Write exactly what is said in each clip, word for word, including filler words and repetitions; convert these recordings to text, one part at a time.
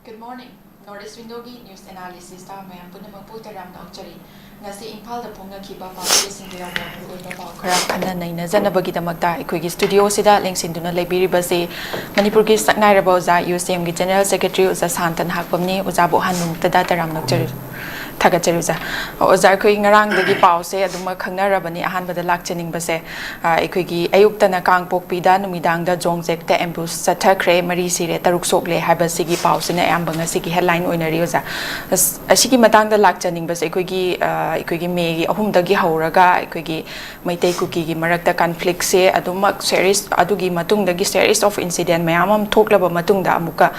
Good morning. North East Windowꯒꯤ news analysisꯇ ꯃꯌꯥꯝ ꯄꯨꯝꯅꯃꯛꯄꯨ ꯇꯔꯥꯝꯅ ꯑꯣꯛꯆꯔꯤ꯫ ꯉꯁꯤ ꯏꯝꯐꯥꯜꯗ ꯐꯣꯡꯅꯈꯤꯕ ꯄꯥꯎꯆꯦꯁꯤꯡꯗ ꯌꯥꯎꯕ ꯃꯔꯨꯑꯣꯏꯕ ꯄꯥꯎ ꯈꯔ ꯈꯟꯅ ꯅꯩꯅꯖꯅꯕꯒꯤꯗꯃꯛꯇ ꯑꯩꯈꯣꯏꯒꯤ studioꯁꯤꯗ ꯂꯦꯡꯁꯤꯟꯗꯨꯅ ꯂꯩꯕꯤꯔꯤꯕꯁꯤ ꯃꯅꯤꯄꯨꯔꯒꯤ ꯁꯛꯅꯥꯏꯔꯕ ꯑꯣꯖꯥ UCMꯒꯤ General Secretary ꯑꯣꯖꯥ ꯁꯥꯟꯇ ꯅꯍꯥꯛꯄꯝꯅꯤ꯫ ꯑꯣꯖꯥꯕꯨ ꯑꯍꯥꯟꯕꯃꯛꯇꯗ ꯇꯔꯥꯝꯅ ꯑꯣꯛꯆꯔꯤ꯫ ꯊꯥꯒꯠꯆꯔꯤ ꯑꯣꯖꯥ꯫ ꯑꯣꯖꯥ, ꯑꯩꯈꯣꯏ ꯉꯔꯥꯡꯗꯒꯤ ꯄꯥꯎꯁꯦ ꯑꯗꯨꯃꯛ ꯈꯪꯅꯔꯕꯅꯤ꯫ ꯑꯍꯥꯟꯕꯗ ꯂꯥꯛꯆꯅꯤꯡꯕꯁꯦ, ꯑ, ꯑꯩꯈꯣꯏꯒꯤ ꯑꯌꯨꯛꯇꯅ ꯀꯥꯡꯄꯣꯛꯄꯤꯗ, ꯅꯨꯃꯤꯗꯥꯡꯗ ꯖꯣꯡꯖꯦꯛꯇ ambush ꯆꯠꯊꯈ꯭ꯔꯦ, ꯃꯔꯤ ꯁꯤꯔꯦ, ꯇꯔꯨꯛ ꯁꯣꯛꯂꯦ ꯍꯥꯏꯕꯁꯤꯒꯤ ꯄꯥꯎꯁꯤꯅ ꯑꯌꯥꯝꯕ ꯉꯁꯤꯒꯤ headline ꯑꯣꯏꯅꯔꯤ ꯑꯣꯖꯥ꯫ ꯑꯁ, ꯑꯁꯤꯒꯤ ꯃꯇꯥꯡꯗ ꯂꯥꯛꯆꯅꯤꯡꯕꯁꯦ, ꯑꯩꯈꯣꯏꯒꯤ, ꯑ, ꯑꯩꯈꯣꯏꯒꯤ ꯃꯦꯒꯤ ꯑꯍꯨꯝꯗꯒꯤ ꯍꯧꯔꯒ ꯑꯩꯈꯣꯏꯒꯤ ꯃꯩꯇꯩ ꯀꯨꯀꯤꯒꯤ ꯃꯔꯛꯇ conflictꯁꯦ ꯑꯗꯨꯃꯛ series, ꯑꯗꯨꯒꯤ ꯃꯇꯨꯡꯗꯒꯤ series of incident ꯃꯌꯥꯝ ꯑꯃ ꯊꯣꯛꯂꯕ ꯃꯇꯨꯡꯗ ꯑꯃꯨꯛꯀ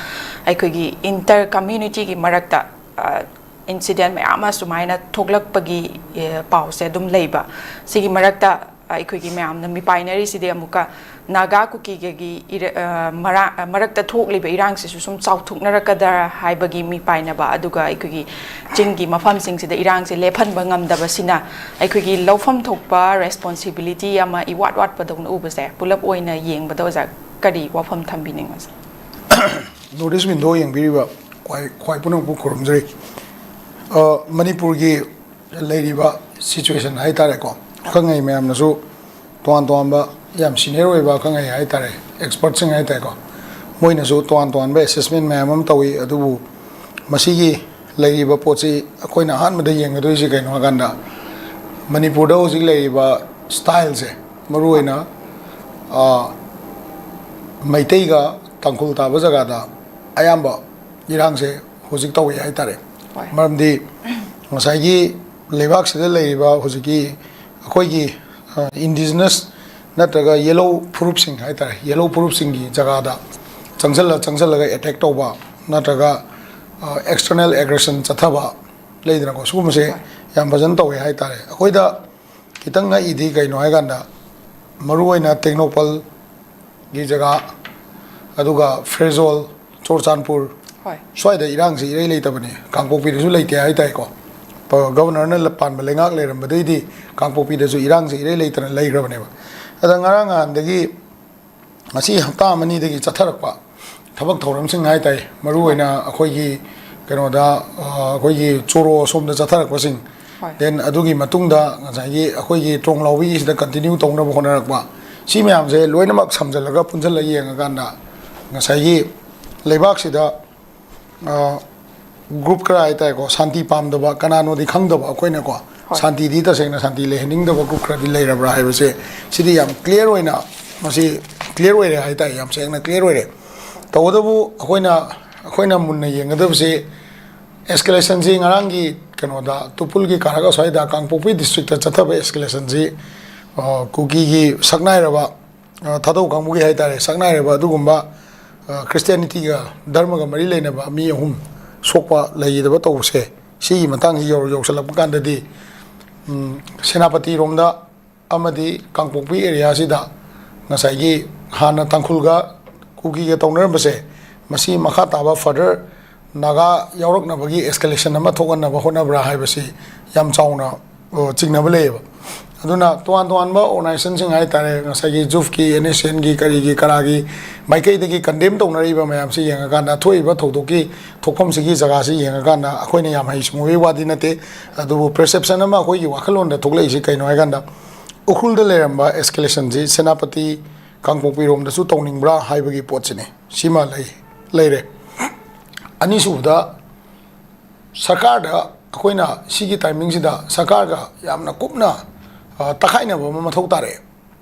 ꯑꯩꯈꯣꯏꯒꯤ inter communityꯒꯤ ꯃꯔꯛꯇ, ꯑ, incident ꯃꯌꯥꯝ ꯑꯃ ꯁꯨꯃꯥꯏꯅ ꯊꯣꯛꯂꯛꯄꯒꯤ, ꯑꯦ, ꯄꯥꯎꯁꯦ ꯑꯗꯨꯝ ꯂꯩꯕ꯫ ꯁꯤꯒꯤ ꯃꯔꯛꯇ ꯑꯩꯈꯣꯏꯒꯤ ꯃꯌꯥꯝꯅ ꯃꯤꯄꯥꯏꯅꯔꯤꯁꯤꯗꯤ ꯑꯃꯨꯛꯀ ꯅꯥꯒꯥ ꯀꯨꯀꯤꯒꯤ ꯏꯔ-, ꯑ, ꯃꯔꯥ-, ꯑ, ꯃꯔꯛꯇ ꯊꯣꯛꯂꯤꯕ ꯏꯔꯥꯡꯁꯤꯁꯨ ꯁꯨꯝ ꯆꯥꯎꯊꯣꯛꯅꯔꯛꯀꯗ꯭ꯔꯥ ꯍꯥꯏꯕꯒꯤ ꯃꯤꯄꯥꯏꯅꯕ, ꯑꯗꯨꯒ ꯑꯩꯈꯣꯏꯒꯤ ꯆꯤꯡꯒꯤ ꯃꯐꯝꯁꯤꯡꯁꯤꯗ ꯏꯔꯥꯡꯁꯦ ꯂꯦꯞꯍꯟꯕ ꯉꯝꯗꯕꯁꯤꯅ ꯑꯩꯈꯣꯏꯒꯤ ꯂꯧꯐꯝ ꯊꯣꯛꯄ responsibility ꯑꯃ ꯏꯋꯥꯠ ꯋꯥꯠꯄꯗꯧꯅ ꯎꯕꯁꯦ ꯄꯨꯂꯞ ꯑꯣꯏꯅ ꯌꯦꯡꯕꯗ ꯑꯣꯖꯥ ꯀꯔꯤ ꯋꯥꯐꯝ ꯊꯝꯕꯤꯅꯤꯡꯕꯁꯦ? North East Window ꯌꯦꯡꯕꯤꯔꯤꯕ ꯈ꯭ꯋꯥꯏ ꯈ꯭ꯋꯥꯏ ꯄꯨꯝꯅꯃꯛꯄꯨ ꯈꯨꯔꯨꯝꯖꯔꯤ꯫ ꯑ, ꯃꯅꯤꯄꯨꯔꯒꯤ ꯂꯩꯔꯤꯕ situation ꯍꯥꯏ ꯇꯥꯔꯦꯀꯣ, ꯑꯈꯪ ꯑꯍꯩ ꯃꯌꯥꯝꯅꯁꯨ ꯇꯣꯉꯥꯟ ꯇꯣꯉꯥꯟꯕ ꯌꯥꯝ senior ꯑꯣꯏꯕ ꯑꯈꯪ ꯑꯍꯩ ꯍꯥꯏ ꯇꯥꯔꯦ, expertꯁꯤꯡ ꯍꯥꯏ ꯇꯥꯔꯦꯀꯣ, ꯃꯣꯏꯅꯁꯨ ꯇꯣꯉꯥꯟ ꯇꯣꯉꯥꯟꯕ assessment ꯃꯌꯥꯝ ꯑꯃ ꯇꯧꯏ꯫ ꯑꯗꯨꯕꯨ ꯃꯁꯤꯒꯤ ꯂꯩꯔꯤꯕ ꯄꯣꯠꯁꯤ ꯑꯩꯈꯣꯏꯅ ꯑꯍꯥꯟꯕꯗ ꯌꯦꯡꯒꯗꯣꯏꯁꯤ ꯀꯩꯅꯣ ꯍꯥꯏꯀꯥꯟꯗ, ꯃꯅꯤꯄꯨꯔꯗ ꯍꯧꯖꯤꯛ ꯂꯩꯔꯤꯕ styleꯁꯦ, ꯃꯔꯨꯑꯣꯏꯅ, ꯑ, ꯃꯩꯇꯩꯒ ꯇꯥꯡꯈꯨꯜ ꯇꯥꯕ ꯖꯒꯥꯗ ꯑꯌꯥꯝꯕ ꯏꯔꯥꯡꯁꯦ ꯍꯧꯖꯤꯛ ꯇꯧꯏ ꯍꯥꯏ ꯇꯥꯔꯦ꯫ ꯍꯣꯏ꯫ ꯃꯔꯝꯗꯤ ꯉꯁꯥꯏꯒꯤ ꯂꯩꯕꯥꯛꯁꯤꯗ ꯂꯩꯔꯤꯕ ꯍꯧꯖꯤꯛꯀꯤ ꯑꯩꯈꯣꯏꯒꯤ, ꯑ, indigenous ꯅꯠꯇ꯭ꯔꯒ ꯌꯦꯜꯂꯧ ꯐꯨꯔꯨꯞꯁꯤꯡ ꯍꯥꯏ ꯇꯥꯔꯦ, ꯌꯦꯜꯂꯧ ꯐꯨꯔꯨꯞꯁꯤꯡꯒꯤ ꯖꯒꯥꯗ ꯆꯪꯁꯜꯂ ꯆꯪꯁꯜꯂꯒ attack ꯇꯧꯕ ꯅꯠꯇ꯭ꯔꯒ, ꯑ, external aggression ꯆꯠꯊꯕ ꯂꯩꯗꯅꯀꯣ, ꯁꯤꯒꯨꯝꯕꯁꯦ ꯌꯥꯝ ꯐꯖꯅ ꯇꯧꯋꯦ ꯍꯥꯏ ꯇꯥꯔꯦ꯫ ꯑꯩꯈꯣꯏꯗ ꯈꯤꯇꯪ ꯉꯛꯏꯗꯤ ꯀꯩꯅꯣ ꯍꯥꯏꯀꯥꯟꯗ, ꯃꯔꯨꯑꯣꯏꯅ ꯇꯦꯡꯅꯧꯄꯜꯒꯤ ꯖꯒꯥ, ꯑꯗꯨꯒ ꯐ꯭ꯔꯦꯖꯣꯜ, ꯆꯨꯔꯆꯥꯟꯄꯨꯔ, ꯍꯣꯏ꯫ ꯁ꯭ꯋꯥꯏꯗ ꯏꯔꯥꯡꯁꯤ ꯏꯔꯩ ꯂꯩꯇꯕꯅꯤ꯫ ꯀꯥꯡꯄꯣꯛꯄꯤꯗꯁꯨ ꯂꯩꯇꯦ ꯍꯥꯏ ꯇꯥꯏꯀꯣ꯫ ꯄ-, governorꯅ ꯂ-, ꯄꯥꯟꯕ ꯂꯩꯉꯥꯛ ꯂꯩꯔꯝꯕꯗꯩꯗꯤ ꯀꯥꯡꯄꯣꯛꯄꯤꯗꯁꯨ ꯏꯔꯥꯡꯁꯤ ꯏꯔꯩ ꯂꯩꯇꯅ ꯂꯩꯈ꯭ꯔꯕꯅꯦꯕ꯫ ꯑꯗ ꯉꯔꯥꯡ ꯅꯍꯥꯟꯗꯒꯤ, ꯉꯁꯤ ꯍꯞꯇꯥ ꯑꯃꯅꯤꯗꯒꯤ ꯆꯠꯊꯔꯛꯄ ꯊꯕꯛ ꯊꯧꯔꯝꯁꯤꯡ ꯍꯥꯏ ꯇꯥꯏ, ꯃꯔꯨꯑꯣꯏꯅ ꯑꯩꯈꯣꯏꯒꯤ ꯀꯩꯅꯣꯗ, ꯑ, ꯑꯩꯈꯣꯏꯒꯤ ꯆꯣꯔꯣ ꯁꯣꯝꯗ ꯆꯠꯊꯔꯛꯄꯁꯤꯡ, ꯍꯣꯏ꯫ Then ꯑꯗꯨꯒꯤ ꯃꯇꯨꯡꯗ ꯉꯁꯥꯏꯒꯤ ꯑꯩꯈꯣꯏꯒꯤ ꯇ꯭ꯔꯣꯡꯂꯥꯎꯕꯤꯁꯤꯗ continue ꯇꯧꯅꯕ ꯍꯣꯠꯅꯔꯛꯄ, ꯁꯤ ꯃꯌꯥꯝꯁꯦ ꯂꯣꯏꯅꯃꯛ ꯁꯝꯖꯜꯂꯒ ꯄꯨꯟꯁꯤꯜꯂꯒ ꯌꯦꯡꯉꯀꯥꯟꯗ ꯉꯁꯥꯏꯒꯤ ꯂꯩꯕꯥꯛꯁꯤꯗ, ꯑ, group ꯈꯔ ꯍꯥꯏ ꯇꯥꯔꯦꯀꯣ, ꯁꯥꯟꯇꯤ ꯄꯥꯝꯗꯕ, ꯀꯅꯥꯅꯣꯗꯤ ꯈꯪꯗꯕ ꯑꯩꯈꯣꯏꯅꯀꯣ, ꯍꯣꯏ꯫ ꯁꯥꯟꯇꯤꯗꯤ ꯇꯁꯦꯡꯅ ꯁꯥꯟꯇꯤ ꯂꯩꯍꯟꯅꯤꯡꯗꯕ group ꯈꯔꯗꯤ ꯂꯩꯔꯕ꯭ꯔꯥ ꯍꯥꯏꯕꯁꯦ, ꯁꯤꯗꯤ ꯌꯥꯝ clear ꯑꯣꯏꯅ, ꯃꯁꯤ clear ꯑꯣꯏꯔꯦ ꯍꯥꯏ ꯇꯥꯏ, ꯌꯥꯝ ꯁꯦꯡꯅ clear ꯑꯣꯏꯔꯦ꯫ ꯇꯧꯕꯇꯕꯨ ꯑꯩꯈꯣꯏꯅ, ꯑꯩꯈꯣꯏꯅ ꯃꯨꯟꯅ ꯌꯦꯡꯒꯗꯕꯁꯤ, escalationꯁꯤ ꯉꯔꯥꯡꯒꯤ ꯀꯩꯅꯣꯗ, ꯇꯨꯄꯨꯜꯒꯤ ꯀꯥꯔꯛ ꯑꯁ꯭ꯋꯥꯏꯗ, ꯀꯥꯡꯄꯣꯛꯄꯤ districtꯇ ꯆꯠꯊꯕ escalationꯁꯤ, ꯑ, ꯀꯨꯀꯤꯒꯤ ꯁꯛꯅꯥꯏꯔꯕ, ꯑ, ꯊꯥꯗꯧ ꯀꯥꯡꯕꯨꯒꯤ ꯍꯥꯏ ꯇꯥꯔꯦ, ꯁꯛꯅꯥꯏꯔꯕ ꯑꯗꯨꯒꯨꯝꯕ, ꯑ, Christianityꯒ, ꯙꯔꯃꯒ ꯃꯔꯤ ꯂꯩꯅꯕ ꯃꯤ ꯑꯍꯨꯝ ꯁꯣꯛꯄ ꯂꯩꯈꯤꯗꯕ ꯇꯧꯕꯁꯦ, ꯁꯤꯒꯤ ꯃꯇꯥꯡꯁꯤ ꯌꯧ-, ꯌꯧꯁꯜꯂꯛꯄ ꯀꯥꯟꯗꯗꯤ, ꯎꯝ, ꯁꯦꯅꯥꯄꯇꯤꯔꯣꯝꯗ ꯑꯃꯗꯤ ꯀꯥꯡꯄꯣꯛꯄꯤ areaꯁꯤꯗ ꯉꯁꯥꯏꯒꯤ ꯍꯥꯟꯅ ꯇꯥꯡꯈꯨꯜꯒ ꯀꯨꯀꯤꯒ ꯇꯧꯅꯔꯝꯕꯁꯦ, ꯃꯁꯤ ꯃꯈꯥ ꯇꯥꯕ further ꯅꯥꯒꯥ ꯌꯥꯎꯔꯛꯅꯕꯒꯤ escalation ꯑꯃ ꯊꯣꯛꯍꯟꯅꯕ ꯍꯣꯠꯅꯕ꯭ꯔꯥ ꯍꯥꯏꯕꯁꯤ ꯌꯥꯝ ꯆꯥꯎꯅ, ꯑ, ꯆꯤꯡꯅꯕ ꯂꯩꯌꯦꯕ꯫ ꯑꯗꯨꯅ ꯇꯣꯉꯥꯟ ꯇꯣꯉꯥꯟꯕ organizationꯁꯤꯡ ꯍꯥꯏ ꯇꯥꯔꯦ, ꯉꯁꯥꯏꯒꯤ JUFꯀꯤ, NSCNꯒꯤ, ꯀꯔꯤꯒꯤ, ꯀꯔꯥꯒꯤ ꯃꯥꯏꯀꯩꯗꯒꯤ condemn ꯇꯧꯅꯔꯤꯕ ꯃꯌꯥꯝꯁꯤ ꯌꯦꯡꯉꯀꯥꯟꯗ, ꯊꯣꯛꯏꯕ ꯊꯧꯗꯣꯛꯀꯤ ꯊꯣꯛꯐꯝꯁꯤꯒꯤ ꯖꯒꯥꯁꯤ ꯌꯦꯡꯉꯀꯥꯟꯗ, ꯑꯩꯈꯣꯏꯅ ꯌꯥꯝ ꯍꯩ ꯁꯤꯡꯉꯨꯕꯒꯤ ꯋꯥꯗꯤ ꯅꯠꯇꯦ, ꯑꯗꯨꯕꯨ perception ꯑꯃ ꯑꯩꯈꯣꯏꯒꯤ ꯋꯥꯈꯜꯂꯣꯟꯗ ꯊꯣꯛꯂꯛꯏꯁꯤ ꯀꯩꯅꯣ ꯍꯥꯏꯀꯥꯟꯗ, ꯎꯈ꯭ꯔꯨꯜꯗ ꯂꯩꯔꯝꯕ escalationꯁꯤ ꯁꯦꯅꯥꯄꯇꯤ, ꯀꯥꯡꯄꯣꯛꯄꯤꯔꯣꯝꯗꯁꯨ ꯇꯧꯅꯤꯡꯕ꯭ꯔꯥ ꯍꯥꯏꯕꯒꯤ ꯄꯣꯠꯁꯤꯅꯤ꯫ ꯁꯤꯃ ꯂꯩ, ꯂꯩꯔꯦ꯫ ꯑꯅꯤꯁꯨꯕꯗ, ꯁꯔꯀꯥꯔꯗ ꯑꯩꯈꯣꯏꯅ ꯁꯤꯒꯤ timingꯁꯤꯗ ꯁꯔꯀꯥꯔꯒ ꯌꯥꯝꯅ ꯀꯨꯞꯅ, ꯑ, ꯇꯛꯈꯥꯏꯅꯕ ꯑꯃ ꯃꯊꯧ ꯇꯥꯔꯛꯑꯦ꯫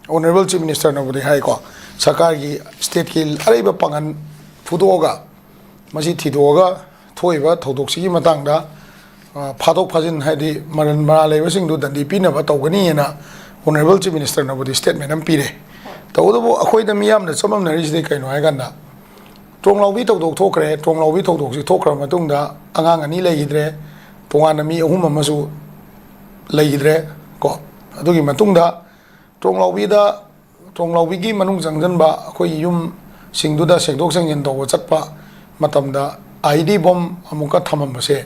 Honourable Chief Ministerꯅꯕꯨꯗꯤ ꯍꯥꯏꯀꯣ, ꯁꯔꯀꯥꯔꯒꯤ, stateꯀꯤ ꯑꯔꯩꯕ ꯄꯥꯡꯒꯜ ꯐꯨꯗꯣꯛꯑꯒ, ꯃꯁꯤ ꯊꯤꯗꯣꯛꯑꯒ, ꯊꯣꯛꯏꯕ ꯊꯧꯗꯣꯛꯁꯤꯒꯤ ꯃꯇꯥꯡꯗ, ꯑ, ꯐꯥꯗꯣꯛ ꯐꯥꯖꯤꯟ, ꯍꯥꯏꯗꯤ ꯃꯔꯟ ꯃꯔꯥ ꯂꯩꯕꯁꯤꯡꯗꯨ ꯗꯟꯗꯤ ꯄꯤꯅꯕ ꯇꯧꯒꯅꯤꯅ Honourable Chief Ministerꯅꯕꯨꯗꯤ statement ꯑꯃ ꯄꯤꯔꯦ꯫ ꯇꯧꯕꯇꯕꯨ ꯑꯩꯈꯣꯏꯗ ꯃꯤꯌꯥꯝꯅ ꯆꯃꯝꯅꯔꯤꯁꯤꯗꯤ ꯀꯩꯅꯣ ꯍꯥꯏꯀꯥꯟꯗ, ꯇ꯭ꯔꯣꯡꯂꯥꯎꯕꯤ ꯊꯧꯗꯣꯛ ꯊꯣꯛꯈ꯭ꯔꯦ꯫ ꯇ꯭ꯔꯣꯡꯂꯥꯎꯕꯤ ꯊꯧꯗꯣꯛꯁꯤ ꯊꯣꯛꯈ꯭ꯔꯕ ꯃꯇꯨꯡꯗ ꯑꯉꯥꯡ ꯑꯅꯤ ꯂꯩꯈꯤꯗ꯭ꯔꯦ, ꯇꯣꯉꯥꯟꯅ ꯃꯤ ꯑꯍꯨꯝ ꯑꯃꯁꯨ ꯂꯩꯈꯤꯗ꯭ꯔꯦ ꯀꯣ꯫ ꯑꯗꯨꯒꯤ ꯃꯇꯨꯡꯗ ꯇ꯭ꯔꯣꯡꯂꯥꯎꯕꯤꯗ, ꯇ꯭ꯔꯣꯡꯂꯥꯎꯕꯤꯒꯤ ꯃꯅꯨꯡ ꯆꯪꯁꯤꯟꯕ ꯑꯩꯈꯣꯏꯒꯤ ꯌꯨꯝꯁꯤꯡꯗꯨꯗ ꯁꯦꯡꯗꯣꯛ ꯁꯦꯡꯖꯤꯟ ꯇꯧꯕ ꯆꯠꯄ ꯃꯇꯝꯗ IED bomb ꯑꯃꯨꯛꯀ ꯊꯝꯃꯝꯕꯁꯦ,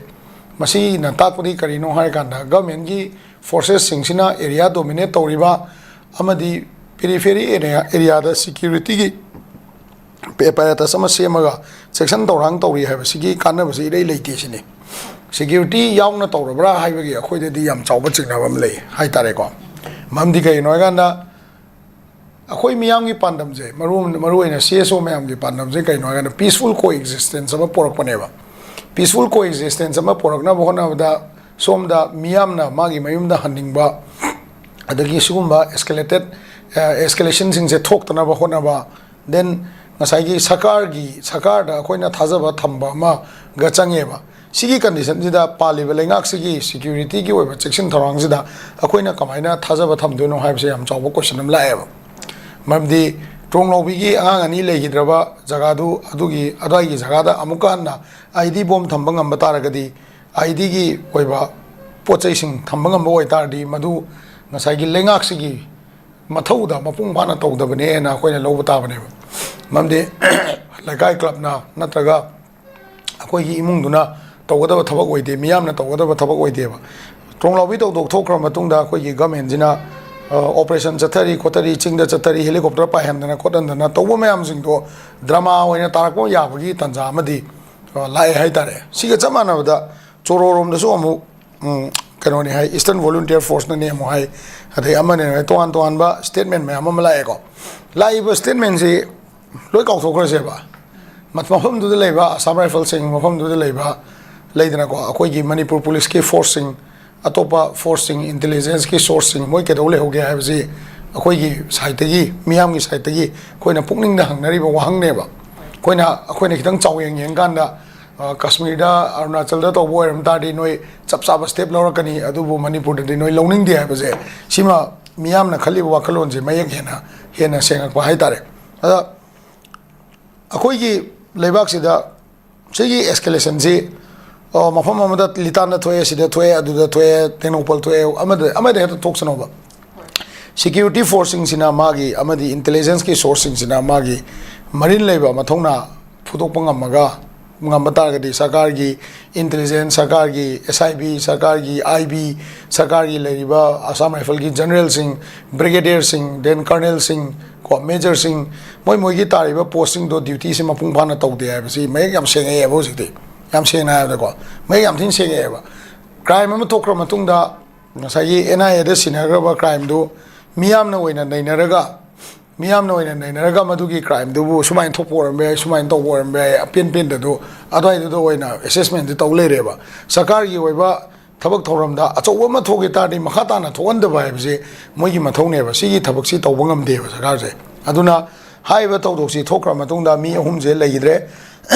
ꯃꯁꯤꯅ ꯇꯥꯛꯄꯗꯤ ꯀꯔꯤꯅꯣ ꯍꯥꯏꯔꯀꯥꯟꯗ, governmentꯀꯤ forcesꯁꯤꯡꯁꯤꯅ area dominate ꯇꯧꯔꯤꯕ ꯑꯃꯗꯤ periphery area, areaꯗ securityꯒꯤ ꯑꯦꯄꯥꯔꯦꯇꯁ ꯑꯃ ꯁꯦꯝꯃꯒ ꯆꯦꯛꯁꯤꯟ ꯊꯧꯔꯥꯡ ꯇꯧꯔꯤ ꯍꯥꯏꯕꯁꯤꯒꯤ ꯀꯥꯟꯅꯕꯁꯤ ꯏꯔꯩ ꯂꯩꯇꯦ ꯁꯤꯅꯤ꯫ ꯁꯦꯀ꯭ꯌꯨꯔꯤꯇꯤ ꯌꯥꯎꯅ ꯇꯧꯔꯕ꯭ꯔꯥ ꯍꯥꯏꯕꯒꯤ ꯑꯩꯈꯣꯏꯗꯗꯤ ꯌꯥꯝ ꯆꯥꯎꯕ ꯆꯤꯡꯅꯕ ꯑꯃ ꯂꯩ ꯍꯥꯏꯇꯥꯔꯦꯀꯣ꯫ ꯃꯔꯝꯗꯤ ꯀꯩꯒꯤꯅꯣ ꯍꯥꯏꯀꯥꯟꯗ ꯑꯩꯈꯣꯏ ꯃꯤꯌꯥꯝꯒꯤ ꯄꯥꯟꯗꯝꯁꯦ, ꯃꯔꯨ ꯃꯔꯨꯑꯣꯏꯅ ꯁꯤ ꯑꯦꯁ ꯑꯣ ꯃꯌꯥꯝꯒꯤ ꯄꯥꯟꯗꯝꯁꯦ ꯀꯩꯅꯣ ꯍꯥꯏꯀꯥꯟꯗ ꯄꯤꯁꯐꯨꯜ ꯀꯣ ꯑꯦꯛꯖꯤꯁꯇꯦꯟꯁ ꯑꯃ ꯄꯣꯔꯛꯄꯅꯦꯕ꯫ ꯄꯤꯁꯐꯨꯜ ꯀꯣ ꯑꯦꯛꯖꯤꯁꯇꯦꯟꯁ ꯑꯃ ꯄꯣꯔꯛꯅꯕ ꯍꯣꯠꯅꯕꯗ ꯁꯣꯝꯗ ꯃꯤꯌꯥꯝꯅ ꯃꯥꯒꯤ ꯃꯌꯨꯝꯗ ꯍꯟꯅꯤꯡꯕ, ꯑꯗꯒꯤ ꯁꯤꯒꯨꯝꯕ ꯑꯦꯁꯀꯦꯂꯦꯇꯦꯠ ꯑꯦꯁꯀꯦꯂꯦꯁꯟꯁꯤꯡꯁꯦ ꯊꯣꯛꯇꯅꯕ ꯍꯣꯠꯅꯕ, ꯗꯦꯟ ꯉꯁꯥꯏꯒꯤ ꯁꯔꯀꯥꯔꯒꯤ ꯁꯔꯀꯥꯔꯗ ꯑꯩꯈꯣꯏꯅ ꯊꯥꯖꯕ ꯊꯝꯕ ꯑꯃꯒ ꯆꯪꯉꯦꯕ꯫ ꯁꯤꯒꯤ ꯀꯟꯗꯤꯁꯟꯁꯤꯗ ꯄꯥꯜꯂꯤꯕ ꯂꯩꯉꯥꯛꯁꯤꯒꯤ ꯁꯦꯀ꯭ꯌꯨꯔꯤꯇꯤꯒꯤ ꯑꯣꯏꯕ ꯆꯦꯛꯁꯤꯟ ꯊꯧꯔꯥꯡꯁꯤꯗ ꯑꯩꯈꯣꯏꯅ ꯀꯃꯥꯏꯅ ꯊꯥꯖꯕ ꯊꯝꯗꯣꯏꯅꯣ ꯍꯥꯏꯕꯁꯦ ꯌꯥꯝ ꯆꯥꯎꯕ ꯀꯣꯏꯁꯟ ꯑꯃ ꯂꯥꯛꯑꯦꯕ꯫ ꯃꯔꯝꯗꯤ ꯇ꯭ꯔꯣꯡꯂꯥꯎꯕꯤꯒꯤ ꯑꯉꯥꯡ ꯑꯅꯤ ꯂꯩꯈꯤꯗ꯭ꯔꯕ ꯖꯒꯥꯗꯨ, ꯑꯗꯨꯒꯤ ꯑꯗꯨꯋꯥꯏꯒꯤ ꯖꯒꯥꯗ ꯑꯃꯨꯛꯀ ꯍꯟꯅ ꯑꯥꯏ ꯏ ꯗꯤ ꯕꯣꯝ ꯊꯝꯕ ꯉꯝꯕ ꯇꯥꯔꯒꯗꯤ, ꯑꯥꯏ ꯏ ꯗꯤꯒꯤ ꯑꯣꯏꯕ ꯄꯣꯠ ꯆꯩꯁꯤꯡ ꯊꯝꯕ ꯉꯝꯕ ꯑꯣꯏꯇꯥꯔꯗꯤ, ꯃꯗꯨ ꯉꯁꯥꯏꯒꯤ ꯂꯩꯉꯥꯛꯁꯤꯒꯤ ꯃꯊꯧꯗ ꯃꯄꯨꯡ ꯐꯥꯅ ꯇꯧꯗꯕꯅꯦꯅ ꯑꯩꯈꯣꯏꯅ ꯂꯧꯕ ꯇꯥꯕꯅꯦꯕ꯫ ꯃꯔꯝꯗꯤ ꯂꯩꯀꯥꯏ ꯀ꯭ꯂꯕꯅ ꯅꯠꯇ꯭ꯔꯒ ꯑꯩꯈꯣꯏꯒꯤ ꯏꯃꯨꯡꯗꯨꯅ ꯇꯧꯒꯗꯕ ꯊꯕꯛ ꯑꯣꯏꯗꯦ, ꯃꯤꯌꯥꯝꯅ ꯇꯧꯒꯗꯕ ꯊꯕꯛ ꯑꯣꯏꯗꯦꯕ꯫ ꯇ꯭ꯔꯣꯡꯂꯥꯎꯕꯤ ꯊꯧꯗꯣꯛ ꯊꯣꯛꯈ꯭ꯔ ꯃꯇꯨꯡꯗ ꯑꯩꯈꯣꯏꯒꯤ ꯒꯃꯦꯟꯁꯤꯅ ꯑꯣꯄꯔꯦꯁꯟ ꯆꯠꯊꯔꯤ ꯈꯣꯠꯊꯔꯤ, ꯆꯤꯡꯗ ꯆꯠꯊꯔꯤ, ꯍꯦꯂꯤꯀꯣꯞꯇꯔ ꯄꯥꯏꯍꯟꯗꯅ ꯈꯣꯠꯍꯟꯗꯅ ꯇꯧꯕ ꯃꯌꯥꯝꯁꯤꯡꯗꯣ ꯗ꯭ꯔꯃꯥ ꯑꯣꯏꯅ ꯇꯥꯔꯛꯄ ꯌꯥꯕꯒꯤ ꯇꯥꯟꯖꯥ ꯑꯃꯗꯤ ꯑ, ꯂꯥꯛꯑꯦ ꯍꯥꯏꯇꯥꯔꯦ꯫ ꯁꯤꯒ ꯆꯞ ꯃꯥꯟꯅꯕꯗ ꯆꯣꯔꯣꯔꯣꯝꯗꯁꯨ ꯑꯃꯨꯛ, ꯎꯝ, ꯀꯩꯅꯣꯅꯤ ꯍꯥꯏ, ꯏꯁꯇꯔꯟ ꯚꯣꯂꯨꯟꯇꯤꯌꯔ ꯐꯣꯔꯁꯅꯅꯤ ꯑꯃꯨꯛ ꯍꯥꯏ, ꯑꯗꯩ ꯑꯃꯅꯦ ꯍꯥꯏ, ꯇꯣꯉꯥꯟ ꯇꯣꯉꯥꯟꯕ ꯁ꯭ꯇꯦꯠꯃꯦꯟ ꯃꯌꯥꯝ ꯑꯃ ꯂꯥꯛꯑꯦꯀꯣ꯫ ꯂꯥꯛꯏꯕ ꯁ꯭ꯇꯦꯠꯃꯦꯟꯁꯤ ꯂꯣꯏ ꯀꯥꯎꯊꯣꯛꯈ꯭ꯔꯁꯦꯕ꯫ ꯃ-, ꯃꯐꯝꯗꯨꯗ ꯂꯩꯕ ꯑꯁꯥꯝ ꯔꯥꯏꯐꯜꯁꯤꯡ, ꯃꯐꯝꯗꯨꯗ ꯂꯩꯕ ꯂꯩꯗꯅꯀꯣ, ꯑꯩꯈꯣꯏꯒꯤ ꯃꯅꯤꯄꯨꯔ ꯄꯨꯂꯤꯁꯀꯤ ꯐꯣꯔꯁꯁꯤꯡ, ꯑꯇꯣꯞꯄ ꯐꯣꯔꯁꯁꯤꯡ, ꯏꯟꯇꯦꯂꯤꯖꯦꯟꯁꯀꯤ ꯁꯣꯔꯁꯁꯤꯡ, ꯃꯣꯏ ꯀꯩꯗꯧ ꯂꯩꯍꯧꯒꯦ ꯍꯥꯏꯕꯁꯤ ꯑꯩꯈꯣꯏꯒꯤ ꯁꯥꯏꯠꯇꯒꯤ, ꯃꯤꯌꯥꯝꯒꯤ ꯁꯥꯏꯠꯇꯒꯤ ꯑꯩꯈꯣꯏꯅ ꯄꯨꯛꯅꯤꯡꯗ ꯍꯪꯅꯔꯤꯕ ꯋꯥꯍꯪꯅꯦꯕ꯫ ꯑꯩꯈꯣꯏꯅ, ꯑꯩꯈꯣꯏꯅ ꯈꯤꯇꯪ ꯆꯥꯎꯌꯦꯡ ꯌꯦꯡꯀꯥꯟꯗ, ꯑ, ꯀꯥꯁꯃꯤꯔꯗ, ꯑꯔꯨꯅꯥꯆꯜꯗ ꯇꯧꯕ ꯑꯣꯏꯔꯝ ꯇꯥꯔꯗꯤ ꯅꯣꯏ ꯆꯞ ꯆꯥꯕ ꯁ꯭ꯇꯦꯞ ꯂꯧꯔꯛꯀꯅꯤ, ꯑꯗꯨꯕꯨ ꯃꯅꯤꯄꯨꯔꯗꯗꯤ ꯅꯣꯏ ꯂꯧꯅꯤꯡꯗꯦ ꯍꯥꯏꯕꯁꯦ, ꯁꯤꯃ ꯃꯤꯌꯥꯝꯅ ꯈꯜꯂꯤꯕ ꯋꯥꯈꯜꯂꯣꯟꯁꯦ ꯃꯌꯦꯛ ꯍꯦꯟꯅ, ꯍꯦꯟꯅ ꯁꯦꯡꯉꯛꯄ ꯍꯥꯏꯇꯥꯔꯦ꯫ ꯑꯗ ꯑꯩꯈꯣꯏꯒꯤ ꯂꯩꯕꯥꯛꯁꯤꯗ ꯁꯤꯒꯤ ꯑꯦꯁꯀꯦꯂꯦꯁꯟꯁꯤ, ꯑ, ꯃꯐꯝ ꯑꯃꯗ ꯂꯤꯇꯥꯟꯗ ꯊꯣꯛꯑꯦ, ꯁꯤꯗ ꯊꯣꯛꯑꯦ, ꯑꯗꯨꯗ ꯊꯣꯛꯑꯦ, ꯇꯦꯡꯅꯧꯄꯜ ꯊꯣꯛꯑꯦ, ꯑꯃꯗ, ꯑꯃꯗ ꯍꯦꯛꯇ ꯊꯣꯛꯁꯅꯣꯕ꯫ ꯁꯦꯀ꯭ꯌꯨꯔꯤꯇꯤ ꯐꯣꯔꯁꯁꯤꯡꯁꯤꯅ ꯃꯥꯒꯤ, ꯑꯃꯗꯤ ꯏꯟꯇꯦꯂꯤꯖꯦꯟꯁꯀꯤ ꯁꯣꯔꯁꯁꯤꯡꯁꯤꯅ ꯃꯥꯒꯤ ꯃꯔꯤꯜ ꯂꯩꯕ ꯃꯊꯧꯅꯥ ꯐꯨꯗꯣꯛꯄ ꯉꯝꯃꯒ, ꯉꯝꯕ ꯇꯥꯔꯒꯗꯤ ꯁꯔꯀꯥꯔꯒꯤ ꯏꯟꯇꯦꯂꯤꯖꯦꯟꯁ, ꯁꯔꯀꯥꯔꯒꯤ ꯑꯦꯁ ꯑꯥꯏ ꯕꯤ, ꯁꯔꯀꯥꯔꯒꯤ ꯑꯥꯏ ꯕꯤ, ꯁꯔꯀꯥꯔꯒꯤ ꯂꯩꯔꯤꯕ ꯑꯁꯥꯝ ꯔꯥꯏꯐꯜꯒꯤ ꯖꯦꯅꯔꯦꯜꯁꯤꯡ, ꯕ꯭ꯔꯤꯒꯦꯗꯤꯌꯔꯁꯤꯡ, ꯗꯦꯟ ꯀꯔꯅꯦꯜꯁꯤꯡ, ꯀꯣ ꯃꯦꯖꯔꯁꯤꯡ, ꯃꯣꯏ ꯃꯣꯏꯒꯤ ꯇꯥꯔꯤꯕ ꯄꯣꯁꯁꯤꯡꯗꯣ ꯗ꯭ꯌꯨꯇꯤꯁꯦ ꯃꯄꯨꯡ ꯐꯥꯅ ꯇꯧꯗꯦ ꯍꯥꯏꯕꯁꯤ ꯃꯌꯦꯛ ꯌꯥꯝ ꯁꯦꯡꯉꯛꯑꯦꯕ ꯍꯧꯖꯤꯛꯇꯤ꯫ ꯌꯥꯝ ꯁꯦꯡꯅ ꯍꯥꯏꯕꯗꯀꯣ, ꯃꯌꯦꯛ ꯌꯥꯝ ꯊꯤꯅ ꯁꯦꯡꯉꯛꯑꯦꯕ꯫ ꯀ꯭ꯔꯥꯏꯝ ꯑꯃ ꯊꯣꯛꯈ꯭ꯔ ꯃꯇꯨꯡꯗ ꯉꯁꯥꯏꯒꯤ ꯑꯦꯟ ꯑꯥꯏ ꯑꯦꯗ ꯁꯤꯟꯅꯈ꯭ꯔꯕ ꯀ꯭ꯔꯥꯏꯝꯗꯨ ꯃꯤꯌꯥꯝꯅ ꯑꯣꯏꯅ ꯅꯩꯅꯔꯒ, ꯃꯤꯌꯥꯝꯅ ꯑꯣꯏꯅ ꯅꯩꯅꯔꯒ ꯃꯗꯨꯒꯤ ꯀ꯭ꯔꯥꯏꯝꯗꯨꯕꯨ ꯁꯨꯃꯥꯏꯅ ꯊꯣꯛꯄ ꯑꯣꯏꯔꯝꯕ ꯌꯥꯏ, ꯁꯨꯃꯥꯏꯅ ꯇꯧꯕ ꯑꯣꯏꯔꯝꯕ ꯌꯥꯏ, ꯑꯄꯦꯟ ꯄꯦꯟꯗꯗꯨ ꯑꯗꯨꯋꯥꯏꯗꯨꯗ ꯑꯣꯏꯅ ꯑꯦꯁꯦꯁꯃꯦꯟꯁꯦ ꯇꯧ ꯂꯩꯔꯦꯕ꯫ ꯁꯔꯀꯥꯔꯒꯤ ꯑꯣꯏꯕ ꯊꯕꯛ ꯊꯧꯔꯝꯗ ꯑꯆꯧꯕ ꯑꯃ ꯊꯣꯛꯈꯤ ꯇꯥꯔꯗꯤ ꯃꯈꯥ ꯇꯥꯅ ꯊꯣꯛꯍꯟꯗꯕ ꯍꯥꯏꯕꯁꯦ ꯃꯣꯏꯒꯤ ꯃꯊꯧꯅꯦꯕ꯫ ꯁꯤꯒꯤ ꯊꯕꯛꯁꯤ ꯇꯧꯕ ꯉꯝꯗꯦꯕ ꯁꯔꯀꯥꯔꯁꯦ꯫ ꯑꯗꯨꯅ ꯍꯥꯏꯔꯤꯕ ꯊꯧꯗꯣꯛꯁꯤ ꯊꯣꯛꯈ꯭ꯔ ꯃꯇꯨꯡꯗ ꯃꯤ ꯑꯍꯨꯝꯁꯦ ꯂꯩꯈꯤꯗ꯭ꯔꯦ꯫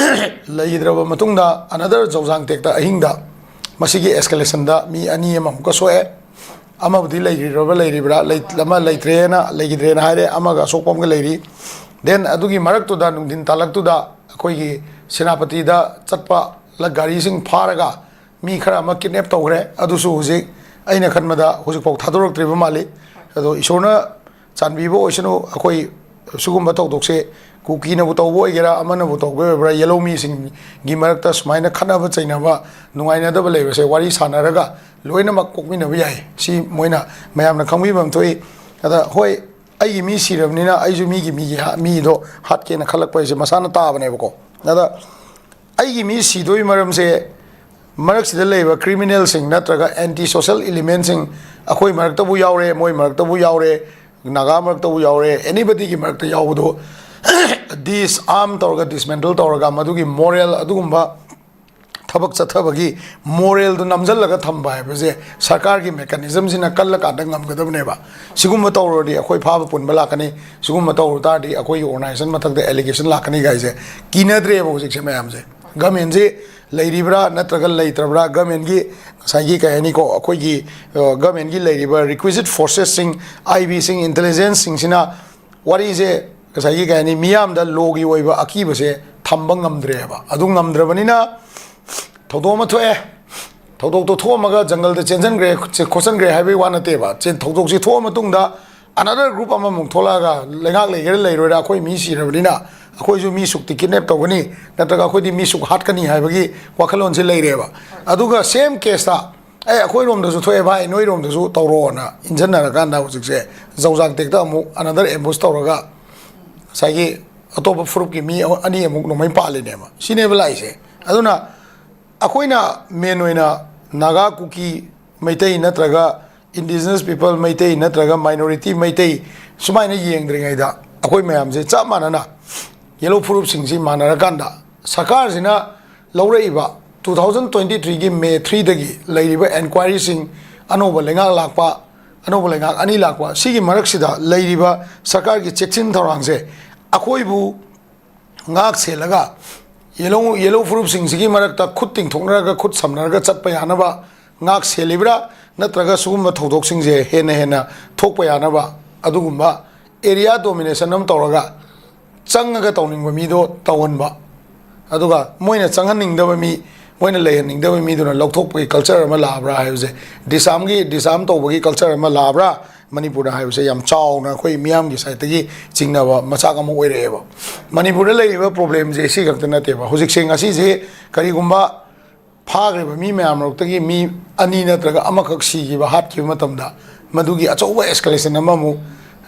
ꯂꯩꯈꯤꯗ꯭ꯔꯕ ꯃꯇꯨꯡꯗ ꯑꯅꯗꯔ ꯆꯧꯖꯥꯡ ꯇꯦꯛꯇ ꯑꯍꯤꯡꯗ ꯃꯁꯤꯒꯤ ꯑꯦꯁꯀꯦꯂꯦꯁꯟꯗ ꯃꯤ ꯑꯅꯤ ꯑꯃꯃꯨꯛꯀ ꯁꯣꯛꯑꯦ꯫ ꯑꯃꯕꯨꯗꯤ ꯂꯩꯔꯤꯕ꯭ꯔꯥ, ꯂꯩꯔꯤꯕ꯭ꯔꯥ, ꯂꯩ-, ꯑꯃ ꯂꯩꯇ꯭ꯔꯦꯅ, ꯂꯩꯈꯤꯗ꯭ꯔꯦꯅ ꯍꯥꯏꯔꯦ, ꯑꯃꯒ ꯑꯁꯣꯛꯄ ꯑꯃꯒ ꯂꯩꯔꯤ꯫ ꯗꯦꯟ ꯑꯗꯨꯒꯤ ꯃꯔꯛꯇꯨꯗ, ꯅꯨꯡꯊꯤꯟ ꯇꯥꯜꯂꯛꯇꯨꯗ ꯑꯩꯈꯣꯏꯒꯤ ꯁꯦꯅꯥꯄꯇꯤꯗ ꯆꯠꯄ ꯂ-, ꯒꯥꯔꯤꯁꯤꯡ ꯐꯥꯔꯒ ꯃꯤ ꯈꯔ ꯑꯃ ꯀꯤꯗꯅꯦꯞ ꯇꯧꯈ꯭ꯔꯦ꯫ ꯑꯗꯨꯁꯨ ꯍꯧꯖꯤꯛ ꯑꯩꯅ ꯈꯟꯕꯗ ꯍꯧꯖꯤꯛꯐꯥꯎ ꯊꯥꯗꯣꯔꯛꯇ꯭ꯔꯤꯕ ꯃꯥꯜꯂꯤ꯫ ꯑꯗꯣ ꯏꯁꯣꯔꯅ ꯆꯥꯟꯕꯤꯕ ꯑꯣꯏꯁꯅꯨ, ꯑꯩꯈꯣꯏ ꯁꯤꯒꯨꯝꯕ ꯊꯧꯗꯣꯛꯁꯦ ꯀꯨꯀꯤꯅꯕꯨ ꯇꯧꯕ ꯑꯣꯏꯒꯦꯔꯥ, ꯑꯃꯅꯕꯨ ꯇꯧꯕ ꯑꯣꯏꯕ꯭ꯔꯥ, ꯌꯦꯜꯍꯧ ꯃꯤꯁꯤꯡꯒꯤ ꯃꯔꯛꯇ ꯁꯨꯃꯥꯏꯅ ꯈꯠꯅꯕ ꯆꯩꯅꯕ, ꯅꯨꯡꯉꯥꯏꯅꯗꯕ ꯂꯩꯕꯁꯦ ꯋꯥꯔꯤ ꯁꯥꯟꯅꯔꯒ ꯂꯣꯏꯅꯃꯛ ꯀꯣꯛꯃꯤꯟꯅꯕ ꯌꯥꯏ꯫ ꯁꯤ ꯃꯣꯏꯅ, ꯃꯌꯥꯝꯅ ꯈꯪꯕꯤꯕ ꯑꯃ ꯊꯣꯛꯏ꯫ ꯑꯗ ꯍꯣꯏ, ꯑꯩꯒꯤ ꯃꯤ ꯁꯤꯔꯕꯅꯤꯅ ꯑꯩꯁꯨ ꯃꯤꯒꯤ, ꯃꯤꯒꯤ ꯍꯥ-, ꯃꯤꯗꯣ ꯍꯥꯠꯀꯦꯅ ꯈꯜꯂꯛꯄ ꯍꯥꯏꯁꯦ ꯃꯁꯥꯅ ꯇꯥꯕꯅꯦꯕꯀꯣ꯫ ꯑꯗ ꯑꯩꯒꯤ ꯃꯤ ꯁꯤꯗꯣꯏ ꯃꯔꯝꯁꯦ ꯃꯔꯛꯁꯤꯗ ꯂꯩꯕ ꯀ꯭ꯔꯤꯃꯤꯅꯦꯜꯁꯤꯡ ꯅꯠꯇ꯭ꯔꯒ ꯑꯦꯟꯇꯤ ꯁꯣꯁꯦꯜ ꯏꯂꯤꯃꯦꯟꯁꯤꯡ ꯑꯩꯈꯣꯏ ꯃꯔꯛꯇꯕꯨ ꯌꯥꯎꯔꯦ, ꯃꯣꯏ ꯃꯔꯛꯇꯕꯨ ꯌꯥꯎꯔꯦ, ꯅꯥꯒꯥ ꯃꯔꯛꯇꯕꯨ ꯌꯥꯎꯔꯦ, ꯑꯦꯅꯤꯕꯗꯤꯒꯤ ꯃꯔꯛꯇ ꯌꯥꯎꯕꯗꯣ ꯗꯤꯁ ꯑꯥꯔꯝ ꯇꯧꯔꯒ, ꯗꯤꯁꯃꯦꯟꯇꯜ ꯇꯧꯔꯒ, ꯃꯗꯨꯒꯤ ꯃꯣꯔꯦꯜ ꯑꯗꯨꯒꯨꯝꯕ ꯊꯕꯛ ꯆꯠꯊꯕꯒꯤ ꯃꯣꯔꯦꯜꯗꯨ ꯅꯝꯁꯤꯜꯂꯒ ꯊꯝꯕ ꯍꯥꯏꯕꯁꯦ ꯁꯔꯀꯥꯔꯒꯤ ꯃꯦꯀꯥꯅꯤꯖꯝꯁꯤꯅ ꯀꯜꯂꯀꯥꯟꯗ ꯉꯝꯒꯗꯕꯅꯦꯕ꯫ ꯁꯤꯒꯨꯝꯕ ꯇꯧꯔꯨꯔꯗꯤ ꯑꯩꯈꯣꯏ ꯐꯥꯕ ꯄꯨꯟꯕ ꯂꯥꯛꯀꯅꯤ, ꯁꯤꯒꯨꯝꯕ ꯇꯧꯔꯨ ꯇꯥꯔꯗꯤ ꯑꯩꯈꯣꯏꯒꯤ ꯑꯣꯔꯒꯅꯥꯏꯖꯦꯁꯟ ꯃꯊꯛꯇ ꯑꯦꯂꯤꯒꯦꯁꯟ ꯂꯥꯛꯀꯅꯤ ꯀꯥꯏꯁꯦ ꯀꯤꯅꯗ꯭ꯔꯦꯕ ꯍꯧꯖꯤꯛꯁꯦ ꯃꯌꯥꯝꯁꯦ꯫ ꯒꯃꯦꯟꯁꯤ ꯂꯩꯔꯤꯕ꯭ꯔꯥ ꯅꯠꯇ꯭ꯔꯒ ꯂꯩꯇ꯭ꯔꯕ꯭ꯔꯥ, ꯒꯃꯦꯟꯒꯤ ꯉꯁꯥꯏꯒꯤ ꯀꯩ ꯍꯥꯏꯅꯤꯀꯣ, ꯑꯩꯈꯣꯏꯒꯤ, ꯑ, ꯒꯃꯦꯟꯒꯤ ꯂꯩꯔꯤꯕ ꯔꯤꯀ꯭ꯋꯤꯖꯤꯠ ꯐꯣꯔꯁꯦꯁꯁꯤꯡ, ꯑꯥꯏ ꯕꯤꯁꯤꯡ, ꯏꯟꯇꯦꯂꯤꯖꯦꯟꯁꯁꯤꯡꯁꯤꯅ ꯋꯥꯔꯤꯁꯦ ꯉꯁꯥꯏꯒꯤ ꯀꯩ ꯍꯥꯏꯅꯤ, ꯃꯤꯌꯥꯝꯗ ꯂꯣꯒꯤ ꯑꯣꯏꯕ ꯑꯀꯤꯕꯁꯦ ꯊꯝꯕ ꯉꯝꯗ꯭ꯔꯦꯕ꯫ ꯑꯗꯨ ꯉꯝꯗ꯭ꯔꯕꯅꯤꯅ ꯊꯧꯗꯣꯛ ꯑꯃ ꯊꯣꯛꯑꯦ, ꯊꯧꯗꯣꯛꯇꯣ ꯊꯣꯛꯑꯝꯃꯒ ꯖꯪꯒꯜꯗ ꯆꯦꯟꯁꯤꯟꯈ꯭ꯔꯦ, ꯆꯦ-, ꯈꯣꯠꯆꯟꯈ꯭ꯔꯦ ꯍꯥꯏꯕꯒꯤ ꯋꯥ ꯅꯠꯇꯦꯕ꯫ ꯆꯦ-, ꯊꯧꯗꯣꯛꯁꯤ ꯊꯣꯛꯑ ꯃꯇꯨꯡꯗ another group ꯑꯃꯃꯨꯛ ꯊꯣꯛꯂꯛꯑꯒ ꯂꯩꯉꯥꯛ ꯂꯩꯒꯦꯔꯥ ꯂꯩꯔꯣꯏꯔꯥ, ꯑꯩꯈꯣꯏ ꯃꯤ ꯁꯤꯔꯕꯅꯤꯅ ꯑꯩꯈꯣꯏꯁꯨ ꯃꯤ ꯁꯨꯛꯇꯤ ꯀꯤꯗꯅꯦꯞ ꯇꯧꯒꯅꯤ, ꯅꯠꯇ꯭ꯔꯒ ꯑꯩꯈꯣꯏꯗꯤ ꯃꯤ ꯁꯨꯛ ꯍꯥꯠꯀꯅꯤ ꯍꯥꯏꯕꯒꯤ ꯋꯥꯈꯜꯂꯣꯟꯁꯦ ꯂꯩꯔꯦꯕ꯫ ꯑꯗꯨꯒ ꯁꯦꯝ ꯀꯦꯁꯇ ꯑꯦ, ꯑꯩꯈꯣꯏꯔꯣꯝꯗꯁꯨ ꯊꯣꯛꯑꯦ ꯚꯥꯏ, ꯅꯣꯏꯔꯣꯝꯗꯁꯨ ꯇꯧꯔꯣꯅ ꯏꯟꯁꯤꯟꯅꯔꯀꯥꯟꯗ ꯍꯧꯖꯤꯛꯁꯦ ꯖꯧꯖꯥꯡ ꯇꯦꯛꯇ ꯑꯃꯨꯛ another ambush ꯇꯧꯔꯒ ꯉꯁꯥꯏꯒꯤ ꯑꯇꯣꯞꯄ ꯐꯨꯔꯨꯞꯀꯤ ꯃꯤ ꯑꯅꯤ ꯑꯃꯨꯛ ꯅꯣꯡꯃꯩ ꯄꯥꯜꯂꯤꯅꯦꯕ꯫ ꯁꯤꯅꯦꯕ ꯂꯥꯛꯏꯁꯦ꯫ ꯑꯗꯨꯅ ꯑꯩꯈꯣꯏꯅ main ꯑꯣꯏꯅ ꯅꯥꯒꯥ, ꯀꯨꯀꯤ, ꯃꯩꯇꯩ ꯅꯠꯇ꯭ꯔꯒ indigenous people ꯃꯩꯇꯩ ꯅꯠꯇ꯭ꯔꯒ minority ꯃꯩꯇꯩ ꯁꯨꯃꯥꯏꯅ ꯌꯦꯡꯗ꯭ꯔꯤꯉꯩꯗ ꯑꯩꯈꯣꯏ ꯃꯌꯥꯝꯁꯦ ꯆꯞ ꯃꯥꯟꯅꯅ ꯌꯦꯂꯧ ꯐꯨꯔꯨꯞꯁꯤꯡꯁꯤ ꯃꯥꯟꯅꯔꯀꯥꯟꯗ ꯁꯔꯀꯥꯔꯁꯤꯅ ꯂꯧꯔꯛꯏꯕ two thousand twenty threeꯒꯤ May threeꯗꯒꯤ ꯂꯩꯔꯤꯕ inquiryꯁꯤꯡ, ꯑꯅꯧꯕ ꯂꯩꯉꯥꯛ ꯂꯥꯛꯄ, ꯑꯅꯧꯕ ꯂꯩꯉꯥꯛ ꯑꯅꯤ ꯂꯥꯛꯄ, ꯁꯤꯒꯤ ꯃꯔꯛꯁꯤꯗ ꯂꯩꯔꯤꯕ ꯁꯔꯀꯥꯔꯒꯤ ꯆꯦꯛꯁꯤꯟ ꯊꯧꯔꯥꯡꯁꯦ ꯑꯩꯈꯣꯏꯕꯨ ꯉꯥꯛ ꯁꯦꯜꯂꯒ ꯌꯦꯂꯧ, ꯌꯦꯂꯧ ꯐꯨꯔꯨꯞꯁꯤꯡꯁꯤꯒꯤ ꯃꯔꯛꯇ ꯈꯨꯠ ꯇꯤꯡꯊꯣꯛꯅꯔꯒ ꯈꯨꯠ ꯁꯝꯅꯔꯒ ꯆꯠꯄ ꯌꯥꯅꯕ ꯉꯥꯛ ꯁꯦꯜꯂꯤꯕ꯭ꯔꯥ, ꯅꯠꯇ꯭ꯔꯒ ꯁꯤꯒꯨꯝꯕ ꯊꯧꯗꯣꯛꯁꯤꯡꯁꯦ ꯍꯦꯟꯅ ꯍꯦꯟꯅ ꯊꯣꯛꯄ ꯌꯥꯅꯕ ꯑꯗꯨꯒꯨꯝꯕ area domination ꯑꯃ ꯇꯧꯔꯒ ꯆꯪꯉꯒ ꯇꯧꯅꯤꯡꯕ ꯃꯤꯗꯣ ꯇꯧꯍꯟꯕ, ꯑꯗꯨꯒ ꯃꯣꯏꯅ ꯆꯪꯍꯟꯅꯤꯡꯗꯕ ꯃꯤ, ꯃꯣꯏꯅ ꯂꯩꯍꯟꯅꯤꯡꯗꯕ ꯃꯤꯗꯨꯅ ꯂꯧꯊꯣꯛꯄꯒꯤ culture ꯑꯃ ꯂꯥꯛꯑꯕ꯭ꯔꯥ ꯍꯥꯏꯕꯁꯦ, disarmꯒꯤ, disarm ꯇꯧꯕꯒꯤ culture ꯑꯃ ꯂꯥꯛꯑꯕ꯭ꯔꯥ ꯃꯅꯤꯄꯨꯔꯗ ꯍꯥꯏꯕꯁꯦ ꯌꯥꯝ ꯆꯥꯎꯅ ꯑꯩꯈꯣꯏ ꯃꯤꯌꯥꯝꯒꯤ sideꯇꯒꯤ ꯆꯤꯡꯅꯕ ꯃꯆꯥꯛ ꯑꯃ ꯑꯣꯏꯔꯛꯑꯦꯕ꯫ ꯃꯅꯤꯄꯨꯔꯗ ꯂꯩꯔꯤꯕ problemꯁꯦ ꯁꯤ ꯈꯛꯇ ꯅꯠꯇꯦꯕ꯫ ꯍꯧꯖꯤꯛꯁꯦ, ꯉꯁꯤꯁꯦ ꯀꯔꯤꯒꯨꯝꯕ ꯐꯥꯈ꯭ꯔꯤꯕ ꯃꯤ ꯃꯌꯥꯝ ꯃꯔꯛꯇꯒꯤ ꯃꯤ ꯑꯅꯤ ꯅꯠꯇ꯭ꯔꯒ ꯑꯃꯈꯛ ꯁꯤꯈꯤꯕ, ꯍꯥꯠꯈꯤꯕ ꯃꯇꯝꯗ ꯃꯗꯨꯒꯤ ꯑꯆꯧꯕ escalation ꯑꯃꯃꯨꯛ,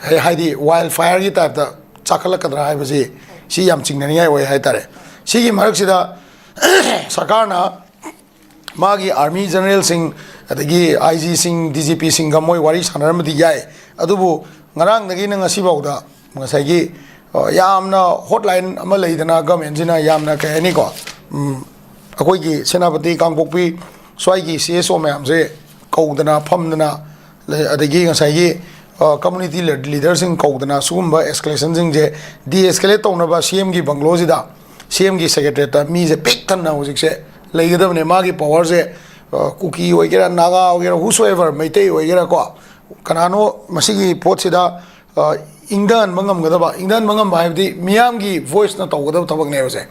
ꯍꯥꯏꯗꯤ wild fireꯒꯤ typeꯇ ꯆꯥꯈꯠꯂꯛꯀꯗ꯭ꯔꯥ ꯍꯥꯏꯕꯁꯤ, ꯁꯤ ꯌꯥꯝ ꯆꯤꯡꯅꯅꯤꯡꯉꯥꯏ ꯑꯣꯏ ꯍꯥꯏꯇꯥꯔꯦ꯫ ꯁꯤꯒꯤ ꯃꯔꯛꯁꯤꯗ ꯁꯔꯀꯥꯔꯅ ꯃꯥꯒꯤ army generalꯁꯤꯡ, ꯑꯗꯒꯤ IGꯁꯤꯡ, DGPꯁꯤꯡꯒ ꯃꯣꯏ ꯋꯥꯔꯤ ꯁꯥꯟꯅꯔꯝꯕꯗꯤ ꯌꯥꯏ, ꯑꯗꯨꯕꯨ ꯉꯔꯥꯡꯗꯒꯤꯅ ꯉꯁꯤꯐꯥꯎꯗ ꯉꯁꯥꯏꯒꯤ, ꯑ, ꯌꯥꯝꯅ hotline ꯑꯃ ꯂꯩꯗꯅ, governmentꯁꯤꯅ ꯌꯥꯝꯅ, ꯀꯩ ꯍꯥꯏꯅꯤꯀꯣ, ꯎꯝ, ꯑꯩꯈꯣꯏꯒꯤ ꯁꯦꯅꯥꯄꯇꯤ, ꯀꯥꯡꯄꯣꯛꯄꯤ ꯁ꯭ꯋꯥꯏꯒꯤ CSO ꯃꯌꯥꯝꯁꯦ ꯀꯧꯗꯅ ꯐꯝꯗꯅ, ꯂꯩ-, ꯑꯗꯒꯤ ꯉꯁꯥꯏꯒꯤ, ꯑ, community leaderꯁꯤꯡ ꯀꯧꯗꯅ ꯁꯤꯒꯨꯝꯕ escalationꯁꯤꯡꯁꯦ de-escalate ꯇꯧꯅꯕ CMꯒꯤ bungalowꯁꯤꯗ, CMꯒꯤ secretariatꯇ ꯃꯤꯁꯦ ꯄꯤꯛ ꯊꯟꯅ ꯍꯧꯖꯤꯛꯁꯦ ꯂꯩꯒꯗꯕꯅꯦ꯫ ꯃꯥꯒꯤ powerꯁꯦ, ꯑ, ꯀꯨꯀꯤ ꯑꯣꯏꯒꯦꯔꯥ, ꯅꯥꯒꯥ ꯑꯣꯏꯒꯦꯔꯥ, whosoever, ꯃꯩꯇꯩ ꯑꯣꯏꯒꯦꯔꯥꯀꯣ, ꯀꯅꯥꯅꯣ ꯃꯁꯤꯒꯤ ꯄꯣꯠꯁꯤꯗ, ꯑ, ꯏꯪꯊꯍꯟꯕ ꯉꯝꯒꯗꯕ, ꯏꯪꯊꯍꯟꯕ ꯉꯝꯕ ꯍꯥꯏꯕꯗꯤ ꯃꯤꯌꯥꯝꯒꯤ voiceꯅ ꯇꯧꯒꯗꯕ ꯊꯕꯛꯅꯦꯕꯁꯦ꯫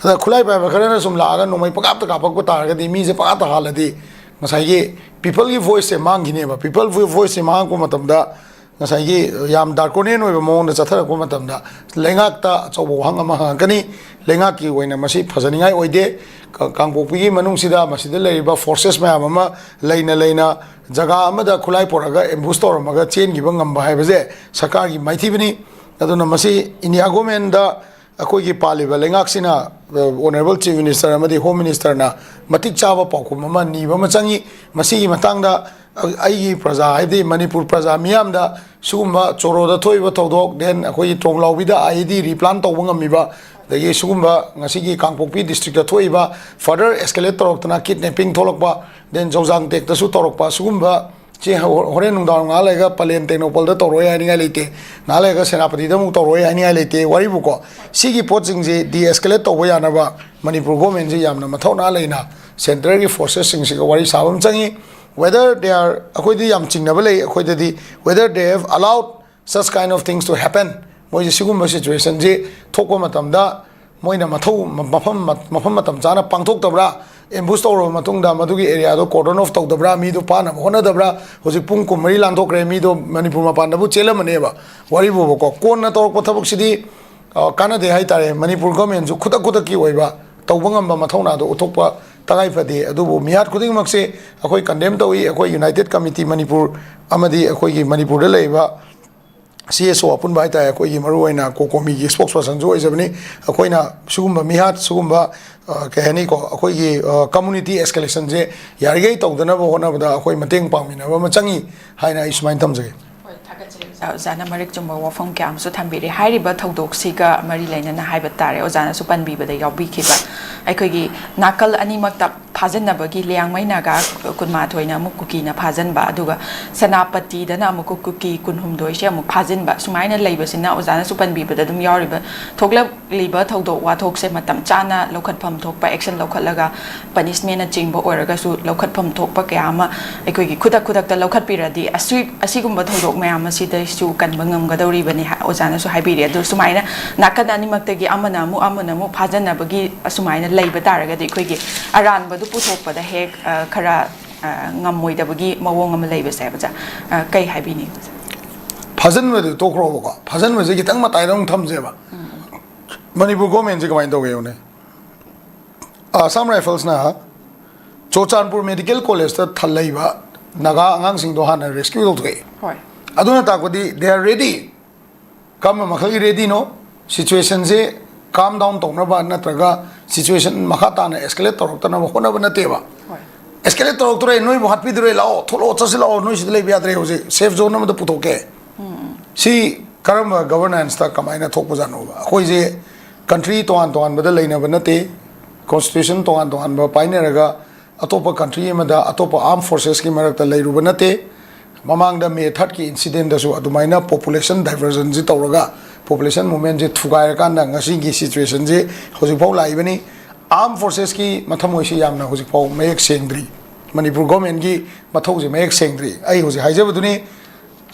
ꯑꯗ ꯈꯨꯠꯂꯥꯏ ꯄꯥꯏꯕ ꯈꯔꯅ ꯁꯨꯝ ꯂꯥꯛꯑꯒ ꯅꯣꯡꯃꯩ ꯄꯪꯀꯥꯞꯇ ꯀꯥꯞꯄꯛꯄ ꯇꯥꯔꯒꯗꯤ, ꯃꯤꯁꯦ ꯄꯪꯍꯥꯠꯇ ꯍꯥꯠꯂꯗꯤ, ꯉꯁꯥꯏꯒꯤ peopleꯒꯤ voiceꯁꯦ ꯃꯥꯡꯈꯤꯅꯦꯕ꯫ People voiceꯁꯦ ꯃꯥꯡꯉꯛꯄ ꯃꯇꯝꯗ, ꯉꯁꯥꯏꯒꯤ ꯌꯥꯝ ꯗꯥꯔꯀꯣꯅꯤꯌꯟ ꯑꯣꯏꯕ ꯃꯑꯣꯡꯗ ꯆꯠꯊꯔꯛꯄ ꯃꯇꯝꯗ ꯂꯩꯉꯥꯛꯇ ꯑꯆꯧꯕ ꯋꯥꯍꯪ ꯑꯃ ꯍꯪꯉꯛꯀꯅꯤ꯫ ꯂꯩꯉꯥꯛꯀꯤ ꯑꯣꯏꯅ ꯃꯁꯤ ꯐꯖꯅꯤꯡꯉꯥꯏ ꯑꯣꯏꯗꯦ꯫ ꯀ-, ꯀꯥꯡꯄꯣꯛꯄꯤꯒꯤ ꯃꯅꯨꯡꯁꯤꯗ ꯃꯁꯤꯗ ꯂꯩꯔꯤꯕ ꯐꯣꯔꯁꯦꯁ ꯃꯌꯥꯝ ꯑꯃ ꯂꯩꯅ ꯂꯩꯅ ꯖꯒꯥ ꯑꯃꯗ ꯈꯨꯠꯂꯥꯏ ꯄꯨꯔꯛꯑꯒ ꯑꯦꯝꯕꯨꯁ ꯇꯧꯔꯝꯃꯒ ꯆꯦꯟꯈꯤꯕ ꯉꯝꯕ ꯍꯥꯏꯕꯁꯦ ꯁꯔꯀꯥꯔꯒꯤ ꯃꯥꯏꯊꯤꯕꯅꯤ꯫ ꯑꯗꯨꯅ ꯃꯁꯤ ꯏꯟꯗꯤꯌꯥ ꯒꯣꯔꯃꯦꯟꯗ ꯑꯩꯈꯣꯏꯒꯤ ꯄꯥꯜꯂꯤꯕ ꯂꯩꯉꯥꯛꯁꯤꯅ, ꯑ, ꯑꯣꯅꯔꯦꯕꯜ ꯆꯤꯐ ꯃꯤꯅꯤꯁꯇꯔ ꯑꯃꯗꯤ ꯍꯣꯝ ꯃꯤꯅꯤꯁꯇꯔꯅ ꯃꯇꯤꯛ ꯆꯥꯕ ꯄꯥꯎꯈꯨꯝ ꯑꯃ ꯅꯤꯕ ꯑꯃ ꯆꯪꯉꯤ꯫ ꯃꯁꯤꯒꯤ ꯃꯇꯥꯡꯗ ꯑ-, ꯑꯩꯒꯤ ꯄ꯭ꯔꯖꯥ, ꯍꯥꯏꯕꯗꯤ ꯃꯅꯤꯄꯨꯔ ꯄ꯭ꯔꯖꯥ ꯃꯤꯌꯥꯝꯗ ꯁꯤꯒꯨꯝꯕ ꯆꯣꯔꯣꯗ ꯊꯣꯛꯏꯕ ꯊꯧꯗꯣꯛ, then ꯑꯩꯈꯣꯏꯒꯤ ꯇ꯭ꯔꯣꯡꯂꯥꯎꯕꯤꯗ ꯑꯥꯏ ꯏ ꯗꯤ ꯔꯤꯄ꯭ꯂꯥꯟ ꯇꯧꯕ ꯉꯝꯃꯤꯕ, ꯑꯗꯒꯤ ꯁꯤꯒꯨꯝꯕ ꯉꯁꯤꯒꯤ ꯀꯥꯡꯄꯣꯛꯄꯤ ꯗꯤꯁꯇ꯭ꯔꯤꯛꯇ ꯊꯣꯛꯏꯕ further escalate ꯇꯧꯔꯛꯇꯅ ꯀꯤꯗꯅꯦꯄꯤꯡ ꯊꯣꯛꯂꯛꯄ, then ꯖꯧꯖꯥꯡ ꯇꯦꯛꯇꯁꯨ ꯇꯧꯔꯛꯄ, ꯁꯤꯒꯨꯝꯕ ꯁꯤ ꯍꯣ-, ꯍꯣꯔꯦꯟ ꯅꯨꯡꯗꯥꯡ ꯉꯥꯏꯍꯥꯛ ꯂꯩꯔꯒ ꯄꯂꯦꯟ ꯇꯦꯡꯅꯧꯄꯜꯗ ꯇꯧꯔꯣꯏ ꯍꯥꯏꯅꯤꯡꯉꯥꯏ ꯂꯩꯇꯦ, ꯉꯥꯏꯍꯥꯛ ꯂꯩꯔꯒ ꯁꯦꯅꯥꯄꯇꯤꯗ ꯑꯃꯨꯛ ꯇꯧꯔꯣꯏ ꯍꯥꯏꯅꯤꯡꯉꯥꯏ ꯂꯩꯇꯦ꯫ ꯋꯥꯔꯤꯕꯨꯀꯣ, ꯁꯤꯒꯤ ꯄꯣꯠꯁꯤꯡꯁꯤ ꯗꯤ ꯑꯦꯁꯀꯦꯂꯦꯠ ꯇꯧꯕ ꯌꯥꯅꯕ ꯃꯅꯤꯄꯨꯔ ꯒꯣꯔꯃꯦꯟꯁꯤ ꯌꯥꯝꯅ ꯃꯊꯧꯅꯥ ꯂꯩꯅ ꯁꯦꯟꯇ꯭ꯔꯦꯜꯒꯤ ꯐꯣꯔꯁꯦꯁꯁꯤꯡꯁꯤꯒ ꯋꯥꯔꯤ ꯁꯥꯕ ꯑꯃ ꯆꯪꯉꯤ꯫ Whether they are, ꯑꯩꯈꯣꯏꯗꯤ ꯌꯥꯝ ꯆꯤꯡꯅꯕ ꯂꯩ, ꯑꯩꯈꯣꯏꯗꯗꯤ, whether they have allowed such kind of things to happen, ꯃꯣꯏꯁꯦ ꯁꯤꯒꯨꯝꯕ ꯁꯤꯆꯨꯋꯦꯁꯟꯁꯤ ꯊꯣꯛꯄ ꯃꯇꯝꯗ ꯃꯣꯏꯅ ꯃꯊꯧ, ꯃꯐꯝ, ꯃꯐꯝ ꯃꯇꯝ ꯆꯥꯅ ꯄꯥꯡꯊꯣꯛꯇꯕ꯭ꯔꯥ? ꯑꯦꯝꯕꯨꯁ ꯇꯧꯔꯕ ꯃꯇꯨꯡꯗ ꯃꯗꯨꯒꯤ ꯑꯦꯔꯤꯌꯥꯗꯣ ꯀꯣꯔꯗꯟ ꯑꯣꯐ ꯇꯧꯗꯕ꯭ꯔꯥ? ꯃꯤꯗꯣ ꯐꯥꯅꯕ ꯍꯣꯠꯅꯗꯕ꯭ꯔꯥ? ꯍꯧꯖꯤꯛ ꯄꯨꯡ ꯀꯨꯟꯃꯔꯤ ꯂꯥꯟꯊꯣꯛꯈ꯭ꯔꯦ, ꯃꯤꯗꯣ ꯃꯅꯤꯄꯨꯔ ꯃꯄꯥꯟꯗꯕꯨ ꯆꯦꯜꯂꯝꯃꯅꯦꯕ꯫ ꯋꯥꯔꯤꯕꯨꯕꯀꯣ, ꯀꯣꯟꯅ ꯇꯧꯔꯛꯄ ꯊꯕꯛꯁꯤꯗꯤ, ꯑ, ꯀꯥꯟꯅꯗꯦ ꯍꯥꯏꯇꯥꯔꯦ꯫ ꯃꯅꯤꯄꯨꯔ ꯒꯣꯔꯃꯦꯟꯁꯨ ꯈꯨꯗꯛ ꯈꯨꯗꯛꯀꯤ ꯑꯣꯏꯕ ꯇꯧꯕ ꯉꯝꯕ ꯃꯊꯧꯅꯥꯗꯣ ꯎꯠꯊꯣꯛꯄ ꯇꯉꯥꯏ ꯐꯗꯦ꯫ ꯑꯗꯨꯕꯨ ꯃꯤꯍꯥꯠ ꯈꯨꯗꯤꯡꯃꯛꯁꯦ ꯑꯩꯈꯣꯏ ꯀꯟꯗꯦꯝ ꯇꯧꯏ꯫ ꯑꯩꯈꯣꯏ ꯌꯨꯅꯥꯏꯇꯦꯠ ꯀꯃꯤꯇꯤ ꯃꯅꯤꯄꯨꯔ ꯑꯃꯗꯤ ꯑꯩꯈꯣꯏꯒꯤ ꯃꯅꯤꯄꯨꯔꯗ ꯂꯩꯔꯤꯕ ꯁꯤ ꯑꯦꯁ ꯑꯣ ꯑꯄꯨꯟꯕ ꯍꯥꯏꯇꯥꯔꯦ, ꯑꯩꯈꯣꯏꯒꯤ ꯃꯔꯨꯑꯣꯏꯅ ꯀꯣꯀꯣꯃꯤꯒꯤ ꯁ꯭ꯄꯣꯛꯁ ꯄꯔꯁꯟꯁꯨ ꯑꯣꯏꯖꯕꯅꯤ꯫ ꯑꯩꯈꯣꯏꯅ ꯁꯤꯒꯨꯝꯕ ꯃꯤꯍꯥꯠ, ꯁꯤꯒꯨꯝꯕ, ꯑ, ꯀꯩ ꯍꯥꯏꯅꯤꯀꯣ, ꯑꯩꯈꯣꯏꯒꯤ, ꯑ, ꯀꯝꯃꯨꯅꯤꯇꯤ ꯑꯦꯁꯀꯦꯂꯦꯁꯟꯁꯦ ꯌꯥꯔꯤꯈꯩ ꯇꯧꯗꯅꯕ ꯍꯣꯠꯅꯕꯗ ꯑꯩꯈꯣꯏ ꯃꯇꯦꯡ ꯄꯥꯡꯃꯤꯟꯅꯕ ꯑꯃ ꯆꯪꯉꯤ ꯍꯥꯏꯅ ꯑꯩ ꯁꯨꯃꯥꯏꯅ ꯊꯝꯖꯒꯦ꯫ ꯍꯣꯏ, ꯊꯥꯒꯠꯆꯔꯤ ꯑꯣꯖꯥ꯫ ꯑꯣꯖꯥꯅ ꯃꯔꯤꯛ ꯆꯨꯝꯕ ꯋꯥꯐꯝ ꯀꯌꯥ ꯑꯃꯁꯨ ꯊꯝꯕꯤꯔꯦ꯫ ꯍꯥꯏꯔꯤꯕ ꯊꯧꯗꯣꯛꯁꯤꯒ ꯃꯔꯤ ꯂꯩꯅꯅ ꯍꯥꯏꯕ ꯇꯥꯔꯦ, ꯑꯣꯖꯥꯅꯁꯨ ꯄꯟꯕꯤꯕꯗ ꯌꯥꯎꯕꯤꯈꯤꯕ ꯑꯩꯈꯣꯏꯒꯤ ꯅꯥꯀꯜ ꯑꯅꯤꯃꯛꯇ ꯐꯥꯖꯤꯟꯅꯕꯒꯤ ꯂꯤꯌꯥꯡꯃꯩ ꯅꯥꯒꯥ ꯀꯨꯟꯃꯥꯊꯣꯏꯅ ꯑꯃꯨꯛ ꯀꯨꯀꯤꯅ ꯐꯥꯖꯤꯟꯕ, ꯑꯗꯨꯒ ꯁꯦꯅꯥꯄꯇꯤꯗꯅ ꯑꯃꯨꯛꯀ ꯀꯨꯀꯤ ꯀꯨꯟꯍꯨꯝꯗꯣꯏꯁꯦ ꯑꯃꯨꯛ ꯐꯥꯖꯤꯟꯕ, ꯁꯨꯃꯥꯏꯅ ꯂꯩꯕꯁꯤꯅ ꯑꯣꯖꯥꯅꯁꯨ ꯄꯟꯕꯤꯕꯗ ꯑꯗꯨꯝ ꯌꯥꯎꯔꯤꯕ ꯊꯣꯛꯂꯛꯂꯤꯕ ꯊꯧꯗꯣꯛ ꯋꯥꯊꯣꯛꯁꯦ ꯃꯇꯝ ꯆꯥꯅ ꯂꯧꯈꯠꯐꯝ ꯊꯣꯛꯄ action ꯂꯧꯈꯠꯂꯒ punishmentꯅꯆꯤꯡꯕ ꯑꯣꯏꯔꯒꯁꯨ ꯂꯧꯈꯠꯐꯝ ꯊꯣꯛꯄ ꯀꯌꯥ ꯑꯃ ꯑꯩꯈꯣꯏꯒꯤ ꯈꯨꯗꯛ ꯈꯨꯗꯛꯇ ꯂꯧꯈꯠꯄꯤꯔꯗꯤ ꯑꯁꯤ-, ꯑꯁꯤꯒꯨꯝꯕ ꯊꯧꯗꯣꯛ ꯃꯌꯥꯝ ꯑꯁꯤꯗꯩꯁꯨ ꯀꯟꯕ ꯉꯝꯒꯗꯧꯔꯤꯕꯅꯤ ꯍꯥꯏ-, ꯑꯣꯖꯥꯅꯁꯨ ꯍꯥꯏꯕꯤꯔꯤ꯫ ꯑꯗꯨ ꯁꯨꯃꯥꯏꯅ ꯅꯥꯀꯟ ꯑꯅꯤꯃꯛꯇꯒꯤ ꯑꯃꯅ ꯑꯃꯨꯛ ꯑꯃꯅ ꯑꯃꯨꯛ ꯐꯥꯖꯟꯅꯕꯒꯤ ꯑꯁꯨꯃꯥꯏꯅ ꯂꯩꯕ ꯇꯥꯔꯒꯗꯤ ꯑꯩꯈꯣꯏꯒꯤ ꯑꯔꯥꯟꯕꯗꯨ ꯄꯨꯊꯣꯛꯄꯗ ꯍꯦꯛ, ꯑ, ꯈꯔ, ꯑ, ꯉꯝꯃꯣꯏꯗꯕꯒꯤ ꯃꯑꯣꯡ ꯑꯃ ꯂꯩꯕꯁꯦ, ꯑꯣꯖꯥ, ꯑ, ꯀꯩ ꯍꯥꯏꯕꯤꯅꯤ, ꯑꯣꯖꯥ? ꯐꯥꯖꯤꯟꯕꯗꯤ ꯇꯣꯛꯈ꯭ꯔꯣꯕꯀꯣ, ꯐꯥꯖꯤꯟꯕꯁꯦ ꯈꯤꯇꯪ ꯃꯇꯥꯏꯗ ꯑꯃꯨꯛ ꯊꯝꯁꯦꯕ꯫ ꯃꯅꯤꯄꯨꯔ ꯒꯣꯔꯃꯦꯟꯁꯦ ꯀꯃꯥꯏꯅ ꯇꯧꯒꯦ ꯌꯦꯡꯉꯨꯅꯦ꯫ ꯑꯁꯥꯝ ꯔꯥꯏꯐꯜꯁꯅ ꯆꯨꯔꯆꯥꯟꯄꯨꯔ ꯃꯦꯗꯤꯀꯦꯜ ꯀꯣꯂꯦꯖꯇ ꯊꯜꯂꯛꯏꯕ ꯅꯥꯒꯥ ꯑꯉꯥꯡꯁꯤꯡꯗꯣ ꯍꯥꯟꯅ ꯔꯦꯁꯀ꯭ꯌꯨ ꯇꯧꯊꯣꯛꯑꯦ꯫ ꯍꯣꯏ꯫ ꯑꯗꯨꯅ ꯇꯥꯛꯄꯗꯤ they are ready꯫ ꯀꯔꯝꯕ ꯃꯈꯜꯒꯤ ꯔꯦꯗꯤꯅꯣ? ꯁꯤꯆꯨꯋꯦꯁꯟꯁꯦ ꯀꯥꯝ ꯗꯥꯎꯟ ꯇꯧꯅꯕ ꯅꯠꯇ꯭ꯔꯒ ꯁꯤꯆꯨꯋꯦꯁꯟ ꯃꯈꯥ ꯇꯥꯅ ꯑꯦꯁꯀꯦꯂꯦꯠ ꯇꯧꯔꯛꯇꯅꯕ ꯍꯣꯠꯅꯕ ꯅꯠꯇꯦꯕ꯫ ꯍꯣꯏ꯫ ꯑꯦꯁꯀꯦꯂꯦꯠ ꯇꯧꯔꯛꯇꯣꯔꯦ, ꯅꯣꯏꯕꯨ ꯍꯥꯠꯄꯤꯗꯣꯔꯦ, ꯂꯥꯛꯑꯣ, ꯊꯣꯛꯂꯛꯑꯣ, ꯆꯠꯁꯤꯜꯂꯛꯑꯣ, ꯅꯣꯏ ꯁꯤꯗ ꯂꯩꯕ ꯌꯥꯗ꯭ꯔꯦ, ꯍꯧꯖꯤꯛ ꯁꯦꯐ ꯖꯣꯟ ꯑꯃꯗ ꯄꯨꯊꯣꯛꯀꯦ꯫ ꯁꯤ ꯀꯔꯝꯕ ꯒꯕꯔꯅꯦꯟꯁꯇ ꯀꯃꯥꯏꯅ ꯊꯣꯛꯄꯖꯥꯠꯅꯣꯕ? ꯑꯩꯈꯣꯏꯁꯦ ꯀꯟꯇ꯭ꯔꯤ ꯇꯣꯉꯥꯟ ꯇꯣꯉꯥꯟꯕꯗ ꯂꯩꯅꯕ ꯅꯠꯇꯦ, ꯀꯣꯟꯁꯇꯤꯇ꯭ꯌꯨꯁꯟ ꯇꯣꯉꯥꯟ ꯇꯣꯉꯥꯟꯕ ꯄꯥꯏꯅꯔꯒ ꯑꯇꯣꯞꯄ ꯀꯟꯇ꯭ꯔꯤ ꯑꯃꯗ, ꯑꯇꯣꯞꯄ ꯑꯥꯔꯝ ꯐꯣꯔꯁꯦꯁꯀꯤ ꯃꯔꯛꯇ ꯂꯩꯔꯨꯕ ꯅꯠꯇꯦ꯫ ꯃꯃꯥꯡꯗ ꯃꯦ ꯊꯥꯔꯠꯀꯤ ꯏꯟꯁꯤꯗꯦꯟꯗꯁꯨ ꯑꯗꯨꯃꯥꯏꯅ ꯄꯣꯄꯨꯂꯦꯁꯟ ꯗꯥꯏꯚꯔꯖꯟꯁꯤ ꯇꯧꯔꯒ ꯄꯣꯄꯨꯂꯦꯁꯟ ꯃꯨꯞꯃꯦꯟꯁꯦ ꯊꯨꯒꯥꯏꯔꯀꯥꯟꯗ ꯉꯁꯤꯒꯤ ꯁꯤꯆꯨꯋꯦꯁꯟꯁꯤ ꯍꯧꯖꯤꯛꯐꯥꯎ ꯂꯥꯛꯏꯕꯅꯤ꯫ ꯑꯥꯔꯝ ꯐꯣꯔꯁꯦꯁꯀꯤ ꯃꯊꯃꯣꯏꯁꯤ ꯌꯥꯝꯅ ꯍꯧꯖꯤꯛꯐꯥꯎ ꯃꯌꯦꯛ ꯁꯦꯡꯗ꯭ꯔꯤ꯫ ꯃꯅꯤꯄꯨꯔ ꯒꯣꯔꯃꯦꯟꯒꯤ ꯃꯊꯧꯁꯦ ꯃꯌꯦꯛ ꯁꯦꯡꯗ꯭ꯔꯤ꯫ ꯑꯩ ꯍꯧꯖꯤꯛ ꯍꯥꯏꯖꯕꯗꯨꯅꯤ,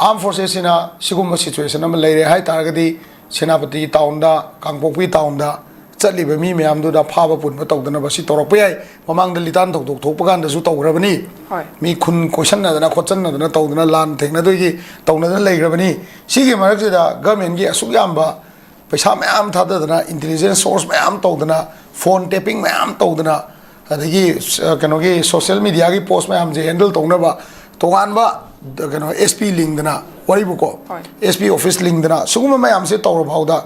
ꯑꯥꯔꯝ ꯐꯣꯔꯁꯦꯁꯁꯤꯅ ꯁꯤꯒꯨꯝꯕ ꯁꯤꯆꯨꯋꯦꯁꯟ ꯑꯃ ꯂꯩꯔꯦ ꯍꯥꯏ ꯇꯥꯔꯒꯗꯤ, ꯁꯦꯅꯥꯄꯇꯤ ꯇꯥꯎꯟꯗ, ꯀꯥꯡꯄꯣꯛꯄꯤ ꯇꯥꯎꯟꯗ ꯆꯠꯂꯤꯕ ꯃꯤ ꯃꯌꯥꯝꯗꯨꯗ ꯐꯥꯕ ꯄꯨꯟꯕ ꯇꯧꯗꯅꯕ ꯁꯤ ꯇꯧꯔꯛꯄ ꯌꯥꯏ꯫ ꯃꯃꯥꯡꯗ ꯂꯤꯇꯥꯟ ꯊꯧꯗꯣꯛ ꯊꯣꯛꯄ ꯀꯥꯟꯗꯁꯨ ꯇꯧꯈ꯭ꯔꯕꯅꯤ꯫ ꯍꯣꯏ꯫ ꯃꯤ ꯈꯨꯟ ꯀꯣꯏꯁꯟꯅꯗꯅ ꯈꯣꯠꯆꯟꯅꯗꯅ ꯇꯧꯗꯅ ꯂꯥꯟ ꯊꯦꯡꯅꯗꯣꯏꯒꯤ ꯇꯧꯅꯗꯅ ꯂꯩꯈ꯭ꯔꯕꯅꯤ꯫ ꯁꯤꯒꯤ ꯃꯔꯛꯁꯤꯗ ꯒꯚꯔꯟꯃꯦꯟꯒꯤ ꯑꯁꯨꯛ ꯌꯥꯝꯕ ꯄꯩꯁꯥ ꯃꯌꯥꯝ ꯊꯥꯗꯗꯅ, ꯏꯟꯇꯦꯂꯤꯖꯦꯟꯁ ꯁꯣꯔꯁ ꯃꯌꯥꯝ ꯇꯧꯗꯅ, ꯐꯣꯟ ꯇꯦꯄꯤꯡ ꯃꯌꯥꯝ ꯇꯧꯗꯅ, ꯑꯗꯒꯤ, ꯑ, ꯀꯩꯅꯣꯒꯤ ꯁꯣꯁꯤꯌꯦꯜ ꯃꯤꯗꯤꯌꯥꯒꯤ ꯄꯣꯁ ꯃꯌꯥꯝꯁꯦ ꯍꯦꯟꯗꯜ ꯇꯧꯅꯕ ꯇꯣꯉꯥꯟꯕ, ꯀꯩꯅꯣ, ꯑꯦꯁ ꯄꯤ ꯂꯤꯡꯗꯅ, ꯋꯥꯔꯤꯕꯨꯀꯣ, ꯍꯣꯏ꯫ ꯑꯦꯁ ꯄꯤ ꯑꯣꯐꯤꯁ ꯂꯤꯡꯗꯅ, ꯁꯤꯒꯨꯝꯕ ꯃꯌꯥꯝꯁꯦ ꯇꯧꯔ ꯐꯥꯎꯗ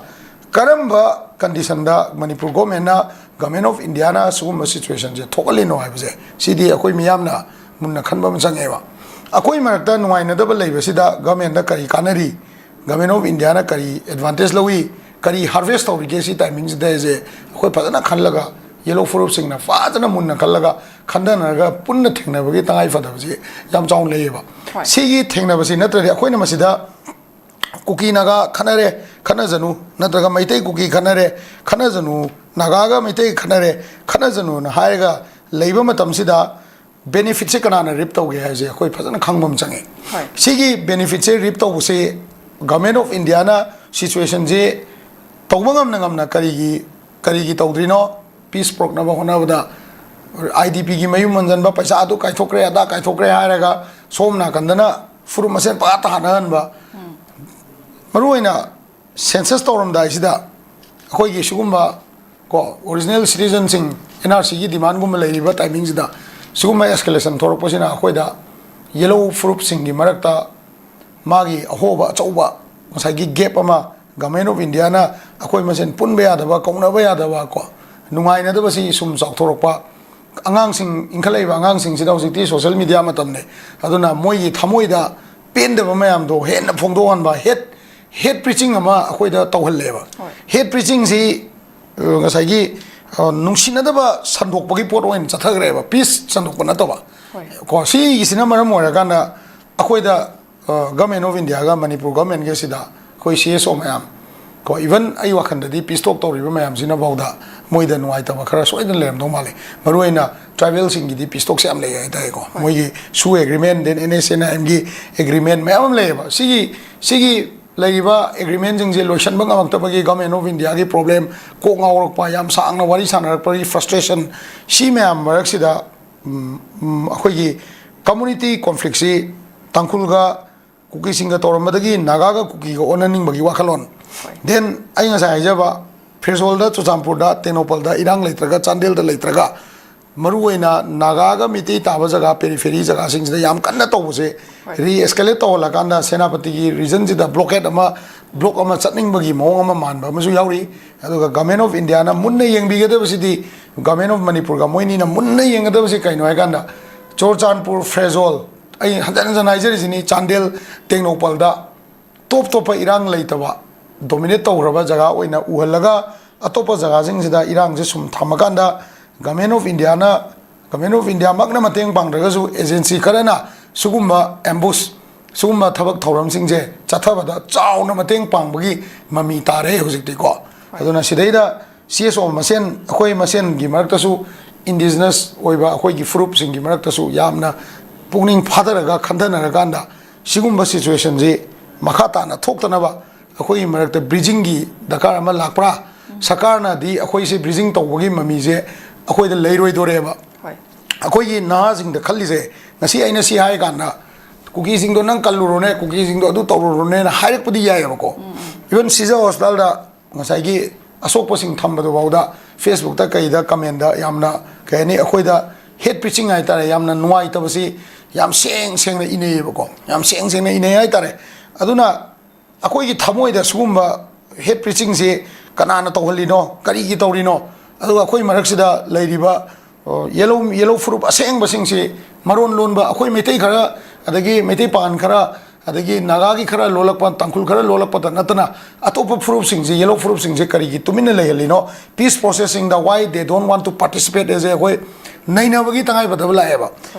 ꯀꯔꯝꯕ ꯀꯟꯗꯤꯁꯟꯗ ꯃꯅꯤꯄꯨꯔ ꯒꯣꯔꯃꯦꯟꯅ, ꯒꯚꯔꯟꯃꯦꯟ ꯑꯣꯐ ꯏꯟꯗꯤꯌꯥꯅ ꯁꯤꯒꯨꯝꯕ ꯁꯤꯆꯨꯋꯦꯁꯟꯁꯦ ꯊꯣꯛꯍꯜꯂꯤꯅꯣ ꯍꯥꯏꯕꯁꯦ, ꯁꯤꯗꯤ ꯑꯩꯈꯣꯏ ꯃꯤꯌꯥꯝꯅ ꯃꯨꯟꯅ ꯈꯟꯕ ꯑꯃ ꯆꯪꯉꯦꯕ꯫ ꯑꯩꯈꯣꯏ ꯃꯔꯛꯇ ꯅꯨꯡꯉꯥꯏꯅꯗꯕ ꯂꯩꯕꯁꯤꯗ ꯒꯚꯔꯟꯃꯦꯟꯗ ꯀꯔꯤ ꯀꯥꯟꯅꯔꯤ? ꯒꯚꯔꯟꯃꯦꯟ ꯑꯣꯐ ꯏꯟꯗꯤꯌꯥꯅ ꯀꯔꯤ ꯑꯦꯗꯚꯥꯟꯇꯦꯖ ꯂꯧꯏ, ꯀꯔꯤ ꯍꯥꯔꯚꯦꯁ ꯇꯧꯔꯤꯒꯦ ꯁꯤ ꯇꯥꯏꯃꯤꯡꯁꯤꯗ ꯍꯥꯏꯁꯦ ꯑꯩꯈꯣꯏ ꯐꯖꯅ ꯈꯜꯂꯒ, ꯌꯦꯜꯂꯣ ꯐꯨꯔꯨꯞꯁꯤꯡꯅ ꯐꯖꯅ ꯃꯨꯟꯅ ꯈꯜꯂꯒ, ꯈꯟꯊꯅꯔꯒ ꯄꯨꯟꯅ ꯊꯦꯡꯅꯕꯒꯤ ꯇꯉꯥꯏ ꯐꯗꯕꯁꯤ ꯌꯥꯝ ꯆꯥꯎꯅ ꯂꯩꯌꯦꯕ꯫ ꯍꯣꯏ꯫ ꯁꯤꯒꯤ ꯊꯦꯡꯅꯕꯁꯤ ꯅꯠꯇ꯭ꯔꯗꯤ ꯑꯩꯈꯣꯏꯅ ꯃꯁꯤꯗ ꯀꯨꯀꯤ ꯅꯥꯒꯥ ꯈꯠꯅꯔꯦ, ꯈꯠꯅꯖꯅꯨ, ꯅꯠꯇ꯭ꯔꯒ ꯃꯩꯇꯩ ꯀꯨꯀꯤ ꯈꯠꯅꯔꯦ, ꯈꯠꯅꯖꯅꯨ, ꯅꯥꯒꯥꯒ ꯃꯩꯇꯩ ꯈꯠꯅꯔꯦ, ꯈꯠꯅꯖꯅꯨꯅ ꯍꯥꯏꯔꯒ ꯂꯩꯕ ꯃꯇꯝꯁꯤꯗ ꯕꯦꯅꯤꯐꯤꯠꯁꯦ ꯀꯅꯥꯅ ꯔꯤꯞ ꯇꯧꯒꯦ ꯍꯥꯏꯁꯦ ꯑꯩꯈꯣꯏ ꯐꯖꯅ ꯈꯪꯕ ꯑꯃ ꯆꯪꯉꯦ꯫ ꯍꯣꯏ꯫ ꯁꯤꯒꯤ ꯕꯦꯅꯤꯐꯤꯠꯁꯦ ꯔꯤꯞ ꯇꯧꯕꯁꯦ ꯒꯚꯔꯟꯃꯦꯟ ꯑꯣꯐ ꯏꯟꯗꯤꯌꯥꯅ ꯁꯤꯆꯨꯋꯦꯁꯟꯁꯦ ꯇꯧꯕ ꯉꯝꯅ ꯉꯝꯅ ꯀꯔꯤꯒꯤ, ꯀꯔꯤꯒꯤ ꯇꯧꯗ꯭ꯔꯤꯅꯣ? ꯄꯤꯁ ꯄꯨꯔꯛꯅꯕ ꯍꯣꯠꯅꯕꯗ ꯑꯥꯏ ꯗꯤ ꯄꯤꯒꯤ ꯃꯌꯨꯝ ꯍꯟꯖꯟꯕ, ꯄꯩꯁꯥ ꯑꯗꯨ ꯀꯥꯏꯊꯣꯛꯈ꯭ꯔꯦ, ꯑꯗꯥ ꯀꯥꯏꯊꯣꯛꯈ꯭ꯔꯦ ꯍꯥꯏꯔꯒ ꯁꯣꯝ ꯅꯥꯀꯟꯗꯅ ꯐꯨꯔꯨꯞ ꯃꯁꯦꯟ ꯄꯥ ꯇꯥꯅꯍꯟꯕ, ꯃꯔꯨꯑꯣꯏꯅ ꯁꯦꯟꯁꯁ ꯇꯧꯔꯝꯗꯥꯏꯁꯤꯗ ꯑꯩꯈꯣꯏꯒꯤ ꯁꯤꯒꯨꯝꯕ ꯀꯣ ꯑꯣꯔꯤꯖꯤꯅꯦꯜ ꯁꯤꯇꯤꯖꯟꯁꯤꯡ ꯑꯦꯟ ꯑꯥꯔ ꯁꯤꯒꯤ ꯗꯤꯃꯥꯟꯒꯨꯝꯕ ꯂꯩꯔꯤꯕ ꯇꯥꯏꯃꯤꯡꯁꯤꯗ ꯁꯤꯒꯨꯝꯕ ꯑꯦꯁꯀꯦꯂꯦꯁꯟ ꯊꯣꯔꯛꯄꯁꯤꯅ ꯑꯩꯈꯣꯏꯗ ꯌꯦꯂꯧ ꯐꯨꯔꯨꯞꯁꯤꯡꯒꯤ ꯃꯔꯛꯇ ꯃꯥꯒꯤ ꯑꯍꯣꯕ ꯑꯆꯧꯕ ꯉꯁꯥꯏꯒꯤ ꯒꯦꯞ ꯑꯃ ꯒꯃꯦꯟ ꯑꯣꯐ ꯏꯟꯗꯤꯌꯥꯅ ꯑꯩꯈꯣꯏ ꯃꯁꯦꯟ ꯄꯨꯟꯕ ꯌꯥꯗꯕ, ꯀꯧꯅꯕ ꯌꯥꯗꯕ ꯀꯣ ꯅꯨꯡꯉꯥꯏꯅꯗꯕꯁꯤ ꯁꯨꯝ ꯆꯥꯎꯊꯣꯔꯛꯄ, ꯑꯉꯥꯡꯁꯤꯡ ꯏꯟꯈꯠꯂꯛꯏꯕ ꯑꯉꯥꯡꯁꯤꯡꯁꯤꯗ ꯍꯧꯖꯤꯛꯇꯤ ꯁꯣꯁꯦꯜ ꯃꯤꯗꯤꯌꯥ ꯃꯇꯝꯅꯤ꯫ ꯑꯗꯨꯅ ꯃꯣꯏꯒꯤ ꯊꯃꯣꯏꯗ ꯄꯦꯟꯗꯕ ꯃꯌꯥꯝꯗꯣ ꯍꯦꯟꯅ ꯐꯣꯡꯗꯣꯛꯍꯟꯕ, ꯍꯦꯠ ꯍꯦꯠ ꯄ꯭ꯔꯤꯆꯤꯡ ꯑꯃ ꯑꯩꯈꯣꯏꯗ ꯇꯧꯍꯜꯂꯦꯕ꯫ ꯍꯣꯏ꯫ ꯍꯦꯠ ꯄ꯭ꯔꯤꯆꯤꯡꯁꯤ ꯉꯁꯥꯏꯒꯤ ꯅꯨꯡꯁꯤꯅꯗꯕ ꯁꯟꯗꯣꯛꯄꯒꯤ ꯄꯣꯠ ꯑꯣꯏꯅ ꯆꯠꯊꯈ꯭ꯔꯦꯕ, ꯄꯤꯁ ꯁꯟꯗꯣꯛꯄ ꯅꯠꯇꯕ꯫ ꯍꯣꯏ꯫ ꯀꯣ ꯁꯤꯒꯤꯁꯤꯅ ꯃꯔꯝ ꯑꯣꯏꯔꯀꯥꯟꯗ ꯑꯩꯈꯣꯏꯗ ꯒꯃꯦꯟ ꯑꯣꯐ ꯏꯟꯗꯤꯌꯥꯒ ꯃꯅꯤꯄꯨꯔ ꯒꯃꯦꯟꯒꯁꯤꯗ ꯑꯩꯈꯣꯏ ꯁꯤ ꯑꯦꯁ ꯑꯣ ꯃꯌꯥꯝ ꯀꯣ ꯏꯚꯟ ꯑꯩ ꯋꯥꯈꯜꯗꯗꯤ ꯄꯤꯁ ꯇꯣꯛ ꯇꯧꯔꯤꯕ ꯃꯌꯥꯝꯁꯤꯅꯐꯥꯎꯗ ꯃꯣꯏꯗ ꯅꯨꯡꯉꯥꯏꯇꯕ ꯈꯔ ꯁꯣꯏꯗꯅ ꯂꯩꯔꯝꯗꯧ ꯃꯥꯜꯂꯤ꯫ ꯃꯔꯨꯑꯣꯏꯅ ꯇ꯭ꯔꯥꯏꯕꯦꯜꯁꯤꯡꯒꯤꯗꯤ ꯄꯤꯁ ꯇꯣꯛꯁꯦ ꯌꯥꯝ ꯂꯩ ꯍꯥꯏꯇꯥꯔꯦꯀꯣ꯫ ꯍꯣꯏ꯫ ꯃꯣꯏꯒꯤ ꯁꯨ agreement, then N S N I ꯑꯦꯝꯒꯤ ꯑꯦꯒ꯭ꯔꯤꯃꯦꯟ ꯃꯌꯥꯝ ꯑꯃ ꯂꯩꯌꯦꯕ꯫ ꯁꯤꯒꯤ ꯁꯤꯒꯤ ꯂꯩꯔꯤꯕ ꯑꯦꯒ꯭ꯔꯤꯃꯦꯟꯁꯤꯡꯁꯦ ꯂꯣꯏꯁꯤꯟꯕ ꯉꯝꯃꯛꯇꯕꯒꯤ ꯒꯃꯦꯟ ꯑꯣꯐ ꯏꯟꯗꯤꯌꯥꯒꯤ ꯄ꯭ꯔꯣꯕ꯭ꯂꯦꯝ, ꯀꯣꯛ ꯉꯥꯎꯔꯛꯄ, ꯌꯥꯝ ꯁꯥꯡꯅ ꯋꯥꯔꯤ ꯁꯥꯟꯅꯔꯛꯄꯒꯤ ꯐ꯭ꯔꯁꯇ꯭ꯔꯦꯁꯟ, ꯁꯤ ꯃꯌꯥꯝ ꯃꯔꯛꯁꯤꯗ ꯑꯩꯈꯣꯏꯒꯤ ꯀꯝꯃꯨꯅꯤꯇꯤ ꯀꯣꯟꯐ꯭ꯂꯤꯛꯁꯤ ꯇꯥꯡꯈꯨꯜꯒ ꯀꯨꯀꯤꯁꯤꯡꯒ ꯇꯧꯔꯝꯕꯗꯒꯤ ꯅꯥꯒꯥꯒ ꯀꯨꯀꯤꯒ ꯑꯣꯟꯅꯅꯤꯡꯕꯒꯤ ꯋꯥꯈꯜꯂꯣꯟ꯫ ꯍꯣꯏ꯫ ꯗꯦꯟ ꯑꯩ ꯉꯁꯥꯏ ꯍꯥꯏꯖꯕ ꯐ꯭ꯔꯦꯖꯣꯜꯗ, ꯆꯨꯔꯆꯥꯟꯄꯨꯔꯗ, ꯇꯦꯡꯅꯧꯄꯜꯗ ꯏꯔꯥꯡ ꯂꯩꯇ꯭ꯔꯒ, ꯆꯥꯟꯗꯦꯜꯗ ꯂꯩꯇ꯭ꯔꯒ, ꯃꯔꯨꯑꯣꯏꯅ ꯅꯥꯒꯥꯒ ꯃꯤꯇꯩ ꯇꯥꯕ ꯖꯒꯥ, ꯄꯦꯔꯤꯐꯦꯔꯤ ꯖꯒꯥꯁꯤꯡꯁꯤꯗ ꯌꯥꯝ ꯀꯟꯅ ꯇꯧꯕꯁꯦ, ꯍꯣꯏ꯫ ꯔꯤꯑꯦꯁꯀꯦꯂꯦꯠ ꯇꯧꯍꯜꯂꯀꯥꯟꯗ ꯁꯦꯅꯥꯄꯇꯤꯒꯤ ꯔꯤꯖꯟꯁꯤꯗ ꯕ꯭ꯂꯣꯀꯦꯠ ꯑꯃ, ꯕ꯭ꯂꯣꯛ ꯑꯃ ꯆꯠꯅꯤꯡꯕꯒꯤ ꯃꯑꯣꯡ ꯑꯃ ꯃꯥꯟꯕ ꯑꯃꯁꯨ ꯌꯥꯎꯔꯤ꯫ ꯑꯗꯨꯒ ꯒꯃꯦꯟ ꯑꯣꯐ ꯏꯟꯗꯤꯌꯥꯅ ꯃꯨꯟꯅ ꯌꯦꯡꯕꯤꯒꯗꯕꯁꯤꯗꯤ, ꯒꯃꯦꯟ ꯑꯣꯐ ꯃꯅꯤꯄꯨꯔꯒ ꯃꯣꯏꯅꯤꯅ ꯃꯨꯟꯅ ꯌꯦꯡꯒꯗꯕꯁꯤ ꯀꯩꯅꯣ ꯍꯥꯏꯀꯥꯟꯗ, ꯆꯨꯔꯆꯥꯟꯄꯨꯔ, ꯐ꯭ꯔꯦꯖꯣꯜ, ꯑꯩ ꯍꯟꯖꯟ ꯍꯟꯖꯟ ꯍꯥꯏꯖꯔꯤꯁꯤꯅꯤ, ꯆꯥꯟꯗꯦꯜ, ꯇꯦꯡꯅꯧꯄꯜꯗ ꯇꯣꯞ ꯇꯣꯞꯄ ꯏꯔꯥꯡ ꯂꯩꯇꯕ, ꯗꯣꯃꯤꯅꯦꯠ ꯇꯧꯈ꯭ꯔꯕ ꯖꯒꯥ ꯑꯣꯏꯅ ꯎꯍꯜꯂꯒ, ꯑꯇꯣꯞꯄ ꯖꯒꯥꯁꯤꯡꯁꯤꯗ ꯏꯔꯥꯡꯁꯦ ꯁꯨꯝ ꯊꯝꯃꯀꯥꯟꯗ, ꯒꯃꯦꯟ ꯑꯣꯐ ꯏꯟꯗꯤꯌꯥꯅ, ꯒꯃꯦꯟ ꯑꯣꯐ ꯏꯟꯗꯤꯌꯥꯃꯛꯅ ꯃꯇꯦꯡ ꯄꯥꯡꯗ꯭ꯔꯒꯁꯨ, ꯑꯦꯖꯦꯟꯁꯤ ꯈꯔꯅ ꯁꯤꯒꯨꯝꯕ ꯑꯦꯝꯕꯨꯁ, ꯁꯤꯒꯨꯝꯕ ꯊꯕꯛ ꯊꯧꯔꯝꯁꯤꯡꯁꯦ ꯆꯠꯊꯕꯗ ꯆꯥꯎꯅ ꯃꯇꯦꯡ ꯄꯥꯡꯕꯒꯤ ꯃꯃꯤ ꯇꯥꯔꯦ ꯍꯧꯖꯤꯛꯇꯤꯀꯣ꯫ ꯑꯗꯨꯅ ꯁꯤꯗꯩꯗ ꯁꯤ ꯑꯦꯁ ꯑꯣ ꯃꯁꯦꯟ, ꯑꯩꯈꯣꯏ ꯃꯁꯦꯟꯒꯤ ꯃꯔꯛꯇꯁꯨ, ꯏꯟꯗꯤꯖꯤꯅꯁ ꯑꯣꯏꯕ ꯑꯩꯈꯣꯏꯒꯤ ꯐꯨꯔꯨꯞꯁꯤꯡꯒꯤ ꯃꯔꯛꯇꯁꯨ ꯌꯥꯝꯅ ꯄꯨꯛꯅꯤꯡ ꯐꯥꯊꯔꯒ ꯈꯟꯊꯅꯔꯀꯥꯟꯗ, ꯁꯤꯒꯨꯝꯕ ꯁꯤꯆꯨꯋꯦꯁꯟꯁꯤ ꯃꯈꯥ ꯇꯥꯅ ꯊꯣꯛꯇꯅꯕ ꯑꯩꯈꯣꯏꯒꯤ ꯃꯔꯛꯇ ꯕ꯭ꯔꯤꯖꯤꯡꯒꯤ ꯗꯔꯀꯥꯔ ꯑꯃ ꯂꯥꯛꯄ꯭ꯔꯥ? ꯁꯔꯀꯥꯔꯅꯗꯤ ꯑꯩꯈꯣꯏꯁꯦ ꯕ꯭ꯔꯤꯖꯤꯡ ꯇꯧꯕꯒꯤ ꯃꯃꯤꯁꯦ ꯑꯩꯈꯣꯏꯗ ꯂꯩꯔꯣꯏꯗꯣꯔꯦꯕ꯫ ꯍꯣꯏ꯫ ꯑꯩꯈꯣꯏꯒꯤ ꯅꯍꯥꯁꯤꯡꯗ ꯈꯜꯂꯤꯁꯦ, ꯉꯁꯤ ꯑꯩꯅ ꯁꯤ ꯍꯥꯏ ꯀꯥꯟꯗ, ꯀꯨꯀꯤꯁꯤꯡꯗꯣ ꯅꯪ ꯀꯜꯂꯨꯔꯣꯅꯦ, ꯀꯨꯀꯤꯁꯤꯡꯗꯣ ꯑꯗꯨ ꯇꯧꯔꯨꯔꯣꯅꯦꯅ ꯍꯥꯏꯔꯛꯄꯗꯤ ꯌꯥꯏꯑꯕꯀꯣ꯫ ꯏꯚꯟ ꯁꯤꯖ ꯍꯣꯁꯄꯤꯇꯥꯜꯗ ꯉꯁꯥꯏꯒꯤ ꯑꯁꯣꯛꯄꯁꯤꯡ ꯊꯝꯕꯗꯨꯐꯥꯎꯗ ꯐꯦꯁꯕꯨꯛꯇ ꯀꯩꯗ ꯀꯃꯦꯟꯗ ꯌꯥꯝꯅ, ꯀꯩ ꯍꯥꯏꯅꯤ, ꯑꯩꯈꯣꯏꯗ ꯍꯦꯠ ꯄ꯭ꯔꯤꯆꯤꯡ ꯍꯥꯏꯇꯥꯔꯦ, ꯌꯥꯝꯅ ꯅꯨꯡꯉꯥꯏꯇꯕꯁꯤ ꯌꯥꯝ ꯁꯦꯡ ꯁꯦꯡꯅ ꯏꯅꯩꯌꯦꯕꯀꯣ, ꯌꯥꯝ ꯁꯦꯡ ꯁꯦꯡꯅ ꯏꯅꯩ ꯍꯥꯏꯇꯥꯔꯦ꯫ ꯑꯗꯨꯅ ꯑꯩꯈꯣꯏꯒꯤ ꯊꯃꯣꯏꯗ ꯁꯤꯒꯨꯝꯕ ꯍꯦꯠ ꯄ꯭ꯔꯤꯆꯤꯡꯁꯤ ꯀꯅꯥꯅ ꯇꯧꯍꯜꯂꯤꯅꯣ, ꯀꯔꯤꯒꯤ ꯇꯧꯔꯤꯅꯣ? ꯑꯗꯨꯒ ꯑꯩꯈꯣꯏ ꯃꯔꯛꯁꯤꯗ ꯂꯩꯔꯤꯕ, ꯑ, ꯌꯦꯂꯧ, ꯌꯦꯂꯧ ꯐꯨꯔꯨꯞ ꯑꯁꯦꯡꯕꯁꯤꯡꯁꯤ, ꯃꯔꯣꯟ ꯂꯣꯟꯕ ꯑꯩꯈꯣꯏ ꯃꯩꯇꯩ ꯈꯔ, ꯑꯗꯒꯤ ꯃꯩꯇꯩ ꯄꯥꯉꯟ ꯈꯔ, ꯑꯗꯒꯤ ꯅꯥꯒꯥꯒꯤ ꯈꯔ ꯂꯣꯜꯂꯛꯄ, ꯇꯥꯡꯈꯨꯜ ꯈꯔ ꯂꯣꯜꯂꯛꯄꯗ ꯅꯠꯇꯅ, ꯑꯇꯣꯞꯄ ꯐꯨꯔꯨꯞꯁꯤꯡꯁꯤ, ꯌꯦꯂꯧ ꯐꯨꯔꯨꯞꯁꯤꯡꯁꯤ ꯀꯔꯤꯒꯤ ꯇꯨꯃꯤꯟꯅ ꯂꯩꯍꯜꯂꯤꯅꯣ? Peace processꯁꯤꯡꯗ why they don't want to participate ꯍꯥꯏꯁꯦ ꯑꯩꯈꯣꯏ ꯅꯩꯅꯕꯒꯤ ꯇꯉꯥꯏꯐꯗꯕ ꯂꯥꯛꯑꯦꯕ꯫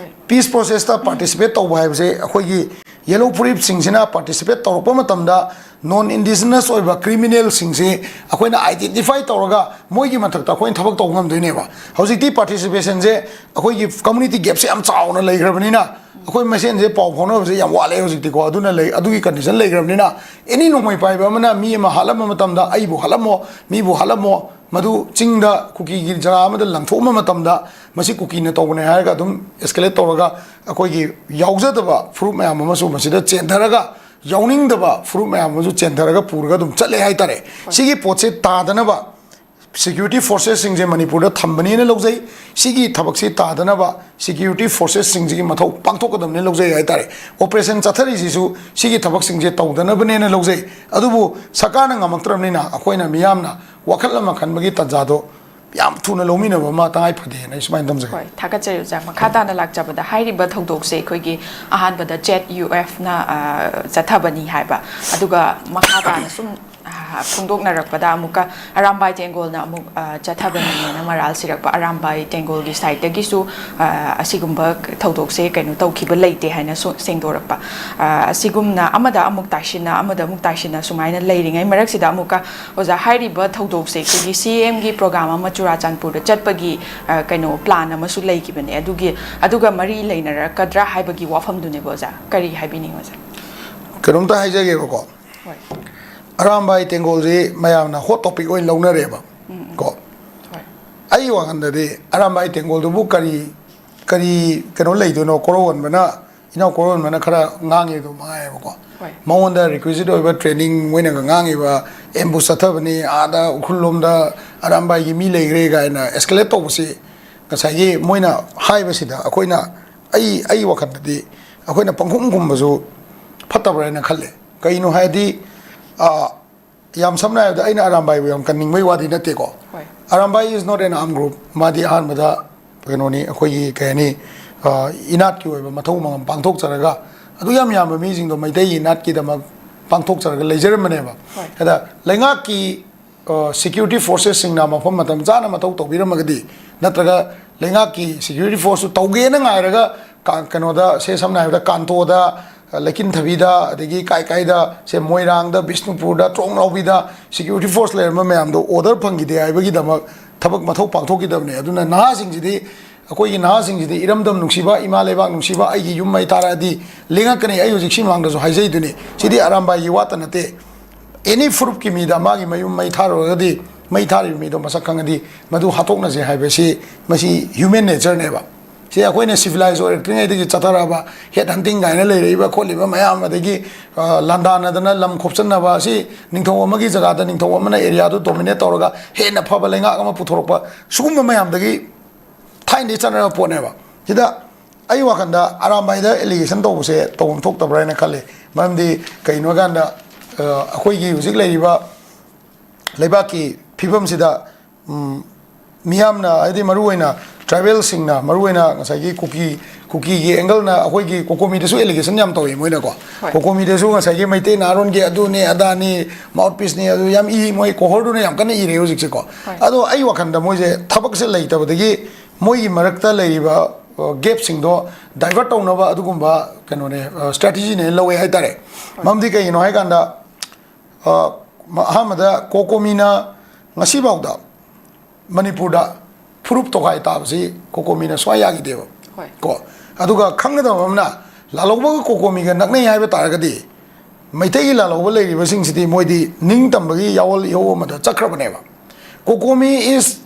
Peace processꯇ participate ꯇꯧꯕ ꯍꯥꯏꯕꯁꯦ ꯑꯩꯈꯣꯏꯒꯤ ꯌꯦꯂꯧ ꯐꯨꯔꯨꯞꯁꯤꯡꯁꯤꯅ participate ꯇꯧꯔꯛꯄ ꯃꯇꯝꯗ non indigenous ꯑꯣꯏꯕ criminalꯁꯤꯡꯁꯤ ꯑꯩꯈꯣꯏꯅ identify ꯇꯧꯔꯒ ꯃꯣꯏꯒꯤ ꯃꯊꯛꯇ ꯑꯩꯈꯣꯏꯅ ꯊꯕꯛ ꯇꯧꯕ ꯉꯝꯗꯣꯏꯅꯦꯕ꯫ ꯍꯧꯖꯤꯛꯇꯤ participation ꯁꯦ ꯑꯩꯈꯣꯏꯒꯤ community gapꯁꯦ ꯌꯥꯝ ꯆꯥꯎꯅ ꯂꯩꯈ꯭ꯔꯕꯅꯤꯅ ꯑꯩꯈꯣꯏ ꯃꯁꯦꯟꯁꯦ ꯄꯥꯎ ꯐꯥꯎꯅꯕꯁꯦ ꯌꯥꯝ ꯋꯥꯠꯂꯦ ꯍꯧꯖꯤꯛꯇꯤꯀꯣ꯫ ꯑꯗꯨꯅ ꯂꯩ, ꯑꯗꯨꯒꯤ condition ꯂꯩꯈ꯭ꯔꯕꯅꯤꯅ any ꯅꯣꯡꯃꯩ ꯄꯥꯏꯕ ꯑꯃꯅ ꯃꯤ ꯑꯃ ꯍꯥꯠꯂꯝꯕ ꯃꯇꯝꯗ ꯑꯩꯕꯨ ꯍꯥꯠꯂꯝꯃꯣ, ꯃꯤꯕꯨ ꯍꯥꯠꯂꯝꯃꯣ, ꯃꯗꯨ ꯆꯤꯡꯗ ꯀꯨꯀꯤꯒꯤ ꯖꯒꯥ ꯑꯃꯗ ꯂꯪꯊꯣꯛꯑꯝꯕ ꯃꯇꯝꯗ ꯃꯁꯤ ꯀꯨꯀꯤꯅ ꯇꯧꯕꯅꯦ ꯍꯥꯏꯔꯒ ꯑꯗꯨꯝ escalate ꯇꯧꯔꯒ ꯑꯩꯈꯣꯏꯒꯤ ꯌꯥꯎꯖꯗꯕ ꯐꯨꯔꯨꯞ ꯃꯌꯥꯝ ꯑꯃꯁꯨ ꯃꯁꯤꯗ ꯆꯦꯟꯊꯔꯒ, ꯌꯥꯎꯅꯤꯡꯗꯕ ꯐꯨꯔꯨꯞ ꯃꯌꯥꯝ ꯑꯃꯁꯨ ꯆꯦꯟꯊꯔꯒ ꯄꯨꯔꯒ ꯑꯗꯨꯝ ꯆꯠꯂꯦ ꯍꯥꯏꯇꯥꯔꯦ꯫ ꯁꯤꯒꯤ ꯄꯣꯠꯁꯦ ꯇꯥꯗꯅꯕ security forcesꯁꯤꯡꯁꯦ ꯃꯅꯤꯄꯨꯔꯗ ꯊꯝꯕꯅꯦꯅ ꯂꯧꯖꯩ꯫ ꯁꯤꯒꯤ ꯊꯕꯛꯁꯤ ꯇꯥꯗꯅꯕ security forcesꯁꯤꯡꯁꯤꯒꯤ ꯃꯊꯧ ꯄꯥꯡꯊꯣꯛꯀꯗꯕꯅꯦ ꯂꯧꯖꯩ ꯍꯥꯏꯇꯥꯔꯦ꯫ Operation ꯆꯠꯊꯔꯤꯁꯤꯁꯨ ꯁꯤꯒꯤ ꯊꯕꯛꯁꯤꯡꯁꯦ ꯇꯧꯗꯅꯕꯅꯦꯅ ꯂꯧꯖꯩ꯫ ꯑꯗꯨꯕꯨ ꯁꯔꯀꯥꯔꯅ ꯉꯝꯃꯛꯇ꯭ꯔꯕꯅꯤꯅ ꯑꯩꯈꯣꯏꯅ ꯃꯤꯌꯥꯝꯅ ꯋꯥꯈꯜ ꯑꯃ ꯈꯟꯕꯒꯤ ꯇꯥꯟꯖꯥꯗꯣ ꯌꯥꯝ ꯊꯨꯅ ꯂꯧꯃꯤꯟꯅꯕ ꯑꯃ ꯇꯉꯥꯏ ꯐꯗꯦꯅ ꯑꯩ ꯁꯨꯃꯥꯏꯅ ꯊꯝꯖꯒꯦ꯫ ꯍꯣꯏ, ꯊꯥꯒꯠꯆꯔꯤ ꯑꯣꯖꯥ꯫ ꯃꯈꯥ ꯇꯥꯅ ꯂꯥꯛꯆꯕꯗ, ꯍꯥꯏꯔꯤꯕ ꯊꯧꯗꯣꯛꯁꯦ ꯑꯩꯈꯣꯏꯒꯤ ꯑꯍꯥꯟꯕꯗ ZUFꯅ, ꯑ, ꯆꯠꯊꯕꯅꯤ ꯍꯥꯏꯕ, ꯑꯗꯨꯒ ꯃꯈꯥ ꯇꯥꯅ ꯁꯨꯝ, ꯑ, ꯐꯣꯡꯗꯣꯛꯅꯔꯛꯄꯗ ꯑꯃꯨꯛꯀ ꯑꯔꯥꯝꯕꯥꯏ ꯇꯦꯡꯒꯣꯜꯅ ꯑꯃꯨꯛ, ꯑ, ꯆꯠꯊꯕꯅꯤꯅ ꯃꯔꯥꯜ ꯁꯤꯔꯛꯄ, ꯑꯔꯥꯝꯕꯥꯏ ꯇꯦꯡꯒꯣꯜꯒꯤ sideꯇꯒꯤꯁꯨ, ꯑ, ꯑꯁꯤꯒꯨꯝꯕ ꯊꯧꯗꯣꯛꯁꯦ ꯀꯩꯅꯣ ꯇꯧꯈꯤꯕ ꯂꯩꯇꯦ ꯍꯥꯏꯅ ꯁꯨ-, ꯁꯦꯡꯗꯣꯔꯛꯄ꯫ ꯑ, ꯑꯁꯤꯒꯨꯝꯅ ꯑꯃꯗ ꯑꯃꯨꯛ ꯇꯥꯏꯁꯤꯟꯅ, ꯑꯃꯗ ꯑꯃꯨꯛ ꯇꯥꯏꯁꯤꯟꯅ ꯁꯨꯃꯥꯏꯅ ꯂꯩꯔꯤꯉꯩ ꯃꯔꯛꯁꯤꯗ ꯑꯃꯨꯛꯀ ꯑꯣꯖꯥ, ꯍꯥꯏꯔꯤꯕ ꯊꯧꯗꯣꯛꯁꯦ ꯑꯩꯈꯣꯏꯒꯤ CMꯒꯤ program ꯑꯃ ꯆꯨꯔꯥꯆꯥꯟꯄꯨꯔꯗ ꯆꯠꯄꯒꯤ, ꯑ, ꯀꯩꯅꯣ, plan ꯑꯃꯁꯨ ꯂꯩꯈꯤꯕꯅꯦ꯫ ꯑꯗꯨꯒꯤ, ꯑꯗꯨꯒ ꯃꯔꯤ ꯂꯩꯅꯔꯛꯀꯗ꯭ꯔꯥ ꯍꯥꯏꯕꯒꯤ ꯋꯥꯐꯝꯗꯨꯅꯦꯕ ꯑꯣꯖꯥ꯫ ꯀꯔꯤ ꯍꯥꯏꯕꯤꯅꯤꯡꯉꯤ ꯑꯣꯖꯥ? ꯀꯩꯅꯣꯝꯇ ꯍꯥꯏꯖꯒꯦꯕꯀꯣ꯫ ꯍꯣꯏ꯫ ꯑꯔꯥꯝꯕꯥꯏ ꯇꯦꯡꯒꯣꯜꯁꯤ ꯃꯌꯥꯝꯅ hot topic ꯑꯣꯏꯅ ꯂꯧꯅꯔꯦꯕ꯫ ꯎꯝ, ꯎꯝ꯫ ꯀꯣ꯫ ꯍꯣꯏ꯫ ꯑꯩꯒꯤ ꯋꯥꯈꯜꯗꯗꯤ ꯑꯔꯥꯝꯕꯥꯏ ꯇꯦꯡꯒꯣꯜꯗꯨꯕꯨ ꯀꯔꯤ, ꯀꯔꯤ ꯀꯩꯅꯣ ꯂꯩꯗꯣꯏꯅꯣ? ꯀꯣꯔꯧꯍꯟꯕꯅ ꯏꯅꯥꯎ ꯀꯣꯔꯣꯟꯕꯅ ꯈꯔ ꯉꯥꯡꯉꯤꯗꯣ ꯃꯉꯥꯏꯌꯦꯕꯀꯣ꯫ ꯍꯣꯏ꯫ ꯃꯉꯣꯟꯗ ꯔꯤꯀ꯭ꯋꯤꯖꯤꯠ ꯑꯣꯏꯕ ꯇ꯭ꯔꯦꯅꯤꯡ, ꯃꯣꯏꯅꯒ ꯉꯥꯡꯉꯤꯕ ꯑꯦꯝꯕꯨꯁ ꯆꯠꯊꯕꯅꯤ, ꯑꯥꯗ ꯎꯈ꯭ꯔꯨꯜ ꯂꯣꯝꯗ ꯑꯔꯥꯝꯕꯥꯏꯒꯤ ꯃꯤ ꯂꯩꯈ꯭ꯔꯦ ꯀꯥꯏꯅ ꯑꯦꯁꯀꯦꯂꯦꯠ ꯇꯧꯕꯁꯤ, ꯉꯁꯥꯏꯒꯤ ꯃꯣꯏꯅ ꯍꯥꯏꯕꯁꯤꯗ ꯑꯩꯈꯣꯏꯅ, ꯑꯩ ꯑꯩ ꯋꯥꯈꯜꯗꯗꯤ ꯑꯩꯈꯣꯏꯅ ꯄꯪꯈꯨꯝ ꯈꯨꯝꯕꯁꯨ ꯐꯠꯇꯕ꯭ꯔꯥ ꯍꯥꯏꯅ ꯈꯜꯂꯦ꯫ ꯀꯩꯅꯣ ꯍꯥꯏꯗꯤ, ꯑ, ꯌꯥꯝ ꯁꯝꯅ ꯍꯥꯏꯔꯕꯗ, ꯑꯩꯅ ꯑꯔꯥꯝꯕꯥꯏꯕꯨ ꯌꯥꯝ ꯀꯟꯅꯤꯡꯕꯩ ꯋꯥꯗꯤ ꯅꯠꯇꯦꯀꯣ꯫ ꯍꯣꯏ꯫ Arambai is not an armed group꯫ ꯃꯥꯗꯤ ꯑꯍꯥꯟꯕꯗ ꯀꯩꯅꯣꯅꯤ, ꯑꯩꯈꯣꯏꯒꯤ ꯀꯩ ꯍꯥꯏꯅꯤ, ꯑ, ꯏꯅꯥꯠꯀꯤ ꯑꯣꯏꯕ ꯃꯊꯧ ꯃꯉꯝ ꯄꯥꯡꯊꯣꯛꯆꯔꯒ, ꯑꯗꯨ ꯌꯥꯝ ꯌꯥꯝꯕ ꯃꯤꯁꯤꯡꯗꯣ ꯃꯩꯇꯩꯒꯤ ꯏꯅꯥꯠꯀꯤꯗꯃꯛ ꯄꯥꯡꯊꯣꯛꯆꯔꯒ ꯂꯩꯖꯔꯝꯕꯅꯦꯕ꯫ ꯍꯣꯏ꯫ ꯑꯗ ꯂꯩꯉꯥꯛꯀꯤ, ꯑ, ꯁꯦꯀ꯭ꯌꯨꯔꯤꯇꯤ ꯐꯣꯔꯁꯦꯁꯁꯤꯡꯅ ꯃꯐꯝ ꯃꯇꯝ ꯆꯥꯅ ꯃꯊꯧ ꯇꯧꯕꯤꯔꯝꯃꯒꯗꯤ, ꯅꯠꯇ꯭ꯔꯒ ꯂꯩꯉꯥꯛꯀꯤ ꯁꯦꯀ꯭ꯌꯨꯔꯤꯇꯤ ꯐꯣꯔꯁꯇꯨ ꯇꯧꯒꯦꯅ ꯉꯥꯏꯔꯒ ꯀꯥ-, ꯀꯩꯅꯣꯗ, ꯁꯦ ꯁꯝꯅ ꯍꯥꯏꯔꯕꯗ ꯀꯥꯟꯇꯣꯗ, ꯂꯩꯀꯤꯟꯊꯕꯤꯗ, ꯑꯗꯒꯤ ꯀꯥꯏ ꯀꯥꯏꯗ, ꯁꯦ ꯃꯣꯏꯔꯥꯡꯗ, ꯕꯤꯁꯅꯨꯄꯨꯔꯗ, ꯇ꯭ꯔꯣꯡꯂꯥꯎꯕꯤꯗ ꯁꯦꯀ꯭ꯌꯨꯔꯤꯇꯤ ꯐꯣꯔꯁ ꯂꯩꯔꯝꯕ ꯃꯌꯥꯝꯗꯣ ꯑꯣꯔꯗꯔ ꯐꯪꯈꯤꯗꯦ ꯍꯥꯏꯕꯒꯤꯗꯃꯛ ꯊꯕꯛ ꯃꯊꯧ ꯄꯥꯡꯊꯣꯛꯈꯤꯗꯕꯅꯦ꯫ ꯑꯗꯨꯅ ꯅꯍꯥꯁꯤꯡꯁꯤꯗꯤ, ꯑꯩꯈꯣꯏꯒꯤ ꯅꯍꯥꯁꯤꯡꯁꯤꯗꯤ ꯏꯔꯝꯗꯝ ꯅꯨꯡꯁꯤꯕ, ꯏꯃꯥ ꯂꯩꯕꯥꯛ ꯅꯨꯡꯁꯤꯕ, ꯑꯩꯒꯤ ꯌꯨꯝ ꯃꯩ ꯊꯥꯔꯛꯑꯗꯤ ꯂꯦꯡꯉꯛꯀꯅꯤ꯫ ꯑꯩ ꯍꯧꯖꯤꯛ ꯁꯤ ꯃꯃꯥꯡꯗꯁꯨ ꯍꯥꯏꯖꯩꯗꯨꯅꯤ, ꯁꯤꯗꯤ ꯑꯔꯥꯝꯕꯥꯏꯒꯤ ꯋꯥꯇ ꯅꯠꯇꯦ꯫ ꯑꯦꯅꯤ ꯐꯨꯔꯨꯞꯀꯤ ꯃꯤꯗ ꯃꯥꯒꯤ ꯃꯌꯨꯝ ꯃꯩ ꯊꯥꯔꯨꯔꯒꯗꯤ, ꯃꯩ ꯊꯥꯔꯤꯕ ꯃꯤꯗꯣ ꯃꯁꯛ ꯈꯪꯉꯗꯤ ꯃꯗꯨ ꯍꯥꯠꯇꯣꯛꯅꯁꯦ ꯍꯥꯏꯕꯁꯤ, ꯃꯁꯤ ꯍ꯭ꯌꯨꯃꯦꯟ ꯅꯦꯆꯔꯅꯦꯕ꯫ ꯁꯤ ꯑꯩꯈꯣꯏꯅ ꯁꯤꯚꯤꯂꯥꯏꯁ ꯑꯣꯏꯔꯛꯇ꯭ꯔꯤꯉꯩꯗꯒꯤ ꯆꯠꯊꯔꯛꯑꯕ ꯍꯦꯠ ꯍꯟꯇꯤꯡ ꯀꯥꯏꯅ ꯂꯩꯔꯛꯏꯕ ꯈꯣꯠꯂꯤꯕ ꯃꯌꯥꯝ, ꯑꯗꯒꯤ, ꯑ, ꯂꯥꯟꯗꯥꯅꯗꯅ ꯂꯝ ꯈꯣꯞꯆꯟꯅꯕ, ꯑꯁꯤ ꯅꯤꯡꯊꯧ ꯑꯃꯒꯤ ꯖꯒꯥꯗ ꯅꯤꯡꯊꯧ ꯑꯃꯅ ꯑꯦꯔꯤꯌꯥꯗꯨ ꯗꯣꯃꯤꯅꯦꯠ ꯇꯧꯔꯒ ꯍꯦꯟꯅ ꯐꯕ ꯂꯩꯉꯥꯛ ꯑꯃ ꯄꯨꯊꯣꯔꯛꯄ, ꯁꯤꯒꯨꯝꯕ ꯃꯌꯥꯝꯗꯒꯤ ꯊꯥꯏꯅꯗꯒꯤ ꯆꯠꯅꯔꯕ ꯄꯣꯠꯅꯦꯕ꯫ ꯁꯤꯗ ꯑꯩ ꯋꯥꯈꯜꯗ ꯑꯔꯥꯝꯕꯥꯏꯗ ꯑꯦꯂꯤꯒꯦꯁꯟ ꯇꯧꯕꯁꯦ ꯇꯧꯐꯝ ꯊꯣꯛꯇꯕ꯭ꯔꯥ ꯍꯥꯏꯅ ꯈꯜꯂꯤ꯫ ꯃꯔꯝꯗꯤ ꯀꯩꯒꯤꯅꯣ ꯍꯥꯏ ꯀꯥꯟꯗ, ꯑ, ꯑꯩꯈꯣꯏꯒꯤ ꯍꯧꯖꯤꯛ ꯂꯩꯔꯤꯕ ꯂꯩꯕꯥꯛꯀꯤ ꯐꯤꯕꯝꯁꯤꯗ, ꯎꯝ, ꯃꯤꯌꯥꯝꯅ, ꯍꯥꯏꯗꯤ ꯃꯔꯨꯑꯣꯏꯅ ꯇ꯭ꯔꯥꯏꯕꯦꯜꯁꯤꯡꯅ, ꯃꯔꯨꯑꯣꯏꯅ ꯉꯁꯥꯏꯒꯤ ꯀꯨꯀꯤ, ꯀꯨꯀꯤꯒꯤ ꯑꯦꯡꯒꯜꯅ ꯑꯩꯈꯣꯏꯒꯤ ꯀꯣꯀꯣꯃꯤꯗꯁꯨ ꯑꯦꯂꯤꯒꯦꯁꯟ ꯌꯥꯝ ꯇꯧꯏ ꯃꯣꯏꯅꯀꯣ꯫ ꯍꯣꯏ꯫ ꯀꯣꯀꯣꯃꯤꯗꯁꯨ ꯉꯁꯥꯏꯒꯤ ꯃꯩꯇꯩ ꯅꯍꯥꯔꯣꯟꯒꯤ ꯑꯗꯨꯅꯤ ꯑꯗꯥꯅꯤ, ꯃꯥꯎꯠ ꯄꯤꯁꯅꯤ, ꯑꯗꯨ ꯌꯥꯝ ꯏ, ꯃꯣꯏ ꯀꯣꯍꯣꯔꯗꯨꯅ ꯌꯥꯝ ꯀꯟꯅ ꯏꯔꯦ ꯍꯧꯖꯤꯛꯁꯦꯀꯣ꯫ ꯍꯣꯏ꯫ ꯑꯗꯣ ꯑꯩ ꯋꯥꯈꯜꯗ ꯃꯣꯏꯁꯦ ꯊꯕꯛꯁꯦ ꯂꯩꯇꯕꯗꯒꯤ ꯃꯣꯏꯒꯤ ꯃꯔꯛꯇ ꯂꯩꯔꯤꯕ, ꯑ, ꯒꯦꯞꯁꯤꯡꯗꯣ ꯗꯥꯏꯚꯔꯠ ꯇꯧꯅꯕ ꯑꯗꯨꯒꯨꯝꯕ ꯀꯩꯅꯣꯅꯦ, ꯑ, ꯁ꯭ꯇ꯭ꯔꯦꯇꯦꯖꯤꯅꯦ ꯂꯧꯋꯦ ꯍꯥꯏꯇꯥꯔꯦ꯫ ꯃꯔꯝꯗꯤ ꯀꯩꯒꯤꯅꯣ ꯍꯥꯏꯀꯥꯟꯗ, ꯑ, ꯑꯍꯥꯟꯕꯗ ꯀꯣꯀꯣꯃꯤꯅ ꯉꯁꯤꯐꯥꯎꯗ ꯃꯅꯤꯄꯨꯔꯗ ꯐꯨꯔꯨꯞ ꯇꯣꯈꯥꯏ ꯇꯥꯕꯁꯤ ꯀꯣꯀꯣꯃꯤꯅ ꯁꯨꯡꯌꯥ ꯌꯥꯈꯤꯗꯦꯕ꯫ ꯍꯣꯏ꯫ ꯀꯣ, ꯑꯗꯨꯒ ꯈꯪꯒꯗꯕ ꯑꯃꯅ, ꯂꯥꯜꯍꯧꯕꯒ ꯀꯣꯀꯣꯃꯤꯒ ꯅꯛꯅꯩ ꯍꯥꯏꯕ ꯇꯥꯔꯒꯗꯤ, ꯃꯩꯇꯩꯒꯤ ꯂꯥꯜꯍꯧꯕ ꯂꯩꯔꯤꯕꯁꯤꯡꯁꯤꯗꯤ ꯃꯣꯏꯗꯤ ꯅꯤꯡꯇꯝꯕꯒꯤ ꯌꯥꯑꯣꯜ ꯏꯍꯧ ꯑꯃꯗ ꯆꯠꯈ꯭ꯔꯕꯅꯦꯕ꯫ ꯀꯣꯀꯣꯃꯤ is,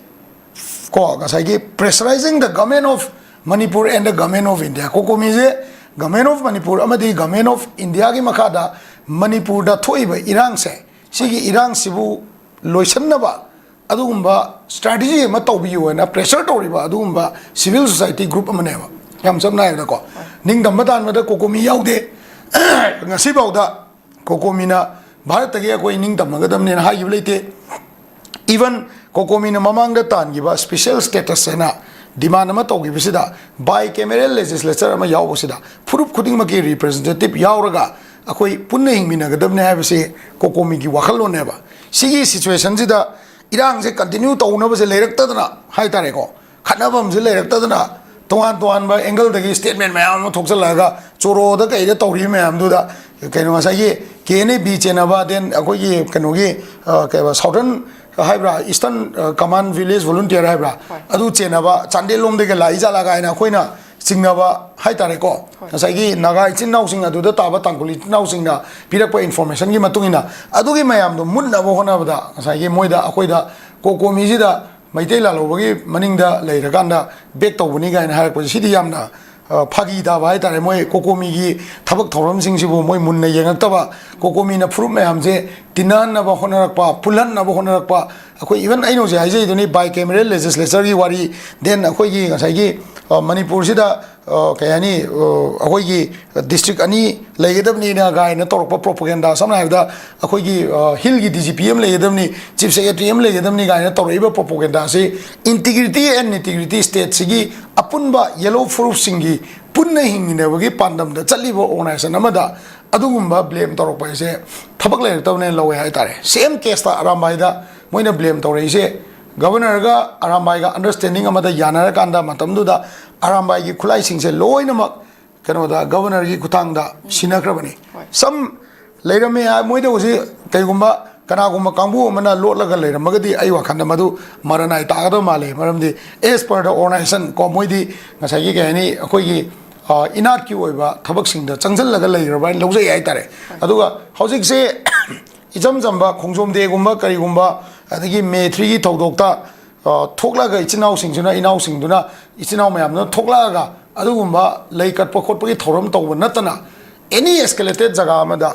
ꯀꯣ, ꯉꯁꯥꯏꯒꯤ pressurizing the government of Manipur and the government of India꯫ ꯀꯣꯀꯣꯃꯤꯁꯦ Government of Manipur ꯑꯃꯗꯤ Government of Indiaꯒꯤ ꯃꯈꯥꯗ ꯃꯅꯤꯄꯨꯔꯗ ꯊꯣꯛꯏꯕ ꯏꯔꯥꯡꯁꯦ, ꯁꯤꯒꯤ ꯏꯔꯥꯡꯁꯤꯕꯨ ꯂꯣꯏꯁꯤꯟꯅꯕ ꯑꯗꯨꯒꯨꯝꯕ strategy ꯑꯃ ꯇꯧꯕꯤꯌꯨ ꯍꯥꯏꯅ pressure ꯇꯧꯔꯤꯕ ꯑꯗꯨꯒꯨꯝꯕ civil society group ꯑꯃꯅꯦꯕ꯫ ꯌꯥꯝ ꯁꯝꯅ ꯍꯥꯏꯔꯕꯗꯀꯣ, ꯅꯤꯡꯇꯝꯕ ꯇꯥꯟꯕꯗ COCOMI ꯌꯥꯎꯗꯦ꯫ ꯉꯁꯤꯐꯥꯎꯗ COCOMIꯅ ꯚꯥꯔꯠꯇꯒꯤ ꯑꯩꯈꯣꯏ ꯅꯤꯡꯇꯝꯃꯒꯗꯕꯅꯦꯅ ꯍꯥꯏꯈꯤꯕ ꯂꯩꯇꯦ꯫ Even COCOMIꯅ ꯃꯃꯥꯡꯗ ꯇꯥꯟꯈꯤꯕ special status ꯍꯥꯏꯅ demand ꯑꯃ ꯇꯧꯈꯤꯕꯁꯤꯗ, bicameral legislature ꯑꯃ ꯌꯥꯎꯕꯁꯤꯗ ꯐꯨꯔꯨꯞ ꯈꯨꯗꯤꯡꯃꯛꯀꯤ representative ꯌꯥꯎꯔꯒ ꯑꯩꯈꯣꯏ ꯄꯨꯟꯅ ꯍꯤꯡꯃꯤꯟꯅꯒꯗꯕꯅꯦ ꯍꯥꯏꯕꯁꯤ COCOMIꯒꯤ ꯋꯥꯈꯜꯂꯣꯟꯅꯦꯕ꯫ ꯁꯤꯒꯤ situationꯁꯤꯗ ꯏꯔꯥꯡꯁꯦ continue ꯇꯧꯅꯕꯁꯦ ꯂꯩꯔꯛꯇꯗꯅ ꯍꯥꯏꯇꯥꯔꯦꯀꯣ, ꯈꯠꯅꯐꯝꯁꯦ ꯂꯩꯔꯛꯇꯗꯅ ꯇꯣꯉꯥꯟ ꯇꯣꯉꯥꯟꯕ angleꯗꯒꯤ statement ꯃꯌꯥꯝ ꯑꯃ ꯊꯣꯛꯆꯜꯂꯛꯑꯒ, ꯆꯣꯔꯣꯗ ꯀꯩꯗ ꯇꯧꯔꯤꯕ ꯃꯌꯥꯝꯗꯨꯗ, ꯀꯩꯅꯣ, ꯉꯁꯥꯏꯒꯤ KNA B ꯆꯦꯟꯅꯕ, then ꯑꯩꯈꯣꯏꯒꯤ ꯀꯩꯅꯣꯒꯤ, ꯑ, ꯀꯩ ꯍꯥꯏꯕ, Southern ꯍꯥꯏꯕ꯭ꯔꯥ, Eastern, ꯑ, Command Village Volunteer ꯍꯥꯏꯕ꯭ꯔꯥ, ꯍꯣꯏ꯫ ꯑꯗꯨ ꯆꯦꯟꯅꯕ, ꯆꯥꯟꯗꯦꯜ ꯂꯣꯝꯗꯒꯤ ꯂꯥꯛꯏ ꯖꯥꯠꯂꯥ ꯀꯥꯏꯅ ꯑꯩꯈꯣꯏꯅ ꯆꯤꯡꯅꯕ ꯍꯥꯏꯇꯥꯔꯦꯀꯣ꯫ ꯍꯣꯏ꯫ ꯉꯁꯥꯏꯒꯤ ꯅꯥꯒꯥ ꯏꯆꯤꯟ ꯏꯅꯥꯎꯁꯤꯡ, ꯑꯗꯨꯗ ꯇꯥꯕ ꯇꯥꯡꯈꯨꯜ ꯏꯆꯤꯟ ꯏꯅꯥꯎꯁꯤꯡꯅ ꯄꯤꯔꯛꯄ informationꯒꯤ ꯃꯇꯨꯡ ꯏꯟꯅ, ꯑꯗꯨꯒꯤ ꯃꯌꯥꯝꯗꯣ ꯃꯨꯠꯅꯕ ꯍꯣꯠꯅꯕꯗ ꯉꯁꯥꯏꯒꯤ ꯃꯣꯏꯗ, ꯑꯩꯈꯣꯏꯗ, COCOMIꯁꯤꯗ ꯃꯩꯇꯩ ꯂꯥꯜꯍꯧꯕꯒꯤ ꯃꯅꯤꯡꯗ ꯂꯩꯔꯀꯥꯟꯗ back ꯇꯧꯕꯅꯤ ꯀꯥꯏꯅ ꯍꯥꯏꯔꯛꯄꯁꯦ, ꯁꯤꯗꯤ ꯌꯥꯝꯅ, ꯑ, ꯐꯥꯒꯤ ꯇꯥꯕ ꯍꯥꯏꯇꯥꯔꯦ꯫ ꯃꯣꯏ COCOMIꯒꯤ ꯊꯕꯛ ꯊꯧꯔꯝꯁꯤꯡꯁꯤꯕꯨ ꯃꯣꯏ ꯃꯨꯟꯅ ꯌꯦꯡꯉꯛꯇꯕ, COCOMIꯅ ꯐꯨꯔꯨꯞ ꯃꯌꯥꯝꯁꯦ ꯇꯤꯟꯅꯍꯟꯅꯕ ꯍꯣꯠꯅꯔꯛꯄ, ꯄꯨꯜꯍꯟꯅꯕ ꯍꯣꯠꯅꯔꯛꯄ, ꯑꯩꯈꯣꯏ even ꯑꯩꯅ ꯍꯧꯖꯤꯛ ꯍꯥꯏꯖꯔꯤꯗꯨꯅꯤ, bicameral legislatureꯒꯤ ꯋꯥꯔꯤ, then ꯑꯩꯈꯣꯏꯒꯤ ꯉꯁꯥꯏꯒꯤ, ꯑ, ꯃꯅꯤꯄꯨꯔꯁꯤꯗ, ꯑ, ꯀꯩ ꯍꯥꯏꯅꯤ, ꯑ, ꯑꯩꯈꯣꯏꯒꯤ district ꯑꯅꯤ ꯂꯩꯒꯗꯕꯅꯤꯅ ꯀꯥꯏꯅ ꯇꯧꯔꯛꯄ propaganda, ꯁꯝꯅ ꯍꯥꯏꯔꯕꯗ ꯑꯩꯈꯣꯏꯒꯤ, ꯑ, hillꯒꯤ DGP ꯑꯃ ꯂꯩꯒꯗꯕꯅꯤ, chief secretary ꯑꯃ ꯂꯩꯒꯗꯕꯅꯤ ꯀꯥꯏꯅ ꯇꯧꯔꯛꯏꯕ propaganda ꯑꯁꯤ integrity and nitty gritty stateꯁꯤꯒꯤ ꯑꯄꯨꯟꯕ ꯌꯦꯜꯍꯧ ꯐꯨꯔꯨꯞꯁꯤꯡꯒꯤ ꯄꯨꯟꯅ ꯍꯤꯡꯃꯤꯟꯅꯕꯒꯤ ꯄꯥꯟꯗꯝꯗ ꯆꯠꯂꯤꯕ organization ꯑꯃꯗ ꯑꯗꯨꯒꯨꯝꯕ blame ꯇꯧꯔꯛꯄ ꯍꯥꯏꯁꯦ ꯊꯕꯛ ꯂꯩꯔꯛꯇꯕꯅꯦꯅ ꯂꯧꯋꯦ ꯍꯥꯏꯇꯥꯔꯦ꯫ Same caseꯇ ꯑꯔꯥꯝꯕꯥꯏꯗ ꯃꯣꯏꯅ blame ꯇꯧꯔꯛꯏꯁꯦ, governorꯒ ꯑꯔꯥꯝꯕꯥꯏꯒ understanding ꯑꯃꯗ ꯌꯥꯅꯔꯀꯥꯟꯗ ꯃꯇꯝꯗꯨꯗ ꯑꯔꯥꯝꯕꯥꯏꯒꯤ ꯈꯨꯠꯂꯥꯏꯁꯤꯡꯁꯦ ꯂꯣꯏꯅꯃꯛ ꯀꯩꯅꯣꯗ, governorꯒꯤ ꯈꯨꯠꯊꯥꯡꯗ ꯁꯤꯟꯅꯈ꯭ꯔꯕꯅꯤ꯫ ꯍꯣꯏ꯫ Some ꯂꯩꯔꯝꯃꯦ ꯍꯥꯏ, ꯃꯣꯏꯗ ꯍꯧꯖꯤꯛ ꯀꯩꯒꯨꯝꯕ ꯀꯅꯥꯒꯨꯝꯕ ꯀꯥꯡꯕꯨ ꯑꯃꯅ ꯂꯣꯠꯂꯒ ꯂꯩꯔꯝꯃꯒꯗꯤ ꯑꯩ ꯋꯥꯈꯜꯗ ꯃꯗꯨ ꯃꯔꯅꯥꯏ ꯇꯥꯒꯗꯕ ꯃꯥꯜꯂꯦ꯫ ꯃꯔꯝꯗꯤ as per the organization ꯀꯣ, ꯃꯣꯏꯗꯤ ꯉꯁꯥꯏꯒꯤ ꯀꯩ ꯍꯥꯏꯅꯤ, ꯑꯩꯈꯣꯏꯒꯤ, ꯑ, ꯏꯅꯥꯠꯀꯤ ꯑꯣꯏꯕ ꯊꯕꯛꯁꯤꯡꯗ ꯆꯪꯁꯤꯜꯂꯒ ꯂꯩꯈ꯭ꯔꯕ ꯍꯥꯏꯅ ꯂꯧꯖꯩ ꯍꯥꯏꯇꯥꯔꯦ꯫ ꯑꯗꯨꯒ ꯍꯧꯖꯤꯛꯁꯦ ꯏꯆꯝ ꯆꯝꯕ ꯈꯣꯡꯖꯣꯝ dayꯒꯨꯝꯕ ꯀꯔꯤꯒꯨꯝꯕ, ꯑꯗꯒꯤ May threeꯒꯤ ꯊꯧꯗꯣꯛꯇ, ꯑ, ꯊꯣꯛꯂꯛꯑꯒ ꯏꯆꯤꯟ ꯏꯅꯥꯎꯁꯤꯡꯁꯤꯅ, ꯏꯅꯥꯎꯁꯤꯡꯗꯨꯅ, ꯏꯆꯤꯟ ꯏꯅꯥꯎ ꯃꯌꯥꯝꯗꯨꯅ ꯊꯣꯛꯂꯛꯑꯒ ꯑꯗꯨꯒꯨꯝꯕ ꯂꯩ ꯀꯠꯄ ꯈꯣꯠꯄꯒꯤ ꯊꯧꯔꯝ ꯇꯧꯕ ꯅꯠꯇꯅ, ꯑꯦꯅꯤ ꯑꯦꯁꯀꯦꯂꯦꯇꯦꯠ ꯖꯒꯥ ꯑꯃꯗ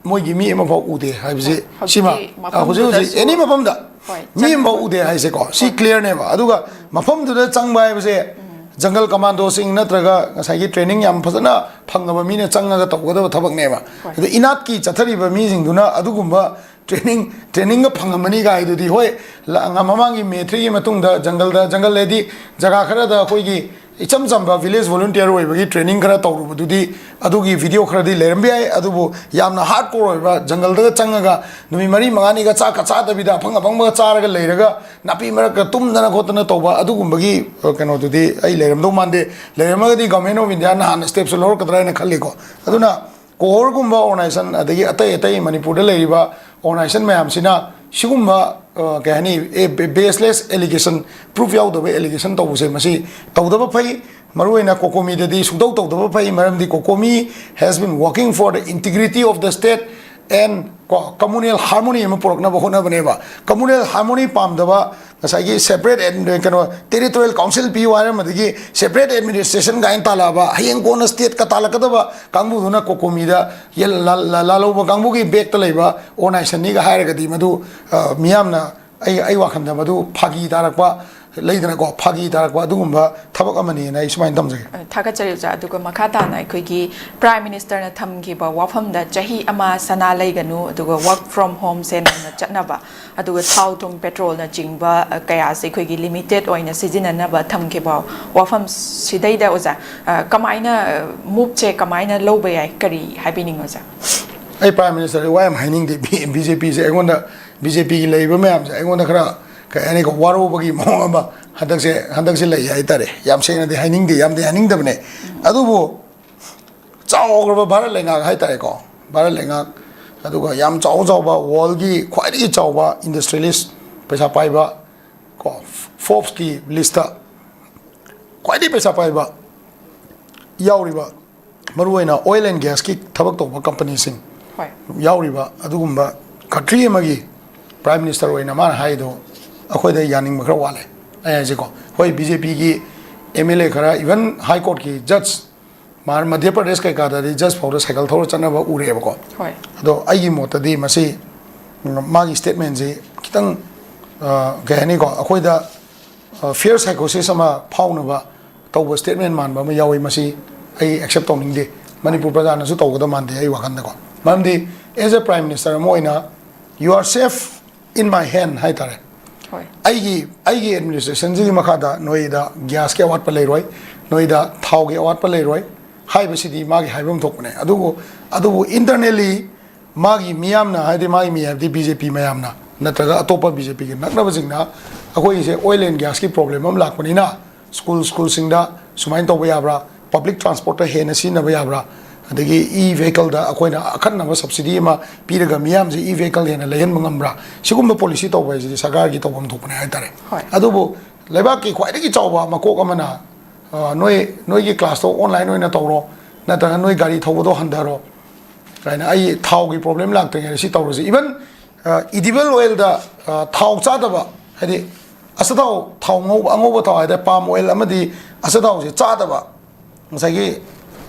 ꯃꯣꯏꯒꯤ ꯃꯤ ꯑꯃꯐꯥꯎ ꯎꯗꯦ ꯍꯥꯏꯕꯁꯤ꯫ ꯍꯧꯖꯤꯛꯀꯤ ꯁꯤꯃ, ꯑ, ꯍꯧꯖꯤꯛ ꯍꯧꯖꯤꯛ ꯃꯐꯝꯗꯨꯗꯁꯨ ꯑꯦꯅꯤ ꯃꯐꯝꯗ ꯍꯣꯏ, ꯃꯤ ꯑꯃꯐꯥꯎ ꯆꯪꯕ ꯎꯗꯦ ꯍꯥꯏꯁꯦꯀꯣ, ꯁꯤ ꯍꯣꯏ꯫ ꯀ꯭ꯂꯤꯌꯔꯅꯦꯕ꯫ ꯑꯗꯨꯒ ꯃꯐꯝꯗꯨꯗ ꯆꯪꯕ ꯍꯥꯏꯕꯁꯦ ꯖꯪꯒꯜ ꯀꯃꯥꯟꯗꯣꯁꯤꯡ ꯅꯠꯇ꯭ꯔꯒ ꯉꯁꯥꯏꯒꯤ ꯇ꯭ꯔꯦꯅꯤꯡ ꯌꯥꯝ ꯐꯖꯅ ꯐꯪꯉꯕ ꯃꯤꯅ ꯆꯪꯉꯒ ꯇꯧꯒꯗꯕ ꯊꯕꯛꯅꯦꯕ꯫ ꯍꯣꯏ꯫ ꯑꯗ ꯏꯅꯥꯠꯀꯤ ꯆꯠꯊꯔꯤꯕ ꯃꯤꯁꯤꯡꯗꯨꯅ ꯑꯗꯨꯒꯨꯝꯕ ꯇ꯭ꯔꯦꯅꯤꯡ, ꯇ꯭ꯔꯦꯅꯤꯡꯒ ꯐꯪꯉꯝꯃꯅꯤ ꯀꯥꯏꯗꯨꯗꯤ, ꯍꯣꯏ, ꯂ-, ꯉ-, ꯃꯃꯥꯡꯒꯤ ꯃꯦ ꯊ꯭ꯔꯤꯒꯤ ꯃꯇꯨꯡꯗ ꯖꯪꯒꯜꯗ, ꯖꯪꯒꯜ ꯍꯥꯏꯗꯤ ꯖꯒꯥ ꯈꯔꯗ ꯑꯩꯈꯣꯏꯒꯤ ꯏꯆꯝ ꯆꯝꯕ ꯚꯤꯂꯦꯖ ꯚꯣꯂꯨꯟꯇꯤꯌꯔ ꯑꯣꯏꯕꯒꯤ ꯇ꯭ꯔꯦꯅꯤꯡ ꯈꯔ ꯇꯧꯔꯨꯕꯗꯨꯗꯤ ꯑꯗꯨꯒꯤ ꯚꯤꯗꯤꯑꯣ ꯈꯔꯗꯤ ꯂꯩꯔꯝꯕ ꯌꯥꯏ꯫ ꯑꯗꯨꯕꯨ ꯌꯥꯝꯅ ꯍꯥꯔꯗ ꯀꯣꯔ ꯑꯣꯏꯕ ꯖꯪꯒꯜꯗꯒ ꯆꯪꯉꯒ ꯅꯨꯃꯤꯠ ꯃꯔꯤ ꯃꯉꯥꯅꯤꯒ ꯆꯥꯛꯀ ꯆꯥꯗꯕꯤꯗ ꯑꯐꯪ ꯑꯐꯪꯕꯒ ꯆꯥꯔꯒ ꯂꯩꯔꯒ ꯅꯥꯄꯤ ꯃꯔꯛꯇ ꯇꯨꯝꯗꯅ ꯈꯣꯠꯇꯅ ꯇꯧꯕ ꯑꯗꯨꯒꯨꯝꯕꯒꯤ, ꯑ, ꯀꯩꯅꯣꯗꯨꯗꯤ ꯑꯩ ꯂꯩꯔꯝꯗꯧ ꯃꯥꯟꯗꯦ꯫ ꯂꯩꯔꯝꯃꯒꯗꯤ ꯒꯚꯔꯟꯃꯦꯟ ꯑꯣꯐ ꯏꯟꯗꯤꯌꯥꯅ ꯍꯥꯟꯅ ꯁ꯭ꯇꯦꯞꯁꯦ ꯂꯧꯔꯛꯀꯗ꯭ꯔꯥ ꯍꯥꯏꯅ ꯈꯜꯂꯤꯀꯣ꯫ ꯑꯗꯨꯅ ꯀꯣꯍꯣꯔꯒꯨꯝꯕ ꯑꯣꯔꯒꯅꯥꯏꯖꯦꯁꯟ, ꯑꯗꯒꯤ ꯑꯇꯩ ꯑꯇꯩ ꯃꯅꯤꯄꯨꯔꯗ ꯂꯩꯔꯤꯕ ꯑꯣꯔꯒꯅꯥꯏꯖꯦꯁꯟ ꯃꯌꯥꯝꯁꯤꯅ ꯁꯤꯒꯨꯝꯕ, ꯑ, ꯀꯩ ꯍꯥꯏꯅꯤ, ꯑꯦ, ꯕꯦ-, ꯕꯦꯁꯂꯦꯁ ꯑꯦꯂꯤꯒꯦꯁꯟ, ꯄ꯭ꯔꯨꯐ ꯌꯥꯎꯗꯕ ꯑꯦꯂꯤꯒꯦꯁꯟ ꯇꯧꯕꯁꯦ, ꯃꯁꯤ ꯇꯧꯗꯕ ꯐꯩ꯫ ꯃꯔꯨꯑꯣꯏꯅ ꯀꯣꯀꯣꯃꯤꯗꯗꯤ ꯁꯨꯡꯇꯧ ꯇꯧꯗꯕ ꯐꯩ, ꯃꯔꯝꯗꯤ COCOMI has been working for the integrity of the state and ꯀꯣ, communal harmony ꯑꯃ ꯄꯨꯔꯛꯅꯕ ꯍꯣꯠꯅꯕꯅꯦꯕ꯫ Communal harmony ꯄꯥꯝꯗꯕ, ꯉꯁꯥꯏꯒꯤ ꯁꯦꯄꯔꯦꯠ ꯑꯦꯗ-, ꯀꯩꯅꯣ, ꯇꯦꯔꯤꯇꯣꯔꯤꯌꯦꯜ ꯀꯥꯎꯟꯁꯤꯜ ꯄꯤꯌꯨ ꯍꯥꯏꯔꯝꯕꯗꯒꯤ ꯁꯦꯄꯔꯦꯠ ꯑꯦꯗꯃꯤꯅꯤꯁꯇ꯭ꯔꯦꯁꯟ ꯀꯥꯏꯅ ꯇꯥꯜꯂꯛꯑꯕ, ꯍꯌꯦꯡ ꯀꯣꯟꯅ ꯁ꯭ꯇꯦꯠꯀ ꯇꯥꯜꯂꯛꯀꯗꯕ ꯀꯥꯡꯕꯨꯗꯨꯅ ꯀꯣꯀꯣꯃꯤꯗ ꯌꯦꯜ-, ꯂꯥ-, ꯂꯥ-, ꯂꯥꯜꯍꯧꯕ ꯀꯥꯡꯕꯨꯒꯤ ꯕꯦꯛꯇ ꯂꯩꯕ ꯑꯣꯔꯒꯅꯥꯏꯖꯦꯁꯟꯅꯤꯒ ꯍꯥꯏꯔꯒꯗꯤ ꯃꯗꯨ, ꯑ, ꯃꯤꯌꯥꯝꯅ, ꯑꯩ, ꯑꯩ ꯋꯥꯈꯜꯗ ꯃꯗꯨ ꯐꯥꯒꯤ ꯇꯥꯔꯛꯄ, ꯂꯩꯗꯅꯀꯣ, ꯐꯥꯒꯤ ꯇꯥꯔꯛꯄ ꯑꯗꯨꯒꯨꯝꯕ ꯊꯕꯛ ꯑꯃꯅꯤꯅ ꯑꯩ ꯁꯨꯃꯥꯏꯅ ꯊꯝꯖꯒꯦ꯫ ꯑ, ꯊꯥꯒꯠꯆꯔꯤ ꯑꯣꯖꯥ꯫ ꯑꯗꯨꯒ ꯃꯈꯥ ꯇꯥꯅ ꯑꯩꯈꯣꯏꯒꯤ ꯄ꯭ꯔꯥꯏꯝ ꯃꯤꯅꯤꯁꯇꯔꯅ ꯊꯝꯈꯤꯕ ꯋꯥꯐꯝꯗ ꯆꯍꯤ ꯑꯃ ꯁꯅꯥ ꯂꯩꯒꯅꯨ, ꯑꯗꯨꯒ ꯋꯔꯛ ꯐ꯭ꯔꯣꯝ ꯍꯣꯝꯁꯦ ꯅꯧꯅ ꯆꯠꯅꯕ, ꯑꯗꯨꯒ ꯊꯥꯎ ꯊꯨꯝ ꯄꯦꯇ꯭ꯔꯣꯜꯅꯆꯤꯡꯕ, ꯑ, ꯀꯌꯥꯁꯦ ꯑꯩꯈꯣꯏꯒꯤ ꯂꯤꯃꯤꯇꯦꯠ ꯑꯣꯏꯅ ꯁꯤꯖꯤꯟꯅꯅꯕ ꯊꯝꯈꯤꯕ ꯋꯥꯐꯝꯁꯤꯗꯩꯗ ꯑꯣꯖꯥ, ꯑ, ꯀꯃꯥꯏꯅ, ꯑ, ꯃꯨꯚꯁꯦ ꯀꯃꯥꯏꯅ ꯂꯧꯕ ꯌꯥꯏ? ꯀꯔꯤ ꯍꯥꯏꯕꯤꯅꯤꯡꯉꯤ ꯑꯣꯖꯥ? ꯑꯩ ꯄ꯭ꯔꯥꯏꯝ ꯃꯤꯅꯤꯁꯇꯔꯁꯦ ꯋꯥ ꯌꯥꯝ ꯍꯥꯏꯅꯤꯡꯗꯦ꯫ ꯕꯤ-, ꯕꯤ ꯖꯦ ꯄꯤꯁꯦ ꯑꯩꯉꯣꯟꯗ, ꯕꯤ ꯖꯦ ꯄꯤꯒꯤ ꯂꯩꯔꯤꯕ ꯃꯌꯥꯝꯁꯦ ꯑꯩꯉꯣꯟꯗ ꯈꯔ, ꯀꯩ ꯍꯥꯏꯅꯤꯀꯣ, ꯋꯥꯔꯧꯕꯒꯤ ꯃꯑꯣꯡ ꯑꯃ ꯍꯟꯗꯛꯁꯦ, ꯍꯟꯗꯛꯁꯦ ꯂꯩ ꯍꯥꯏꯇꯥꯔꯦ꯫ ꯌꯥꯝ ꯁꯦꯡꯅꯗꯤ ꯍꯥꯏꯅꯤꯡꯗꯦ, ꯌꯥꯝꯗꯤ ꯍꯥꯏꯅꯤꯡꯗꯕꯅꯦ꯫ ꯑꯗꯨꯕꯨ ꯆꯥꯎꯈ꯭ꯔꯕ ꯚꯥꯔꯠ ꯂꯩꯉꯥꯛ ꯍꯥꯏꯇꯥꯔꯦꯀꯣ, ꯚꯥꯔꯠ ꯂꯩꯉꯥꯛ, ꯑꯗꯨꯒ ꯌꯥꯝ ꯆꯥꯎ ꯆꯥꯎꯕ, ꯋꯥꯔꯜꯒꯤ ꯈ꯭ꯋꯥꯏꯗꯒꯤ ꯆꯥꯎꯕ ꯏꯟꯗꯁꯇ꯭ꯔꯤꯌꯦꯂꯤꯁ, ꯄꯩꯁꯥ ꯄꯥꯏꯕ ꯀꯣ, ꯐꯣꯔꯕꯁꯀꯤ ꯂꯤꯁꯇ ꯈ꯭ꯋꯥꯏꯗꯒꯤ ꯄꯩꯁꯥ ꯄꯥꯏꯕ ꯌꯥꯎꯔꯤꯕ, ꯃꯔꯨꯑꯣꯏꯅ ꯑꯣꯏꯜ ꯑꯦꯟ ꯒ꯭ꯌꯥꯁꯀꯤ ꯊꯕꯛ ꯇꯧꯕ ꯀꯝꯄꯅꯤꯁꯤꯡ ꯍꯣꯏ꯫ ꯌꯥꯎꯔꯤꯕ ꯑꯗꯨꯒꯨꯝꯕ ꯀꯟꯇ꯭ꯔꯤ ꯑꯃꯒꯤ ꯄ꯭ꯔꯥꯏꯝ ꯃꯤꯅꯤꯁꯇꯔ ꯑꯣꯏꯅ ꯃꯥꯅ ꯍꯥꯏꯗꯣ ꯑꯩꯈꯣꯏꯗ ꯌꯥꯅꯤꯡꯕ ꯈꯔ ꯋꯥꯠꯂꯦ꯫ ꯑꯩ ꯍꯥꯏꯁꯦꯀꯣ, ꯍꯣꯏ, ꯕꯤ ꯖꯦ ꯄꯤꯒꯤ ꯑꯦꯝ ꯑꯦꯜ ꯑꯦ ꯈꯔ, even High Courtꯀꯤ judge, ꯃꯥ ꯃꯙ꯭ꯌ ꯄ꯭ꯔꯗꯦꯁ ꯀꯩꯀꯥꯗꯗꯤ judge ꯐꯥꯎꯗ ꯁꯥꯏꯀꯜ ꯊꯧꯔ ꯆꯠꯅꯕ ꯎꯔꯦꯕꯀꯣ꯫ ꯍꯣꯏ꯫ ꯑꯗꯣ ꯑꯩꯒꯤ ꯃꯣꯠꯇꯗꯤ ꯃꯁꯤ, ꯎꯝ, ꯃꯥꯒꯤ statementꯁꯤ ꯈꯤꯇꯪ, ꯑ, ꯀꯩ ꯍꯥꯏꯅꯤꯀꯣ, ꯑꯩꯈꯣꯏꯗ, ꯑ, fear psychosis ꯑꯃ ꯐꯥꯎꯅꯕ ꯇꯧꯕ statement ꯃꯥꯟꯕ ꯑꯃ ꯌꯥꯎꯏ꯫ ꯃꯁꯤ ꯑꯩ accept ꯇꯧꯅꯤꯡꯗꯦ, ꯃꯅꯤꯄꯨꯔ ꯄ꯭ꯔꯖꯥꯅꯁꯨ ꯇꯧꯒꯗꯕ ꯃꯥꯟꯗꯦ ꯑꯩ ꯋꯥꯈꯜꯗꯀꯣ꯫ ꯃꯔꯝꯗꯤ as a Prime Minister ꯑꯃ ꯑꯣꯏꯅ, "You are safe in my hand" ꯍꯥꯏꯇꯥꯔꯦ꯫ ꯍꯣꯏ꯫ ꯑꯩꯒꯤ ꯑꯩꯒꯤ administrationꯁꯤꯒꯤ ꯃꯈꯥꯗ ꯅꯣꯏꯗ gasꯀꯤ ꯑꯋꯥꯠꯄ ꯂꯩꯔꯣꯏ, ꯅꯣꯏꯗ ꯊꯥꯎꯒꯤ ꯑꯋꯥꯠꯄ ꯂꯩꯔꯣꯏ ꯍꯥꯏꯕꯁꯤꯗꯤ ꯃꯥꯒꯤ ꯍꯥꯏꯐꯝ ꯊꯣꯛꯄꯅꯦ꯫ ꯑꯗꯨꯕꯨ, ꯑꯗꯨꯕꯨ internally ꯃꯥꯒꯤ ꯃꯤꯌꯥꯝꯅ, ꯍꯥꯏꯗꯤ ꯃꯥꯒꯤ ꯃꯤ ꯍꯥꯏꯕꯗꯤ ꯕꯤ ꯖꯦ ꯄꯤ ꯃꯌꯥꯝꯅ ꯅꯠꯇ꯭ꯔꯒ ꯑꯇꯣꯞꯄ ꯕꯤ ꯖꯦ ꯄꯤꯒ ꯅꯛꯅꯕꯁꯤꯡꯅ ꯑꯩꯈꯣꯏꯒꯤꯁꯦ oil and gasꯀꯤ problem ꯑꯃ ꯂꯥꯛꯄꯅꯤꯅ school, schoolꯁꯤꯡꯗ ꯁꯨꯃꯥꯏꯅ ꯇꯧꯕ ꯌꯥꯕ꯭ꯔꯥ, public transportꯇ ꯍꯦꯟꯅ ꯁꯤꯖꯤꯟꯅꯕ ꯌꯥꯕ꯭ꯔꯥ, ꯑꯗꯒꯤ e vehicleꯗ ꯑꯩꯈꯣꯏꯅ ꯑꯈꯟꯅꯕ subsidy ꯑꯃ ꯄꯤꯔꯒ ꯃꯤꯌꯥꯝꯁꯦ e vehicle ꯍꯦꯟꯅ ꯂꯩꯍꯟꯕ ꯉꯝꯕ꯭ꯔꯥ, ꯁꯤꯒꯨꯝꯕ policy ꯇꯧꯕ ꯍꯥꯏꯁꯤꯗꯤ ꯁꯔꯀꯥꯔꯒꯤ ꯇꯧꯐꯝ ꯊꯣꯛꯄꯅꯦ ꯍꯥꯏꯇꯥꯔꯦ꯫ ꯍꯣꯏ꯫ ꯑꯗꯨꯕꯨ ꯂꯩꯕꯥꯛꯀꯤ ꯈ꯭ꯋꯥꯏꯗꯒꯤ ꯆꯥꯎꯕ ꯃꯀꯣꯛ ꯑꯃꯅ, ꯑ, "ꯅꯣꯏ, ꯅꯣꯏꯒꯤ classꯇꯣ online ꯑꯣꯏꯅ ꯇꯧꯔꯣ, ꯅꯠꯇ꯭ꯔꯒ ꯅꯣꯏ ꯒꯥꯔꯤ ꯊꯧꯕꯗꯣ ꯍꯟꯊꯔꯣ" ꯀꯥꯏꯅ, "ꯑꯩ ꯊꯥꯎꯒꯤ problem ꯂꯥꯛꯇ꯭ꯔꯤꯉꯩꯗ ꯁꯤ ꯇꯧꯔꯁꯤ"꯫ Even, ꯑ, edible oilꯗ, ꯑ, ꯊꯥꯎ ꯆꯥꯗꯕ, ꯍꯥꯏꯗꯤ ꯑꯆꯥꯊꯥꯎ, ꯊꯥꯎ ꯉꯧꯕ, ꯑꯉꯧꯕ ꯊꯥꯎ ꯍꯥꯏꯗꯤ palm oil ꯑꯃꯗꯤ ꯑꯆꯥꯊꯥꯎꯁꯦ ꯆꯥꯗꯕ, ꯉꯁꯥꯏꯒꯤ,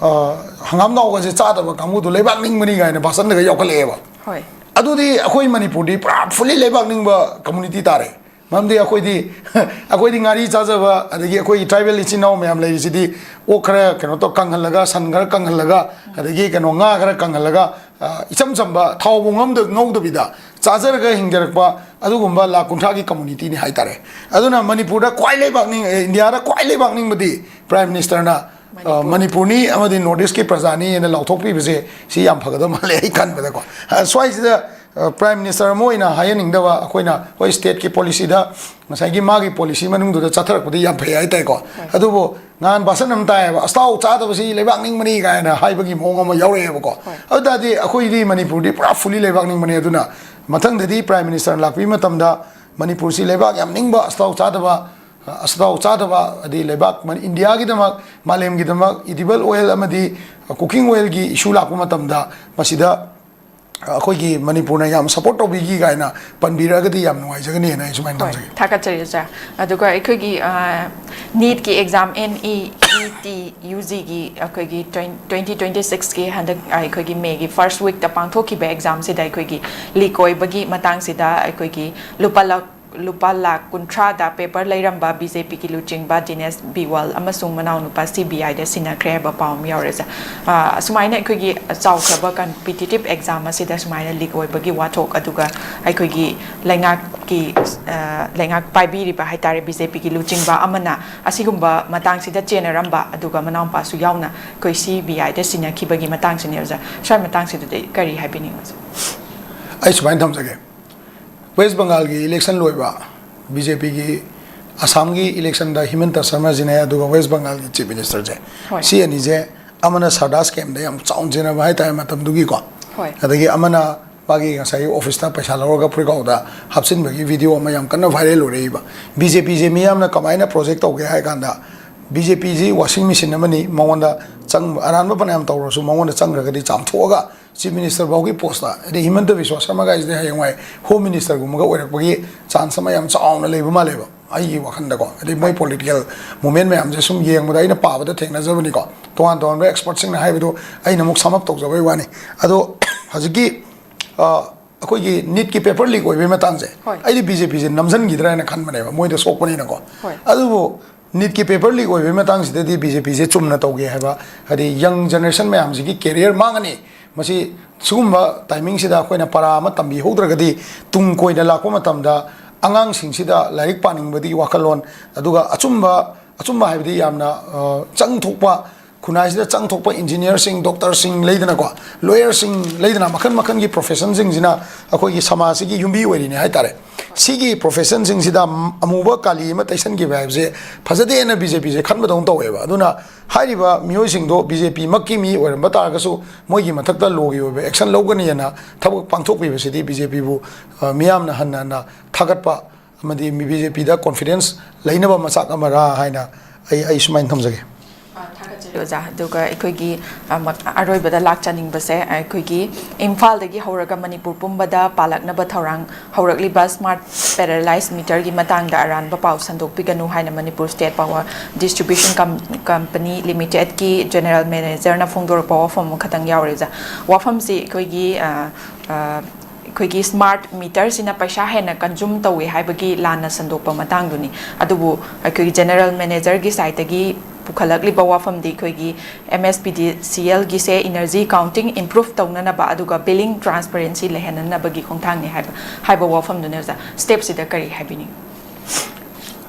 ꯑ, ꯍꯪꯒꯥꯝ ꯊꯥꯎꯒꯁꯦ ꯆꯥꯗꯕ ꯀꯥꯡꯕꯨꯗꯣ ꯂꯩꯕꯥꯛ ꯅꯤꯡꯕꯅꯤ ꯀꯥꯏꯅ ꯚꯥꯁꯟꯗꯒ ꯌꯥꯎꯈꯠꯂꯛꯑꯦꯕ꯫ ꯍꯣꯏ꯫ ꯑꯗꯨꯗꯤ ꯑꯩꯈꯣꯏ ꯃꯅꯤꯄꯨꯔꯗꯤ ꯄꯨꯔꯥ fully ꯂꯩꯕꯥꯛ ꯅꯤꯡꯕ community ꯇꯥꯔꯦ꯫ ꯃꯔꯝꯗꯤ ꯑꯩꯈꯣꯏꯗꯤ, ꯑꯩꯈꯣꯏꯗꯤ ꯉꯥꯔꯤ ꯆꯥꯖꯕ, ꯑꯗꯒꯤ ꯑꯩꯈꯣꯏꯒꯤ tribal ꯏꯆꯤꯟ ꯏꯅꯥꯎ ꯃꯌꯥꯝ ꯂꯩꯔꯤꯁꯤꯗꯤ ꯑꯣꯛ ꯈꯔ ꯀꯩꯅꯣ ꯇꯧ ꯀꯪꯍꯜꯂꯒ, ꯁꯟ ꯈꯔ ꯀꯪꯍꯜꯂꯒ, ꯑꯗꯒꯤ ꯀꯩꯅꯣ ꯉꯥ ꯈꯔ ꯀꯪꯍꯜꯂꯒ, ꯑ, ꯏꯆꯝ ꯆꯝꯕ ꯊꯥꯎꯕꯨ ꯉꯝꯗ-, ꯉꯧꯗꯕꯤꯗ ꯆꯥꯖꯔꯒ ꯍꯤꯡꯖꯔꯛꯄ ꯑꯗꯨꯒꯨꯝꯕ ꯂꯥꯈ ꯀꯨꯟꯊ꯭ꯔꯥꯒꯤ communityꯅꯤ ꯍꯥꯏꯇꯥꯔꯦ꯫ ꯑꯗꯨꯅ ꯃꯅꯤꯄꯨꯔꯗ ꯈ꯭ꯋꯥꯏ ꯂꯩꯕꯥꯛ ꯅꯤꯡ-, ꯑꯦ, ꯏꯟꯗꯤꯌꯥꯗ ꯈ꯭ꯋꯥꯏ ꯂꯩꯕꯥꯛ ꯅꯤꯡꯕꯗꯤ Prime Ministerꯅ, ꯑ, ꯃꯅꯤꯄꯨꯔ꯫ ꯃꯅꯤꯄꯨꯔꯅꯤ ꯑꯃꯗꯤ North Eastꯀꯤ ꯄ꯭ꯔꯖꯥꯅꯤ ꯍꯥꯏꯅ ꯂꯥꯎꯊꯣꯛꯄꯤꯕꯁꯦ ꯁꯤ ꯌꯥꯝ ꯐꯒꯗꯕ ꯃꯥꯜꯂꯦ ꯑꯩ ꯈꯟꯕꯗꯀꯣ꯫ ꯑ, ꯁ꯭ꯋꯥꯏꯁꯤꯗ, ꯑ, Prime Minister ꯑꯃ ꯑꯣꯏꯅ ꯍꯥꯏꯍꯟꯅꯤꯡꯗꯕ ꯑꯩꯈꯣꯏꯅ, ꯍꯣꯏ, stateꯀꯤ policyꯗ ꯉꯁꯥꯏꯒꯤ ꯃꯥꯒꯤ policy ꯃꯅꯨꯡꯗꯨꯗ ꯆꯠꯊꯔꯛꯄꯗꯤ ꯌꯥꯝ ꯐꯩ ꯍꯥꯏꯇꯥꯔꯦꯀꯣ꯫ ꯑꯗꯨꯕꯨ ꯅꯍꯥꯟ ꯚꯥꯁꯟ ꯑꯃ ꯇꯥꯏꯌꯦꯕ, "ꯑꯆꯥꯊꯥꯎ ꯆꯥꯗꯕꯁꯤ ꯂꯩꯕꯥꯛ ꯅꯤꯡꯕꯅꯤ" ꯀꯥꯏꯅ ꯍꯥꯏꯕꯒꯤ ꯃꯑꯣꯡ ꯑꯃ ꯌꯥꯎꯔꯛꯑꯦꯕꯀꯣ꯫ ꯍꯣꯏ꯫ ꯑꯗꯨ ꯇꯥꯔꯗꯤ ꯑꯩꯈꯣꯏꯗꯤ ꯃꯅꯤꯄꯨꯔꯗꯤ ꯄꯨꯔꯥ fully ꯂꯩꯕꯥꯛ ꯅꯤꯡꯕꯅꯤ꯫ ꯑꯗꯨꯅ ꯃꯊꯪꯗꯗꯤ Prime Minister ꯂꯥꯛꯄꯤꯕ ꯃꯇꯝꯗ ꯃꯅꯤꯄꯨꯔꯁꯤ ꯂꯩꯕꯥꯛ ꯌꯥꯝ ꯅꯤꯡꯕ, ꯑꯆꯥꯊꯥꯎ ꯆꯥꯗꯕ, ꯑꯆꯥꯊꯥꯎ ꯆꯥꯗꯕ, ꯑꯗꯩ ꯂꯩꯕꯥꯛ ꯃꯅꯤ-, ꯏꯟꯗꯤꯌꯥꯒꯤꯗꯃꯛ, ꯃꯥꯂꯦꯝꯒꯤꯗꯃꯛ edible oil ꯑꯃꯗꯤ cooking oilꯒꯤ issue ꯂꯥꯛꯄ ꯃꯇꯝꯗ ꯃꯁꯤꯗ ꯑꯩꯈꯣꯏꯒꯤ ꯃꯅꯤꯄꯨꯔꯅ ꯌꯥꯝ ꯁꯄꯣꯔꯠ ꯇꯧꯕꯤꯈꯤ ꯀꯥꯏꯅ ꯄꯟꯕꯤꯔꯛꯑꯒꯗꯤ ꯌꯥꯝ ꯅꯨꯡꯉꯥꯏꯖꯒꯅꯤꯅ ꯑꯩ ꯁꯨꯃꯥꯏꯅ ꯍꯣꯏ, ꯊꯝꯖꯒꯦ꯫ ꯊꯥꯒꯠꯆꯔꯤ ꯑꯣꯖꯥ꯫ ꯑꯗꯨꯒ ꯑꯩꯈꯣꯏꯒꯤ, ꯑ, ꯅꯤꯠꯀꯤ exam, N E E T U ꯖꯤꯒꯤ ꯑꯩꯈꯣꯏꯒꯤ twenty twenty sixꯀꯤ ꯍꯟꯗꯛ ꯑꯩꯈꯣꯏꯒꯤ ꯃꯦꯒꯤ ꯐꯥꯔꯁ ꯋꯤꯛꯇ ꯄꯥꯡꯊꯣꯛꯈꯤꯕ ꯑꯦꯛꯖꯥꯝꯁꯤꯗ ꯑꯩꯈꯣꯏꯒꯤ ꯂꯤꯛ ꯑꯣꯏꯕꯒꯤ ꯃꯇꯥꯡꯁꯤꯗ ꯑꯩꯈꯣꯏꯒꯤ ꯂꯨꯄꯥ ꯂꯥꯛ, ꯂꯨꯄꯥ ꯂꯥꯛ ꯀꯨꯟꯊ꯭ꯔꯥꯗ ꯄꯦꯄꯔ ꯂꯩꯔꯝꯕ ꯕꯤ ꯖꯦ ꯄꯤꯒꯤ ꯂꯨꯆꯤꯡꯕ ꯗꯤꯅꯦꯁ ꯕꯤꯋꯥꯜ ꯑꯃꯁꯨꯡ ꯃꯅꯥꯎꯅꯨꯄꯥ ꯁꯤ ꯕꯤ ꯑꯥꯏꯗ ꯁꯤꯟꯅꯈ꯭ꯔꯦ ꯍꯥꯏꯕ ꯄꯥꯎ ꯑꯃ ꯌꯥꯎꯔꯦ ꯑꯣꯖꯥ꯫ ꯑ, ꯑꯁꯨꯃꯥꯏꯅ ꯑꯩꯈꯣꯏꯒꯤ ꯆꯥꯎꯈ꯭ꯔꯕ ꯀꯝꯄꯤꯇꯤꯇꯤꯞ ꯑꯦꯛꯖꯥꯝ ꯑꯁꯤꯗ ꯁꯨꯃꯥꯏꯅ ꯂꯤꯛ ꯑꯣꯏꯕꯒꯤ ꯋꯥꯊꯣꯛ, ꯑꯗꯨꯒ ꯑꯩꯈꯣꯏꯒꯤ ꯂꯩꯉꯥꯛꯀꯤ, ꯑ, ꯂꯩꯉꯥꯛ ꯄꯥꯏꯕꯤꯔꯤꯕ ꯍꯥꯏꯇꯥꯔꯦ, ꯕꯤ ꯖꯦ ꯄꯤꯒꯤ ꯂꯨꯆꯤꯡꯕ ꯑꯃꯅ ꯑꯁꯤꯒꯨꯝꯕ ꯃꯇꯥꯡꯁꯤꯗ ꯆꯦꯟꯅꯔꯝꯕ, ꯑꯗꯨꯒ ꯃꯅꯥꯎꯅꯨꯄꯥꯁꯨ ꯌꯥꯎꯅ ꯑꯩꯈꯣꯏ ꯁꯤ ꯕꯤ ꯑꯥꯏꯗ ꯁꯤꯟꯅꯈꯤꯕꯒꯤ ꯃꯇꯥꯡꯁꯤꯅꯦ ꯑꯣꯖꯥ꯫ ꯁ꯭ꯋꯥꯏ ꯃꯇꯥꯡꯁꯤꯗꯗꯤ ꯀꯔꯤ ꯍꯥꯏꯕꯤꯅꯤꯡꯉꯤ ꯑꯣꯖꯥ? ꯑꯩ ꯁꯨꯃꯥꯏꯅ ꯊꯝꯖꯒꯦ꯫ ꯋꯦꯁ ꯕꯪꯒꯥꯜꯒꯤ ꯏꯂꯦꯛꯁꯟ ꯂꯣꯏꯕ, ꯕꯤ ꯖꯦ ꯄꯤꯒꯤ ꯑꯁꯥꯝꯒꯤ ꯏꯂꯦꯛꯁꯟꯗ ꯍꯤꯃꯟꯇ ꯁꯔꯃ ꯁꯤꯟꯅꯩ, ꯑꯗꯨꯒ ꯋꯦꯁ ꯕꯪꯒꯥꯜꯒꯤ ꯆꯤꯐ ꯃꯤꯅꯤꯁꯇꯔꯁꯦ, ꯍꯣꯏ꯫ ꯁꯤ ꯑꯅꯤꯁꯦ ꯑꯃꯅ ꯁꯔꯗꯥ ꯁ꯭ꯀꯦꯝꯗ ꯌꯥꯝ ꯆꯥꯎꯅ ꯆꯦꯟꯅꯕ ꯍꯥꯏꯇꯥꯔꯦ ꯃꯇꯝꯗꯨꯒꯤꯀꯣ꯫ ꯍꯣꯏ꯫ ꯑꯗꯒꯤ ꯑꯃꯅ ꯃꯥꯒꯤ ꯉꯁꯥꯏꯒꯤ ꯑꯣꯐꯤꯁꯇ ꯄꯩꯁꯥ ꯂꯧꯔꯒ ꯐꯨꯔꯤꯠꯈꯥꯎꯗ ꯍꯥꯞꯆꯤꯟꯕꯒꯤ ꯚꯤꯗꯤꯑꯣ ꯑꯃ ꯌꯥꯝ ꯀꯟꯅ ꯚꯥꯏꯔꯦꯜ ꯑꯣꯏꯔꯛꯏꯕ꯫ ꯕꯤ ꯖꯦ ꯄꯤꯁꯦ ꯃꯤꯌꯥꯝꯅ ꯀꯃꯥꯏꯅ ꯄ꯭ꯔꯣꯖꯦꯛ ꯇꯧꯒꯦ ꯍꯥꯏ ꯀꯥꯟꯗ, ꯕꯤ ꯖꯦ ꯄꯤꯁꯤ ꯋꯥꯁꯤꯡ ꯃꯦꯆꯤꯟ ꯑꯃꯅꯤ, ꯃꯉꯣꯟꯗ ꯆꯪꯕ ꯑꯔꯥꯟꯕ ꯐꯅꯌꯥꯝ ꯇꯧꯔꯁꯨ ꯃꯉꯣꯟꯗ ꯆꯪꯈ꯭ꯔꯒꯗꯤ ꯆꯥꯝꯊꯣꯛꯑꯒ ꯆꯤꯐ ꯃꯤꯅꯤꯁꯇꯔ ꯐꯥꯎꯒꯤ ꯄꯣꯁꯇ, ꯍꯥꯏꯗꯤ ꯍꯤꯃꯟꯇ ꯕꯤꯁ꯭ꯋꯥ ꯁꯔꯃ ꯀꯥꯏꯁꯤꯗꯤ ꯍꯌꯦꯡꯋꯥꯏ ꯍꯣꯝ ꯃꯤꯅꯤꯁꯇꯔꯒꯨꯝꯕꯒ ꯑꯣꯏꯔꯛꯄꯒꯤ ꯆꯥꯟꯁ ꯑꯃ ꯌꯥꯝ ꯆꯥꯎꯅ ꯂꯩꯕ ꯃꯥꯜꯂꯦꯕ ꯑꯩꯒꯤ ꯋꯥꯈꯜꯗꯀꯣ꯫ ꯍꯥꯏꯗꯤ ꯃꯣꯏ ꯄꯣꯂꯤꯇꯤꯀꯦꯜ ꯃꯨꯚꯃꯦꯟ ꯃꯌꯥꯝꯁꯦ ꯁꯨꯝ ꯌꯦꯡꯕꯗ ꯑꯩꯅ ꯄꯥꯕꯗ ꯊꯦꯡꯅꯖꯕꯅꯤꯀꯣ, ꯇꯣꯉꯥꯟ ꯇꯣꯉꯥꯟꯕ ꯑꯦꯛꯁꯄꯔꯠꯁꯤꯡꯅ ꯍꯥꯏꯕꯗꯣ ꯑꯩꯅ ꯑꯃꯨꯛ ꯁꯝ ꯑꯞ ꯇꯧꯖꯕꯩ ꯋꯥꯅꯤ꯫ ꯑꯗꯣ ꯍꯧꯖꯤꯛꯀꯤ, ꯑ, ꯑꯩꯈꯣꯏꯒꯤ ꯅꯤꯠꯀꯤ ꯄꯦꯄꯔ ꯂꯤꯛ ꯑꯣꯏꯕꯒꯤ ꯃꯇꯥꯡꯁꯦ, ꯍꯣꯏ꯫ ꯑꯩꯗꯤ ꯕꯤ ꯖꯦ ꯄꯤꯁꯦ ꯅꯝꯁꯤꯟꯈꯤꯗ꯭ꯔꯥ ꯍꯥꯏꯅ ꯈꯟꯕꯅꯦꯕ, ꯃꯣꯏꯗ ꯁꯣꯛꯄꯅꯤꯅꯀꯣ꯫ ꯍꯣꯏ꯫ ꯑꯗꯨꯕꯨ ꯅꯤꯠꯀꯤ ꯄꯦꯄꯔ ꯂꯤꯛ ꯑꯣꯏꯕꯒꯤ ꯃꯇꯥꯡꯁꯤꯗꯗꯤ ꯕꯤ ꯖꯦ ꯄꯤꯁꯦ ꯆꯨꯝꯅ ꯇꯧꯒꯦ ꯍꯥꯏꯕ, ꯍꯥꯏꯗꯤ ꯌꯪ ꯖꯦꯅꯦꯔꯦꯁꯟ ꯃꯌꯥꯝꯁꯤꯒꯤ ꯀꯦꯔꯤꯌꯔ ꯃꯥꯡꯉꯅꯤ꯫ ꯃꯁꯤ ꯁꯤꯒꯨꯝꯕ ꯇꯥꯏꯃꯤꯡꯁꯤꯗ ꯑꯩꯈꯣꯏꯅ ꯄꯔꯥ ꯑꯃ ꯇꯝꯕꯤꯍꯧꯗ꯭ꯔꯒꯗꯤ ꯇꯨꯡ ꯀꯣꯏꯅ ꯂꯥꯛꯄ ꯃꯇꯝꯗ ꯑꯉꯥꯡꯁꯤꯡꯁꯤꯗ ꯂꯥꯏꯔꯤꯛ ꯄꯥꯅꯤꯡꯕꯒꯤ ꯋꯥꯈꯜꯂꯣꯟ, ꯑꯗꯨꯒ ꯑꯆꯨꯝꯕ, ꯑꯆꯨꯝꯕ ꯍꯥꯏꯕꯗꯤ ꯌꯥꯝꯅ, ꯑ, ꯆꯪ ꯊꯣꯛꯄ, ꯈꯨꯟꯅꯥꯏꯁꯤꯗ ꯆꯪ ꯊꯣꯛꯄ ꯏꯟꯖꯤꯅꯤꯌꯔꯁꯤꯡ, ꯗꯣꯛꯇꯔꯁꯤꯡ ꯂꯩꯗꯅꯀꯣ, ꯂꯣꯌꯔꯁꯤꯡ ꯂꯩꯗꯅ, ꯃꯈꯜ ꯃꯈꯜꯒꯤ ꯄ꯭ꯔꯣꯐꯦꯁꯟꯁꯤꯡꯁꯤꯅ ꯑꯩꯈꯣꯏꯒꯤ ꯁꯃꯥꯖꯁꯤꯒꯤ ꯌꯨꯝꯕꯤ ꯑꯣꯏꯔꯤꯅꯤ ꯍꯥꯏꯇꯥꯔꯦ꯫ ꯁꯤꯒꯤ ꯄ꯭ꯔꯣꯐꯦꯁꯟꯁꯤꯡꯁꯤꯗ ꯑꯃꯨꯕ ꯀꯥꯂꯤ ꯑꯃ ꯇꯩꯁꯟꯈꯤꯕ ꯍꯥꯏꯕꯁꯦ ꯐꯖꯗꯦꯅ ꯕꯤ ꯖꯦ ꯄꯤꯁꯦ ꯈꯟꯕꯗꯧꯅ ꯇꯧꯋꯦꯕ꯫ ꯑꯗꯨꯅ ꯍꯥꯏꯔꯤꯕ ꯃꯤꯑꯣꯏꯁꯤꯡꯗꯣ ꯕꯤ ꯖꯦ ꯄꯤꯃꯛꯀꯤ ꯃꯤ ꯑꯣꯏꯔꯝꯕ ꯇꯥꯔꯒꯁꯨ ꯃꯣꯏꯒꯤ ꯃꯊꯛꯇ ꯂꯣꯒꯤ ꯑꯣꯏꯕ ꯑꯦꯛꯁꯟ ꯂꯧꯒꯅꯤꯅ ꯊꯕꯛ ꯄꯥꯡꯊꯣꯛꯄꯤꯕꯁꯤꯗꯤ ꯕꯤ ꯖꯦ ꯄꯤꯕꯨ, ꯑ, ꯃꯤꯌꯥꯝꯅ ꯍꯟꯅ ꯍꯟꯅ ꯊꯥꯒꯠꯄ ꯑꯃꯗꯤ ꯕꯤ ꯖꯦ ꯄꯤꯗ ꯀꯣꯟꯐꯤꯗꯦꯟꯁ ꯂꯩꯅꯕ ꯃꯆꯥꯛ ꯑꯃꯔꯥ ꯍꯥꯏꯅ ꯑꯩ, ꯑꯩ ꯁꯨꯃꯥꯏꯅ ꯊꯝꯖꯒꯦ꯫ ꯑ, ꯊꯥꯒꯠꯆꯔꯤ꯫ ꯑꯣꯖꯥ, ꯑꯗꯨꯒ ꯑꯩꯈꯣꯏꯒꯤ ꯑ, ꯃ- ꯑꯔꯣꯏꯕꯗ ꯂꯥꯛꯆꯅꯤꯡꯕꯁꯦ, ꯑꯩꯈꯣꯏꯒꯤ ꯏꯝꯐꯥꯜꯗꯒꯤ ꯍꯧꯔꯒ ꯃꯅꯤꯄꯨꯔ ꯄꯨꯝꯕꯗ ꯄꯥꯜꯂꯛꯅꯕ ꯊꯧꯔꯥꯡ ꯍꯧꯔꯛꯂꯤꯕ ꯁ꯭ꯃꯥꯔꯠ ꯄꯦꯔꯥꯂꯥꯏꯖ ꯃꯤꯇꯔꯒꯤ ꯃꯇꯥꯡꯗ ꯑꯔꯥꯟꯕ ꯄꯥꯎ ꯁꯟꯗꯣꯛꯄꯤꯒꯅꯨ ꯍꯥꯏꯅ ꯃꯅꯤꯄꯨꯔ ꯁ꯭ꯇꯦꯠ ꯄꯥꯋꯔ ꯗꯤꯁꯇ꯭ꯔꯤꯕ꯭ꯌꯨꯁꯟ ꯀꯝ- ꯀꯝꯄꯅꯤ ꯂꯤꯃꯤꯇꯦꯗꯀꯤ ꯖꯦꯅꯦꯔꯦꯜ ꯃꯦꯅꯦꯖꯔꯅ ꯐꯣꯡꯗꯣꯔꯛꯄ ꯋꯥꯐꯝ ꯑꯃꯈꯛꯇꯪ ꯌꯥꯎꯔꯦ, ꯑꯣꯖꯥ꯫ ꯋꯥꯐꯝꯁꯤ ꯑꯩꯈꯣꯏꯒꯤ ꯑ, ꯑ, ꯑꯩꯈꯣꯏꯒꯤ ꯁ꯭ꯃꯥꯔꯠ ꯃꯤꯇꯔꯁꯤꯅ ꯄꯩꯁꯥ ꯍꯦꯟꯅ ꯀꯟꯖꯨꯝ ꯇꯧꯏ ꯍꯥꯏꯕꯒꯤ ꯂꯥꯟꯅ ꯁꯟꯗꯣꯛꯄ ꯃꯇꯥꯡꯗꯨꯅꯤ꯫ ꯑꯗꯨꯕꯨ ꯑꯩꯈꯣꯏꯒꯤ ꯖꯦꯅꯦꯔꯦꯜ ꯃꯦꯅꯦꯖꯔꯒꯤ ꯁꯥꯏꯠꯇꯒꯤ ꯄꯨꯈꯠꯂꯛꯂꯤꯕ ꯋꯥꯐꯝꯗꯤ ꯑꯩꯈꯣꯏꯒꯤ ꯑꯦꯝ ꯑꯦꯁ ꯄꯤ ꯗꯤ ꯁꯤ ꯑꯦꯜꯒꯤꯁꯦ ꯏꯅꯔꯖꯤ ꯀꯥꯎꯟꯇꯤꯡ ꯏꯝꯄ꯭ꯔꯨꯚ ꯇꯧꯅꯅꯕ ꯑꯗꯨꯒ ꯕꯤꯂꯤꯡ ꯇ꯭ꯔꯥꯟꯁꯄꯔꯦꯟꯁꯤ ꯂꯩꯍꯟꯅꯅꯕꯒꯤ ꯈꯣꯡꯊꯥꯡꯅꯤ ꯍꯥꯏꯕ, ꯍꯥꯏꯕ ꯋꯥꯐꯝꯗꯨꯅꯦ, ꯑꯣꯖꯥ꯫ ꯁ꯭ꯇꯦꯞꯁꯤꯗ ꯀꯔꯤ ꯍꯥꯏꯕꯤꯅꯤꯡꯏ?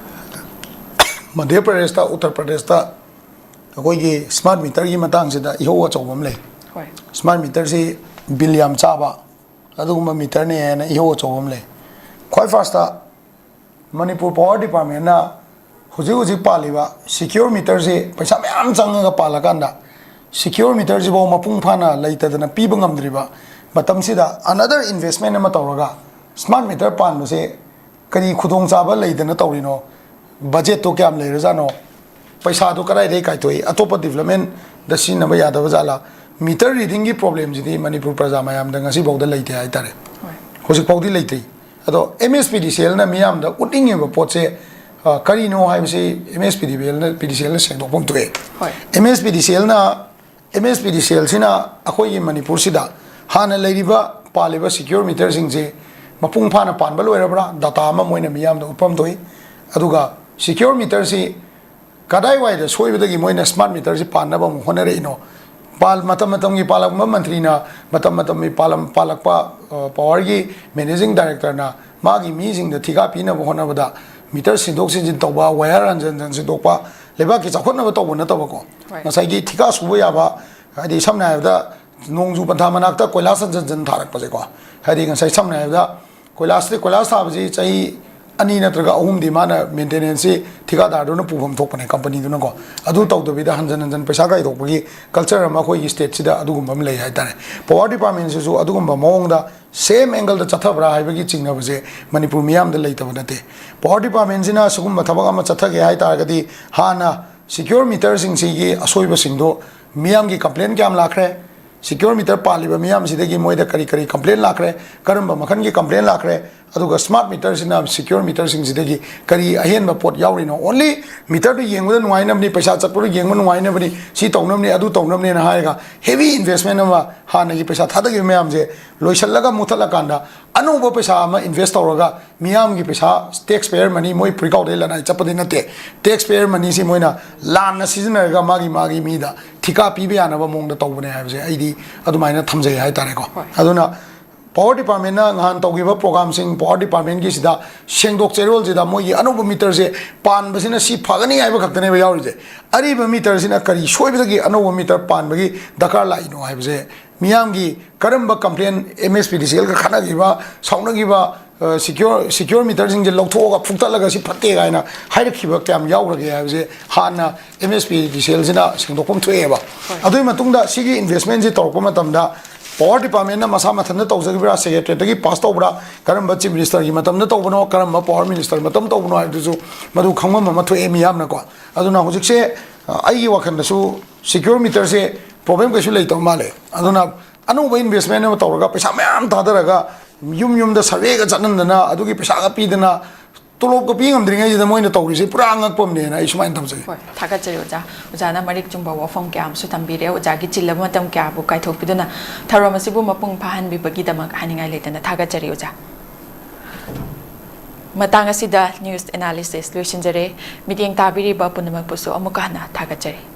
ꯃꯙ꯭ꯌ ꯄ꯭ꯔꯗꯦꯁꯇ, ꯎꯠꯇꯔ ꯄ꯭ꯔꯗꯦꯁꯇ ꯑꯩꯈꯣꯏꯒꯤ ꯁ꯭ꯃꯥꯔꯠ ꯃꯤꯇꯔꯒꯤ ꯃꯇꯥꯡꯁꯤꯗ ꯏꯍꯧ ꯑꯆꯧꯕ ꯑꯃ ꯂꯩ꯫ ꯍꯣꯏ꯫ ꯁ꯭ꯃꯥꯔꯠ ꯃꯤꯇꯔꯁꯤ ꯕꯤꯜ ꯌꯥꯝ ꯆꯥꯕ ꯑꯗꯨꯒꯨꯝꯕ ꯃꯤꯇꯔꯅꯤ ꯍꯥꯏꯅ ꯏꯍꯧ ꯑꯆꯧꯕ ꯑꯃ ꯂꯩ꯫ ꯈ꯭ꯋꯥꯏ ꯐꯥꯔꯁꯇ ꯃꯅꯤꯄꯨꯔ ꯄꯥꯋꯔ ꯗꯤꯄꯥꯔꯠꯃꯦꯟꯅ ꯍꯧꯖꯤꯛ ꯍꯧꯖꯤꯛ ꯄꯥꯜꯂꯤꯕ ꯁꯤꯀ꯭ꯌꯣꯔ ꯃꯤꯇꯔꯁꯤ ꯄꯩꯁꯥ ꯃꯌꯥꯝ ꯆꯪꯉꯒ ꯄꯥꯜꯂꯀꯥꯟꯗ ꯁꯤꯀ꯭ꯌꯣꯔ ꯃꯤꯇꯔꯁꯤꯐꯥꯎ ꯃꯄꯨꯡ ꯐꯥꯅ ꯂꯩꯇꯗꯅ ꯄꯤꯕ ꯉꯝꯗ꯭ꯔꯤꯕ ꯃꯇꯝꯁꯤꯗ, ꯑꯅꯗꯔ ꯏꯟꯚꯦꯁꯃꯦꯟ ꯑꯃ ꯇꯧꯔꯒ ꯁ꯭ꯃꯥꯔꯠ ꯃꯤꯇꯔ ꯄꯥꯟꯕꯁꯦ ꯀꯔꯤ ꯈꯨꯗꯣꯡꯆꯥꯕ ꯂꯩꯗꯅ ꯇꯧꯔꯤꯅꯣ? ꯕꯖꯦꯠꯇꯣ ꯀꯌꯥꯝ ꯂꯩꯔꯖꯥꯠꯅꯣ? ꯄꯩꯁꯥꯗꯣ ꯀꯗꯥꯏꯗꯒꯤ ꯀꯥꯏꯊꯣꯛꯏ? ꯑꯇꯣꯞꯄ ꯗꯤꯕ꯭ꯂꯞꯃꯦꯟꯗ ꯁꯤꯖꯤꯟꯅꯕ ꯌꯥꯗꯕ ꯖꯥꯠꯂꯥ? ꯃꯤꯇꯔ ꯔꯤꯗꯤꯡꯒꯤ ꯄ꯭ꯔꯣꯕ꯭ꯂꯦꯝꯁꯤꯗꯤ ꯃꯅꯤꯄꯨꯔ ꯄ꯭ꯔꯖꯥ ꯃꯌꯥꯝꯗ ꯉꯁꯤꯐꯥꯎꯗ ꯂꯩꯇꯦ ꯍꯥꯏꯇꯥꯔꯦ꯫ ꯍꯣꯏ꯫ ꯍꯧꯖꯤꯛꯐꯥꯎꯗꯤ ꯂꯩꯇ꯭ꯔꯤ꯫ ꯑꯗꯣ ꯑꯦꯝ ꯑꯦꯁ ꯄꯤ ꯗꯤ ꯁꯤ ꯑꯦꯜꯅ ꯃꯤꯌꯥꯝꯗ ꯎꯠꯅꯤꯡꯉꯤꯕ ꯄꯣꯠꯁꯦ, ꯑ, ꯀꯔꯤꯅꯣ ꯍꯥꯏꯕꯁꯤ ꯑꯦꯝ ꯑꯦꯁ ꯄꯤ ꯗꯤ ꯁꯤ ꯑꯦꯜꯅ, ꯄꯤ ꯗꯤ ꯁꯤ ꯑꯦꯜꯅ ꯁꯦꯡꯗꯣꯛꯐꯝ ꯊꯣꯛꯑꯦ꯫ ꯍꯣꯏ꯫ ꯑꯦꯝ ꯑꯦꯁ ꯄꯤ ꯗꯤ ꯁꯤ ꯑꯦꯜꯅ, ꯑꯦꯝ ꯑꯦꯁ ꯄꯤ ꯗꯤ ꯁꯤ ꯑꯦꯜꯁꯤꯅ ꯑꯩꯈꯣꯏꯒꯤ ꯃꯅꯤꯄꯨꯔꯁꯤꯗ ꯍꯥꯟꯅ ꯂꯩꯔꯤꯕ, ꯄꯥꯜꯂꯤꯕ ꯁꯤꯀ꯭ꯌꯣꯔ ꯃꯤꯇꯔꯁꯤꯡꯁꯦ ꯃꯄꯨꯡ ꯐꯥꯅ ꯄꯥꯟꯕ ꯂꯣꯏꯔꯕ꯭ꯔꯥ? ꯗꯥꯇꯥ ꯑꯃ ꯃꯣꯏꯅ ꯃꯤꯌꯥꯝꯗ ꯎꯠꯐꯝ ꯊꯣꯛꯏ꯫ ꯑꯗꯨꯒ ꯁꯤꯀ꯭ꯌꯣꯔ ꯃꯤꯇꯔꯁꯤ ꯀꯗꯥꯏꯋꯥꯏꯗ ꯁꯣꯏꯕꯗꯒꯤ ꯃꯣꯏꯅ ꯁ꯭ꯃꯥꯔꯠ ꯃꯤꯇꯔꯁꯤ ꯄꯥꯟꯅꯕ ꯑꯃꯨꯛ ꯍꯣꯠꯅꯔꯛꯏꯅꯣ? ꯄꯥꯜ-, ꯃꯇꯝ ꯃꯇꯝꯒꯤ ꯄꯥꯜꯂꯛꯄ ꯃꯟꯇ꯭ꯔꯤꯅ ꯃꯇꯝ ꯃꯇꯝꯒꯤ ꯄꯥꯜꯂꯝ-, ꯄꯥꯜꯂꯛꯄ, ꯑ, ꯄꯥꯋꯔꯒꯤ ꯃꯦꯅꯦꯖꯤꯡ ꯗꯥꯏꯔꯦꯛꯇꯔꯅ ꯃꯥꯒꯤ ꯃꯤꯁꯤꯡꯗ ꯊꯤꯀꯥ ꯄꯤꯅꯕ ꯍꯣꯠꯅꯕꯗ ꯃꯤꯇꯔ ꯁꯤꯟꯗꯣꯛ ꯁꯤꯟꯖꯤꯟ ꯇꯧꯕ, ꯋꯥꯌꯔ ꯍꯟꯖꯤꯟ ꯍꯟꯖꯤꯟ ꯁꯤꯟꯗꯣꯛꯄ, ꯂꯩꯕꯥꯛꯀꯤ ꯆꯥꯎꯈꯠꯅꯕ ꯇꯧꯕ ꯅꯠꯇꯕꯀꯣ꯫ ꯍꯣꯏ꯫ ꯉꯁꯥꯏꯒꯤ ꯊꯤꯀꯥ ꯁꯨꯕ ꯌꯥꯕ, ꯍꯥꯏꯗꯤ ꯁꯝꯅ ꯍꯥꯏꯔꯕꯗ ꯅꯣꯡꯖꯨ ꯄꯟꯊꯥ ꯃꯅꯥꯛꯇ ꯀꯣꯏꯂꯥꯁ ꯍꯟꯖꯤꯟ ꯍꯟꯖꯤꯟ ꯊꯥꯔꯛꯄꯁꯦꯀꯣ꯫ ꯍꯥꯏꯗꯤ ꯉꯁꯥꯏ ꯁꯝꯅ ꯍꯥꯏꯔꯕꯗ ꯀꯣꯏꯂꯥꯁꯇꯤ, ꯀꯣꯏꯂꯥꯁ ꯊꯥꯕꯁꯤ ꯆꯍꯤ ꯑꯅꯤ ꯅꯠꯇ꯭ꯔꯒ ꯑꯍꯨꯝꯗꯤ ꯃꯥꯅ ꯃꯦꯟꯇꯦꯅꯦꯟꯁꯁꯤ ꯊꯤꯀꯥꯗꯥꯔꯗꯨꯅ ꯄꯨꯐꯝ ꯊꯣꯛꯄꯅꯦ, ꯀꯝꯄꯅꯤꯗꯨꯅꯀꯣ꯫ ꯑꯗꯨ ꯇꯧꯗꯕꯤꯗ ꯍꯟꯖꯤꯟ ꯍꯟꯖꯤꯟ ꯄꯩꯁꯥ ꯀꯥꯏꯊꯣꯛꯄꯒꯤ ꯀꯜꯆꯔ ꯑꯃ ꯑꯩꯈꯣꯏꯒꯤ ꯁ꯭ꯇꯦꯠꯁꯤꯗ ꯑꯗꯨꯒꯨꯝꯕ ꯑꯃ ꯂꯩ ꯍꯥꯏꯇꯥꯔꯦ꯫ ꯄꯥꯋꯔ ꯗꯤꯄꯥꯔꯠꯃꯦꯟꯁꯤꯁꯨ ꯑꯗꯨꯒꯨꯝꯕ ꯃꯑꯣꯡꯗ ꯁꯦꯝ ꯑꯦꯡꯒꯜꯗ ꯆꯠꯊꯕ꯭ꯔꯥ ꯍꯥꯏꯕꯒꯤ ꯆꯤꯡꯅꯕꯁꯦ ꯃꯅꯤꯄꯨꯔ ꯃꯤꯌꯥꯝꯗ ꯂꯩꯇꯕ ꯅꯠꯇꯦ꯫ ꯄꯥꯋꯔ ꯗꯤꯄꯥꯔꯠꯃꯦꯟꯁꯤꯅ ꯁꯤꯒꯨꯝꯕ ꯊꯕꯛ ꯑꯃ ꯆꯠꯊꯒꯦ ꯍꯥꯏ ꯇꯥꯔꯒꯗꯤ ꯍꯥꯟꯅ ꯁꯤꯀ꯭ꯌꯣꯔ ꯃꯤꯇꯔꯁꯤꯡꯁꯤꯒꯤ ꯑꯁꯣꯏꯕꯁꯤꯡꯗꯣ, ꯃꯤꯌꯥꯝꯒꯤ ꯀꯝꯄ꯭ꯂꯦꯟ ꯀꯌꯥꯝ ꯂꯥꯛꯈ꯭ꯔꯦ, ꯁꯤꯀ꯭ꯌꯣꯔ ꯃꯤꯇꯔ ꯄꯥꯜꯂꯤꯕ ꯃꯤꯌꯥꯝꯁꯤꯗꯒꯤ ꯃꯣꯏꯗ ꯀꯔꯤ ꯀꯔꯤ ꯀꯝꯄ꯭ꯂꯦꯟ ꯂꯥꯛꯈ꯭ꯔꯦ, ꯀꯔꯝꯕ ꯃꯈꯜꯒꯤ ꯀꯝꯄ꯭ꯂꯦꯟ ꯂꯥꯛꯈ꯭ꯔꯦ, ꯑꯗꯨꯒ ꯁ꯭ꯃꯥꯔꯠ ꯃꯤꯇꯔꯁꯤꯅ ꯁꯤꯀ꯭ꯌꯣꯔ ꯃꯤꯇꯔꯁꯤꯡꯁꯤꯗꯒꯤ ꯀꯔꯤ ꯑꯍꯦꯟꯕ ꯄꯣꯠ ꯌꯥꯎꯔꯤꯅꯣ? ꯑꯣꯟꯂꯤ ꯃꯤꯇꯔꯗꯨ ꯌꯦꯡꯕꯗ ꯅꯨꯡꯉꯥꯏꯅꯕꯅꯤ, ꯄꯩꯁꯥ ꯆꯠꯄꯗꯨ ꯌꯦꯡꯕ ꯅꯨꯡꯉꯥꯏꯅꯕꯅꯤ, ꯁꯤ ꯇꯧꯅꯕꯅꯤ, ꯑꯗꯨ ꯇꯧꯅꯕꯅꯦꯅ ꯍꯥꯏꯔꯒ ꯍꯦꯚꯤ ꯏꯟꯚꯦꯁꯃꯦꯟ ꯑꯃ, ꯍꯥꯟꯅꯒꯤ ꯄꯩꯁꯥ ꯊꯥꯗꯈꯤꯕ ꯃꯌꯥꯝꯁꯦ ꯂꯣꯏꯁꯤꯜꯂꯒ ꯃꯨꯊꯠꯂꯀꯥꯟꯗ ꯑꯅꯧꯕ ꯄꯩꯁꯥ ꯑꯃ ꯏꯟꯚꯦꯁ ꯇꯧꯔꯒ, ꯃꯤꯌꯥꯝꯒꯤ ꯄꯩꯁꯥ, ꯇꯦꯛꯁ ꯄꯦꯌꯔ ꯃꯅꯤ, ꯃꯣꯏ ꯄꯨꯔꯤꯀꯥꯎꯗꯩ ꯂꯅꯥꯏ ꯆꯠꯄꯗꯤ ꯅꯠꯇꯦ, ꯇꯦꯛꯁ ꯄꯦꯌꯔ ꯃꯅꯤꯁꯤ ꯃꯣꯏꯅ ꯂꯥꯟꯅ ꯁꯤꯖꯤꯟꯅꯔꯒ ꯃꯥꯒꯤ ꯃꯥꯒꯤ ꯃꯤꯗ ꯊꯤꯀꯥ ꯄꯤꯕ ꯌꯥꯅꯕ ꯃꯑꯣꯡꯗ ꯇꯧꯕꯅꯦ ꯍꯥꯏꯕꯁꯦ ꯑꯩꯗꯤ ꯑꯗꯨꯃꯥꯏꯅ ꯊꯝꯖꯩ ꯍꯥꯏꯇꯥꯔꯦꯀꯣ꯫ ꯍꯣꯏ꯫ ꯑꯗꯨꯅ ꯄꯥꯋꯔ ꯗꯤꯄꯥꯔꯠꯃꯦꯟꯅ ꯉꯍꯥꯟ ꯇꯧꯈꯤꯕ ꯄ꯭ꯔꯣꯒꯥꯝꯁꯤꯡ, ꯄꯥꯋꯔ ꯗꯤꯄꯥꯔꯠꯃꯦꯟꯒꯤꯁꯤꯗ ꯁꯦꯡꯗꯣꯛ ꯆꯩꯔꯣꯜꯁꯤꯗ ꯃꯣꯏꯒꯤ ꯑꯅꯧꯕ ꯃꯤꯇꯔꯁꯦ ꯄꯥꯟꯕꯁꯤꯅ ꯁꯤ ꯐꯒꯅꯤ ꯍꯥꯏꯕ ꯈꯛꯇꯅꯦꯕ ꯌꯥꯎꯔꯤꯁꯦ꯫ ꯑꯔꯤꯕ ꯃꯤꯇꯔꯁꯤꯅ ꯀꯔꯤ ꯁꯣꯏꯕꯗꯒꯤ ꯑꯅꯧꯕ ꯃꯤꯇꯔ ꯄꯥꯟꯕꯒꯤ ꯗꯔꯀꯥꯔ ꯂꯥꯛꯏꯅꯣ ꯍꯥꯏꯕꯁꯦ ꯃꯤꯌꯥꯝꯒꯤ ꯀꯔꯝꯕ ꯀꯝꯄ꯭ꯂꯦꯟ, ꯑꯦꯝ ꯑꯦꯁ ꯄꯤ ꯗꯤ ꯁꯤ ꯑꯦꯜꯒ ꯈꯠꯅꯈꯤꯕ, ꯁꯥꯎꯅꯈꯤꯕ, ꯁꯤꯀ꯭ꯌꯣꯔ ꯁꯤꯀ꯭ꯌꯣꯔ ꯃꯤꯇꯔꯁꯤꯡꯁꯦ ꯂꯧꯊꯣꯛꯑꯒ ꯐꯨꯛꯇꯠꯂꯒ ꯁꯤ ꯐꯠꯇꯦ ꯀꯥꯏꯅ ꯍꯥꯏꯔꯛꯈꯤꯕ ꯀꯌꯥꯝ ꯌꯥꯎꯈ꯭ꯔꯒꯦ ꯍꯥꯏꯕꯁꯦ ꯍꯥꯟꯅ ꯑꯦꯝ ꯑꯦꯁ ꯄꯤ ꯗꯤ ꯁꯤ ꯑꯦꯜꯁꯤꯅ ꯁꯦꯡꯗꯣꯛꯐꯝ ꯊꯣꯛꯑꯦꯕ꯫ ꯑꯗꯨꯒꯤ ꯃꯇꯨꯡꯗ ꯁꯤꯒꯤ ꯏꯟꯚꯦꯁꯃꯦꯟꯁꯤ ꯇꯧꯔꯛꯄ ꯃꯇꯝꯗ ꯄꯥꯋꯔ ꯗꯤꯄꯥꯔꯠꯃꯦꯟꯅ ꯃꯁꯥ ꯃꯊꯟꯇ ꯇꯧꯖꯈꯤꯕ꯭ꯔꯥ, ꯁꯦꯀ꯭ꯔꯦꯇꯔꯤꯌꯦꯠꯇꯒꯤ ꯄꯥꯁ ꯇꯧꯕ꯭ꯔꯥ, ꯀꯔꯝꯕ ꯆꯤꯐ ꯃꯤꯅꯤꯁꯇꯔꯒꯤ ꯃꯇꯝꯗ ꯇꯧꯕꯅꯣ, ꯀꯔꯝꯕ ꯄꯥꯋꯔ ꯃꯤꯅꯤꯁꯇꯔ ꯃꯇꯝ ꯇꯧꯕꯅꯣ ꯍꯥꯏꯕꯗꯨꯁꯨ ꯃꯗꯨ ꯈꯪꯐꯝ ꯑꯃ ꯊꯣꯛꯑꯦ ꯃꯤꯌꯥꯝꯅꯀꯣ꯫ ꯑꯗꯨꯅ ꯍꯧꯖꯤꯛꯁꯦ, ꯑ, ꯑꯩꯒꯤ ꯋꯥꯈꯜꯗꯁꯨ ꯁꯤꯀ꯭ꯌꯣꯔ ꯃꯤꯇꯔꯁꯦ ꯄ꯭ꯔꯣꯕ꯭ꯂꯦꯝ ꯀꯩꯁꯨ ꯂꯩꯇꯕ ꯃꯥꯜꯂꯦ꯫ ꯑꯗꯨꯅ ꯑꯅꯧꯕ ꯏꯟꯚꯦꯁꯃꯦꯟ ꯑꯃ ꯇꯧꯔꯒ, ꯄꯩꯁꯥ ꯃꯌꯥꯝ ꯊꯥꯗꯔꯒ, ꯌꯨꯝ ꯌꯨꯝꯗ ꯁꯔꯚꯦꯒ ꯆꯠꯍꯟꯗꯅ, ꯑꯗꯨꯒꯤ ꯄꯩꯁꯥꯒ ꯄꯤꯗꯅ, ꯇꯣꯂꯣꯞꯀ ꯄꯤ ꯉꯝꯗ꯭ꯔꯤꯉꯩꯁꯤꯗ ꯃꯣꯏꯅ ꯇꯧꯔꯤꯁꯦ ꯄꯨꯔꯥ ꯑꯉꯛꯄ ꯑꯃꯅꯦꯅ ꯑꯩ ꯁꯨꯃꯥꯏꯅ ꯊꯝꯖꯒꯦ꯫ ꯍꯣꯏ, ꯊꯥꯒꯠꯆꯔꯤ ꯑꯣꯖꯥ꯫ ꯑꯣꯖꯥꯅ ꯃꯔꯤꯛ ꯆꯨꯝꯕ ꯋꯥꯐꯝ ꯀꯌꯥ ꯑꯃꯁꯨ ꯊꯝꯕꯤꯔꯦ꯫ ꯑꯣꯖꯥꯒꯤ ꯆꯤꯜꯂꯕ ꯃꯇꯝ ꯀꯌꯥꯕꯨ ꯀꯥꯏꯊꯣꯛꯄꯤꯗꯨꯅ ꯊꯧꯔꯝ ꯑꯁꯤꯕꯨ ꯃꯄꯨꯡ ꯐꯥꯍꯟꯕꯤꯕꯒꯤꯗꯃꯛ ꯍꯥꯏꯅꯤꯡꯉꯥꯏ ꯂꯩꯇꯅ ꯊꯥꯒꯠꯆꯔꯤ ꯑꯣꯖꯥ꯫ ꯃꯇꯥꯡ ꯑꯁꯤꯗ ꯅ꯭ꯌꯨꯁ ꯑꯦꯅꯥꯂꯤꯁꯤꯁ ꯂꯣꯏꯁꯤꯟꯖꯔꯦ꯫ ꯃꯤꯠꯌꯦꯡ ꯇꯥꯕꯤꯔꯤꯕ ꯄꯨꯝꯅꯃꯛꯄꯨꯁꯨ ꯑꯃꯨꯛꯀ ꯍꯟꯅ ꯊꯥꯒꯠꯆꯔꯤ꯫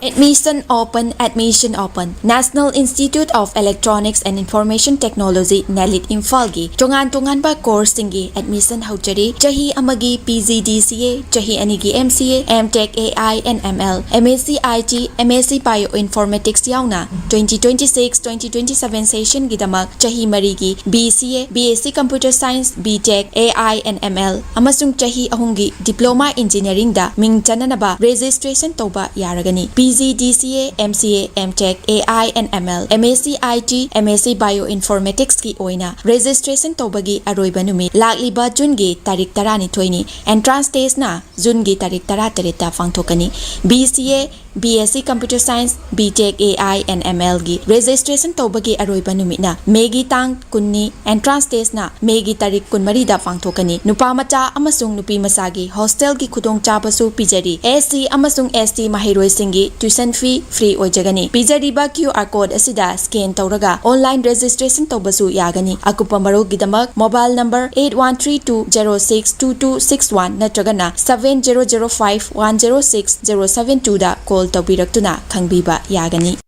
Admission open, admission open. National Institute of Electronics and Information Technology, ꯅꯦꯂꯤꯠ, ꯏꯝꯐꯥꯜꯒꯤ ꯇꯣꯉꯥꯟ ꯇꯣꯉꯥꯟꯕ ꯀꯣꯔꯁꯁꯤꯡꯒꯤ ꯑꯦꯗꯃꯤꯁꯟ ꯍꯧꯖꯔꯤ꯫ ꯆꯍꯤ ꯑꯃꯒꯤ ꯄꯤ ꯖꯤ ꯗꯤ ꯁꯤ ꯑꯦ, ꯆꯍꯤ ꯑꯅꯤꯒꯤ M C A, M Tech A I N M L, M S C I T, M S ꯁꯤ Bioinformatics ꯌꯥꯎꯅ twenty twenty six, twenty twenty seven session ꯒꯤꯗꯃꯛ ꯆꯍꯤ ꯃꯔꯤꯒꯤ B C A, B S C Computer Science, B Tech, A I N M L ꯑꯃꯁꯨꯡ ꯆꯍꯤ ꯑꯍꯨꯝꯒꯤ Diploma Engineering ꯗ ꯃꯤꯡ ꯆꯟꯅꯅꯕ registration ꯇꯧꯕ ꯌꯥꯔꯒꯅꯤ꯫ P G D C A, M C A, M Tech, A I and M L, M S C I T, M S C Bioinformatics ꯀꯤ ꯑꯣꯏꯅ registration ꯇꯧꯕꯒꯤ ꯑꯔꯣꯏꯕ ꯅꯨꯃꯤꯠ ꯂꯥꯛꯂꯤꯕ June ꯒꯤ ꯇꯥꯔꯤꯛ ꯇꯔꯥꯅꯤꯊꯣꯏꯅꯤ꯫ Entrance test ꯅ June ꯒꯤ ꯇꯥꯔꯤꯛ ꯇꯔꯥꯇꯔꯦꯠꯇ ꯄꯥꯡꯊꯣꯛꯀꯅꯤ꯫ B C A, B S C Computer Science, B Tech, A I and M L ꯒꯤ registration ꯇꯧꯕꯒꯤ ꯑꯔꯣꯏꯕ ꯅꯨꯃꯤꯠꯅ May ꯒꯤ ꯇꯥꯡ ꯀꯨꯟꯅꯤ꯫ Entrance test ꯅ May ꯒꯤ ꯇꯥꯔꯤꯛ ꯀꯨꯟꯃꯔꯤꯗ ꯄꯥꯡꯊꯣꯛꯀꯅꯤ꯫ ꯅꯨꯄꯥ ꯃꯆꯥ ꯑꯃꯁꯨꯡ ꯅꯨꯄꯤ ꯃꯆꯥꯒꯤ hostel ꯒꯤ ꯈꯨꯗꯣꯡꯆꯥꯕꯁꯨ ꯄꯤꯖꯔꯤ꯫ S C ꯑꯃꯁꯨꯡ S T ꯃꯍꯩꯔꯣꯏꯁꯤꯡꯒꯤ tuition fee free ꯑꯣꯏꯖꯒꯅꯤ꯫ ꯄꯤꯖꯔꯤꯕ Q R code ꯑꯁꯤꯗ scan ꯇꯧꯔꯒ online registration ꯇꯧꯕꯁꯨ ꯌꯥꯒꯅꯤ꯫ ꯑꯀꯨꯞꯄ ꯃꯔꯣꯜꯒꯤꯗꯃꯛ mobile number eight one three two zero six two two six one ꯅꯠꯇ꯭ꯔꯒꯅ seven zero zero five one zero six zero seven two ꯗ call ꯇꯧꯕꯤꯔꯛꯇꯨꯅ ꯈꯪꯕꯤꯕ ꯌꯥꯒꯅꯤ꯫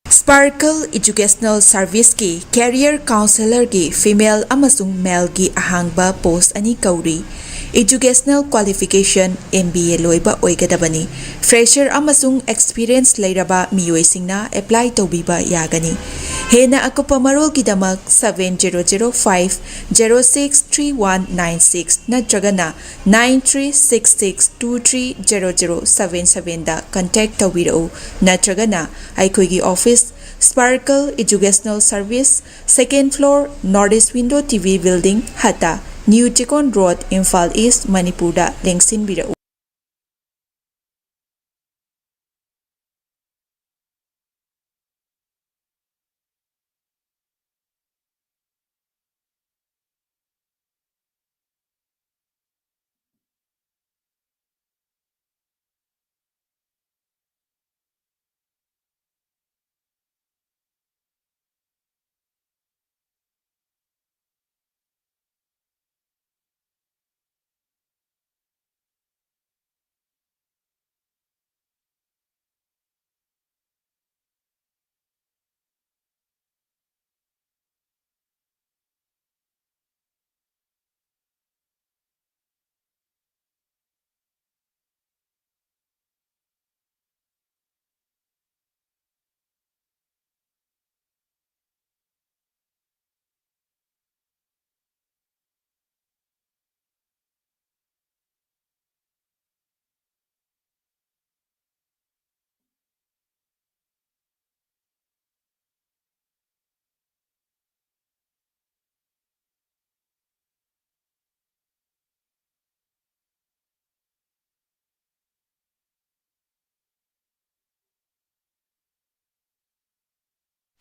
Sparkle Educational Service ꯀꯤ career counsellor ꯒꯤ female ꯑꯃꯁꯨꯡ male ꯒꯤ ꯑꯍꯥꯡꯕ post ꯑꯅꯤ ꯀꯧꯔꯤ꯫ Educational qualification M B A ꯂꯣꯏꯕ ꯑꯣꯏꯒꯗꯕꯅꯤ꯫ Fresher ꯑꯃꯁꯨꯡ experience ꯂꯩꯔꯕ ꯃꯤꯑꯣꯏꯁꯤꯡꯅ apply ꯇꯧꯕꯤꯕ ꯌꯥꯒꯅꯤ꯫ ꯍꯦꯟꯅ ꯑꯀꯨꯞꯄ ꯃꯔꯣꯜꯒꯤꯗꯃꯛ seven zero zero five zero six three one nine six ꯅꯠꯇ꯭ꯔꯒꯅ nine three six six two three zero zero seven seven ꯗ contact ꯇꯧꯕꯤꯔꯛꯎ, ꯅꯠꯇ꯭ꯔꯒꯅ ꯑꯩꯈꯣꯏꯒꯤ office, Sparkle Educational Service, second floor, North East Window T V Building, ꯍꯠꯇ, New Chikon Road, Imphal East, ꯃꯅꯤꯄꯨꯔꯗ ꯂꯦꯡꯁꯤꯟꯕꯤꯔꯛꯎ꯫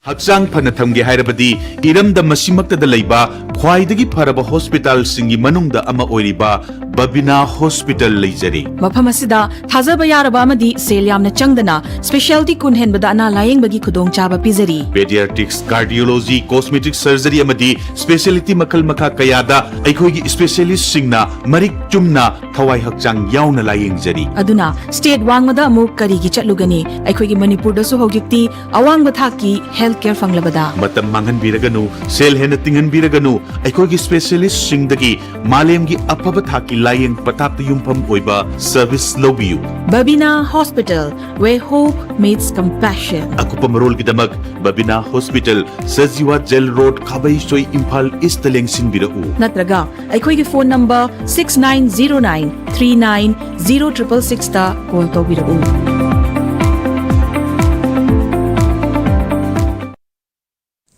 ꯍꯛꯆꯥꯡ ꯐꯅ ꯊꯝꯒꯦ ꯍꯥꯏꯔꯕꯗꯤ ꯏꯔꯝꯗꯝ ꯑꯁꯤꯃꯛꯇꯗ ꯂꯩꯕ ꯈ꯭ꯋꯥꯏꯗꯒꯤ ꯐꯔꯕ ꯍꯣꯁꯄꯤꯇꯥꯜꯁꯤꯡꯒꯤ ꯃꯅꯨꯡꯗ ꯑꯃ ꯑꯣꯏꯔꯤꯕ ꯕꯕꯤꯅꯥ ꯍꯣꯁꯄꯤꯇꯥꯜ ꯂꯩꯖꯔꯤ꯫ ꯃꯐꯝ ꯑꯁꯤꯗ ꯊꯥꯖꯕ ꯌꯥꯔꯕ ꯑꯃꯗꯤ ꯁꯦꯜ ꯌꯥꯝꯅ ꯆꯪꯗꯅ ꯁ꯭ꯄꯦꯁꯤꯌꯥꯂꯤꯇꯤ ꯀꯨꯟ ꯍꯦꯟꯕꯗ ꯑꯅꯥ ꯂꯥꯌꯦꯡꯕꯒꯤ ꯈꯨꯗꯣꯡꯆꯥꯕ ꯄꯤꯖꯔꯤ꯫ ꯄꯦꯗꯤꯌꯥꯇ꯭ꯔꯤꯛꯁ, ꯀꯥꯔꯗꯤꯑꯣꯂꯣꯖꯤ, ꯀꯣꯁꯃꯦꯇꯤꯛ ꯁꯔꯖꯔꯤ ꯑꯃꯗꯤ ꯁ꯭ꯄꯦꯁꯤꯌꯦꯂꯤꯇꯤ ꯃꯈꯜ ꯃꯈꯥ ꯀꯌꯥꯗ ꯑꯩꯈꯣꯏꯒꯤ ꯁ꯭ꯄꯦꯁꯤꯌꯦꯂꯤꯁꯁꯤꯡꯅ ꯃꯔꯤꯛ ꯆꯨꯝꯅ ꯊꯋꯥꯏ ꯍꯛꯆꯥꯡ ꯌꯥꯎꯅ ꯂꯥꯌꯦꯡꯖꯔꯤ꯫ ꯑꯗꯨꯅ ꯁ꯭ꯇꯦꯠ ꯋꯥꯡꯃꯗ ꯑꯃꯨꯛ ꯀꯔꯤꯒꯤ ꯆꯠꯂꯨꯒꯅꯤ? ꯑꯩꯈꯣꯏꯒꯤ ꯃꯅꯤꯄꯨꯔꯗꯁꯨ ꯍꯧꯖꯤꯛꯇꯤ ꯑꯋꯥꯡꯕ ꯊꯥꯛꯀꯤ ꯍꯦꯜꯊ ꯀꯦꯌꯔ ꯐꯪꯂꯕꯗ꯫ ꯃꯇꯝ ꯃꯥꯡꯍꯟꯕꯤꯔꯒꯅꯨ, ꯁꯦꯜ ꯍꯦꯟꯅ ꯇꯤꯡꯍꯟꯕꯤꯔꯒꯅꯨ, ꯑꯩꯈꯣꯏꯒꯤ ꯁ꯭ꯄꯦꯁꯤꯌꯦꯂꯤꯁꯁꯤꯡꯗꯒꯤ ꯃꯥꯂꯦꯝꯒꯤ ꯑꯐꯕ ꯊꯥꯛꯀꯤ ꯂꯥꯌꯦꯡ ꯄꯊꯥꯞꯇ ꯌꯨꯝꯐꯝ ꯑꯣꯏꯕ ꯁꯔꯚꯤꯁ ꯂꯧꯕꯤꯌꯨ꯫ Babina hospital, where hope meets compassion. ꯑꯀꯨꯞꯄ ꯃꯔꯣꯜꯒꯤꯗꯃꯛ Babina hospital, Sajiwa jail road, Khabeisoi, Imphal east ꯂꯦꯡꯁꯤꯟꯕꯤꯔꯛꯎ꯫ ꯅꯠꯇ꯭ꯔꯒ ꯑꯩꯈꯣꯏꯒꯤ phone number six nine zero nine three nine zero triple six ꯇ ꯀꯣꯜ ꯇꯧꯕꯤꯔꯛꯎ꯫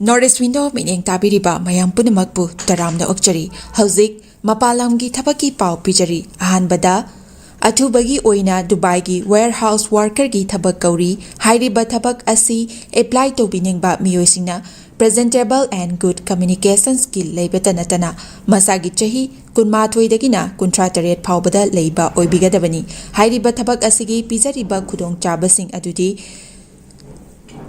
North East Window ꯃꯤꯠꯌꯦꯡ ꯇꯥꯕꯤꯔꯤꯕ ꯃꯌꯥꯝ ꯄꯨꯝꯅꯃꯛꯄꯨ ꯇꯔꯥꯝꯅ ꯑꯣꯛꯆꯔꯤ꯫ ꯍꯧꯖꯤꯛ ꯃꯄꯥꯟ ꯂꯝꯒꯤ ꯊꯕꯛꯀꯤ ꯄꯥꯎ ꯄꯤꯖꯔꯤ꯫ ꯑꯍꯥꯟꯕꯗ, ꯑꯊꯨꯕꯒꯤ ꯑꯣꯏꯅ ꯗꯨꯕꯥꯏꯒꯤ warehouse worker ꯒꯤ ꯊꯕꯛ ꯀꯧꯔꯤ꯫ ꯍꯥꯏꯔꯤꯕ ꯊꯕꯛ ꯑꯁꯤ apply ꯇꯧꯕꯤꯅꯤꯡꯕ ꯃꯤꯑꯣꯏꯁꯤꯡꯅ presentable and good communication skill ꯂꯩꯕꯇ ꯅꯠꯇꯅ ꯃꯁꯥꯒꯤ ꯆꯍꯤ ꯀꯨꯟꯃꯥꯊꯣꯏꯗꯒꯤꯅ ꯀꯨꯟꯊ꯭ꯔꯥ ꯇꯔꯦꯠ ꯐꯥꯎꯕꯗ ꯂꯩꯕ ꯑꯣꯏꯕꯤꯒꯗꯕꯅꯤ꯫ ꯍꯥꯏꯔꯤꯕ ꯊꯕꯛ ꯑꯁꯤꯒꯤ ꯄꯤꯖꯔꯤꯕ ꯈꯨꯗꯣꯡꯆꯥꯕꯁꯤꯡ ꯑꯗꯨꯗꯤ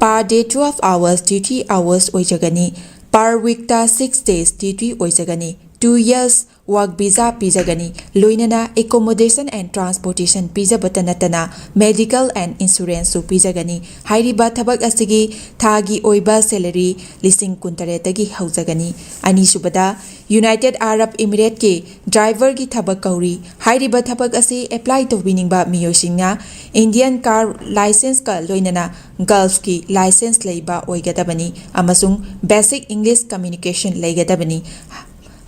per day twelve hours duty hours ꯑꯣꯏꯖꯒꯅꯤ꯫ Per week ꯇ six days duty ꯑꯣꯏꯖꯒꯅꯤ꯫ Two years work visa ꯄꯤꯖꯒꯅꯤ꯫ ꯂꯣꯏꯅꯅ accommodation and transportation ꯄꯤꯖꯕꯇ ꯅꯠꯇꯅ medical and insurance ꯁꯨ ꯄꯤꯖꯒꯅꯤ꯫ ꯍꯥꯏꯔꯤꯕ ꯊꯕꯛ ꯑꯁꯤꯒꯤ ꯊꯥꯒꯤ ꯑꯣꯏꯕ salary ꯂꯤꯁꯤꯡ ꯀꯨꯟꯇꯔꯦꯠꯇꯒꯤ ꯍꯧꯖꯒꯅꯤ꯫ ꯑꯅꯤꯁꯨꯕꯗ, United Arab Emirates ꯀꯤ driver ꯒꯤ ꯊꯕꯛ ꯀꯧꯔꯤ꯫ ꯍꯥꯏꯔꯤꯕ ꯊꯕꯛ ꯑꯁꯤ apply ꯇꯧꯕꯤꯅꯤꯡꯕ ꯃꯤꯑꯣꯏꯁꯤꯡꯅ Indian car licence ꯀ ꯂꯣꯏꯅꯅ Gulf ꯀꯤ licence ꯂꯩꯕ ꯑꯣꯏꯒꯗꯕꯅꯤ ꯑꯃꯁꯨꯡ basic English communication ꯂꯩꯒꯗꯕꯅꯤ꯫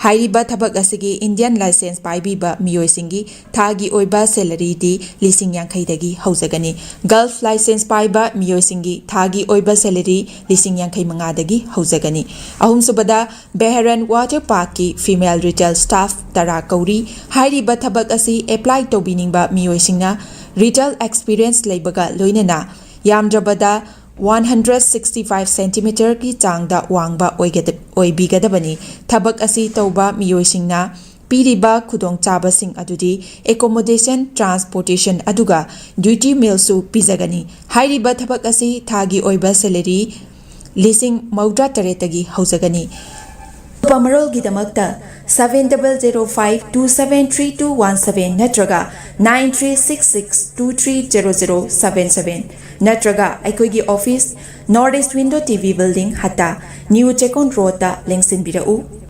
ꯍꯥꯏꯔꯤꯕ ꯊꯕꯛ ꯑꯁꯤꯒꯤ Indian licence ꯄꯥꯏꯕꯤꯕ ꯃꯤꯑꯣꯏꯁꯤꯡꯒꯤ ꯊꯥꯒꯤ ꯑꯣꯏꯕ salary ꯗꯤ ꯂꯤꯁꯤꯡ ꯌꯥꯡꯈꯩꯗꯒꯤ ꯍꯧꯖꯒꯅꯤ꯫ Gulf licence ꯄꯥꯏꯕ ꯃꯤꯑꯣꯏꯁꯤꯡꯒꯤ ꯊꯥꯒꯤ ꯑꯣꯏꯕ salary ꯂꯤꯁꯤꯡ ꯌꯥꯡꯈꯩ ꯃꯉꯥꯗꯒꯤ ꯍꯧꯖꯒꯅꯤ꯫ ꯑꯍꯨꯝꯁꯨꯕꯗ, Bahrain Water Park ꯀꯤ female retail staff ꯇꯔꯥ ꯀꯧꯔꯤ꯫ ꯍꯥꯏꯔꯤꯕ ꯊꯕꯛ ꯑꯁꯤ apply ꯇꯧꯕꯤꯅꯤꯡꯕ ꯃꯤꯑꯣꯏꯁꯤꯡꯅ retail experience ꯂꯩꯕꯒ ꯂꯣꯏꯅꯅ ꯌꯥꯝꯗ꯭ꯔꯕꯗ ꯋꯥꯟ ꯍꯟꯗ꯭ꯔꯦꯠ ꯁꯤꯛꯁꯇꯤ ꯐꯥꯏꯚ ꯁꯦꯟꯇꯤꯃꯤꯇꯔꯒꯤ ꯆꯥꯡꯗ ꯋꯥꯡꯕ ꯑꯣꯏꯒꯗ- ꯑꯣꯏꯕꯤꯒꯗꯕꯅꯤ꯫ ꯊꯕꯛ ꯑꯁꯤ ꯇꯧꯕ ꯃꯤꯑꯣꯏꯁꯤꯡꯅ ꯄꯤꯔꯤꯕ ꯈꯨꯗꯣꯡꯆꯥꯕꯁꯤꯡ ꯑꯗꯨꯗꯤ accommodation, transportation ꯑꯗꯨꯒ duty mealꯁꯨ ꯄꯤꯖꯒꯅꯤ꯫ ꯍꯥꯏꯔꯤꯕ ꯊꯕꯛ ꯑꯁꯤ ꯊꯥꯒꯤ ꯑꯣꯏꯕ salary ꯂꯤꯁꯤꯡ ꯃꯧꯗ꯭ꯔꯥ ꯇꯔꯦꯠꯇꯒꯤ ꯍꯧꯖꯒꯅꯤ꯫ ꯑꯀꯨꯞꯄ ꯃꯔꯣꯜꯒꯤꯗꯃꯛꯇ seven double zero five two seven three two one seven ꯅꯠꯇ꯭ꯔꯒ nine three six six two three zero zero seven seven ꯅꯠꯇ꯭ꯔꯒ ꯑꯩꯈꯣꯏꯒꯤ office, North East Window T V Building, ꯍꯠꯇꯥ, New Chekon Roadꯇ ꯂꯦꯡꯁꯤꯟꯕꯤꯔꯛꯎ꯫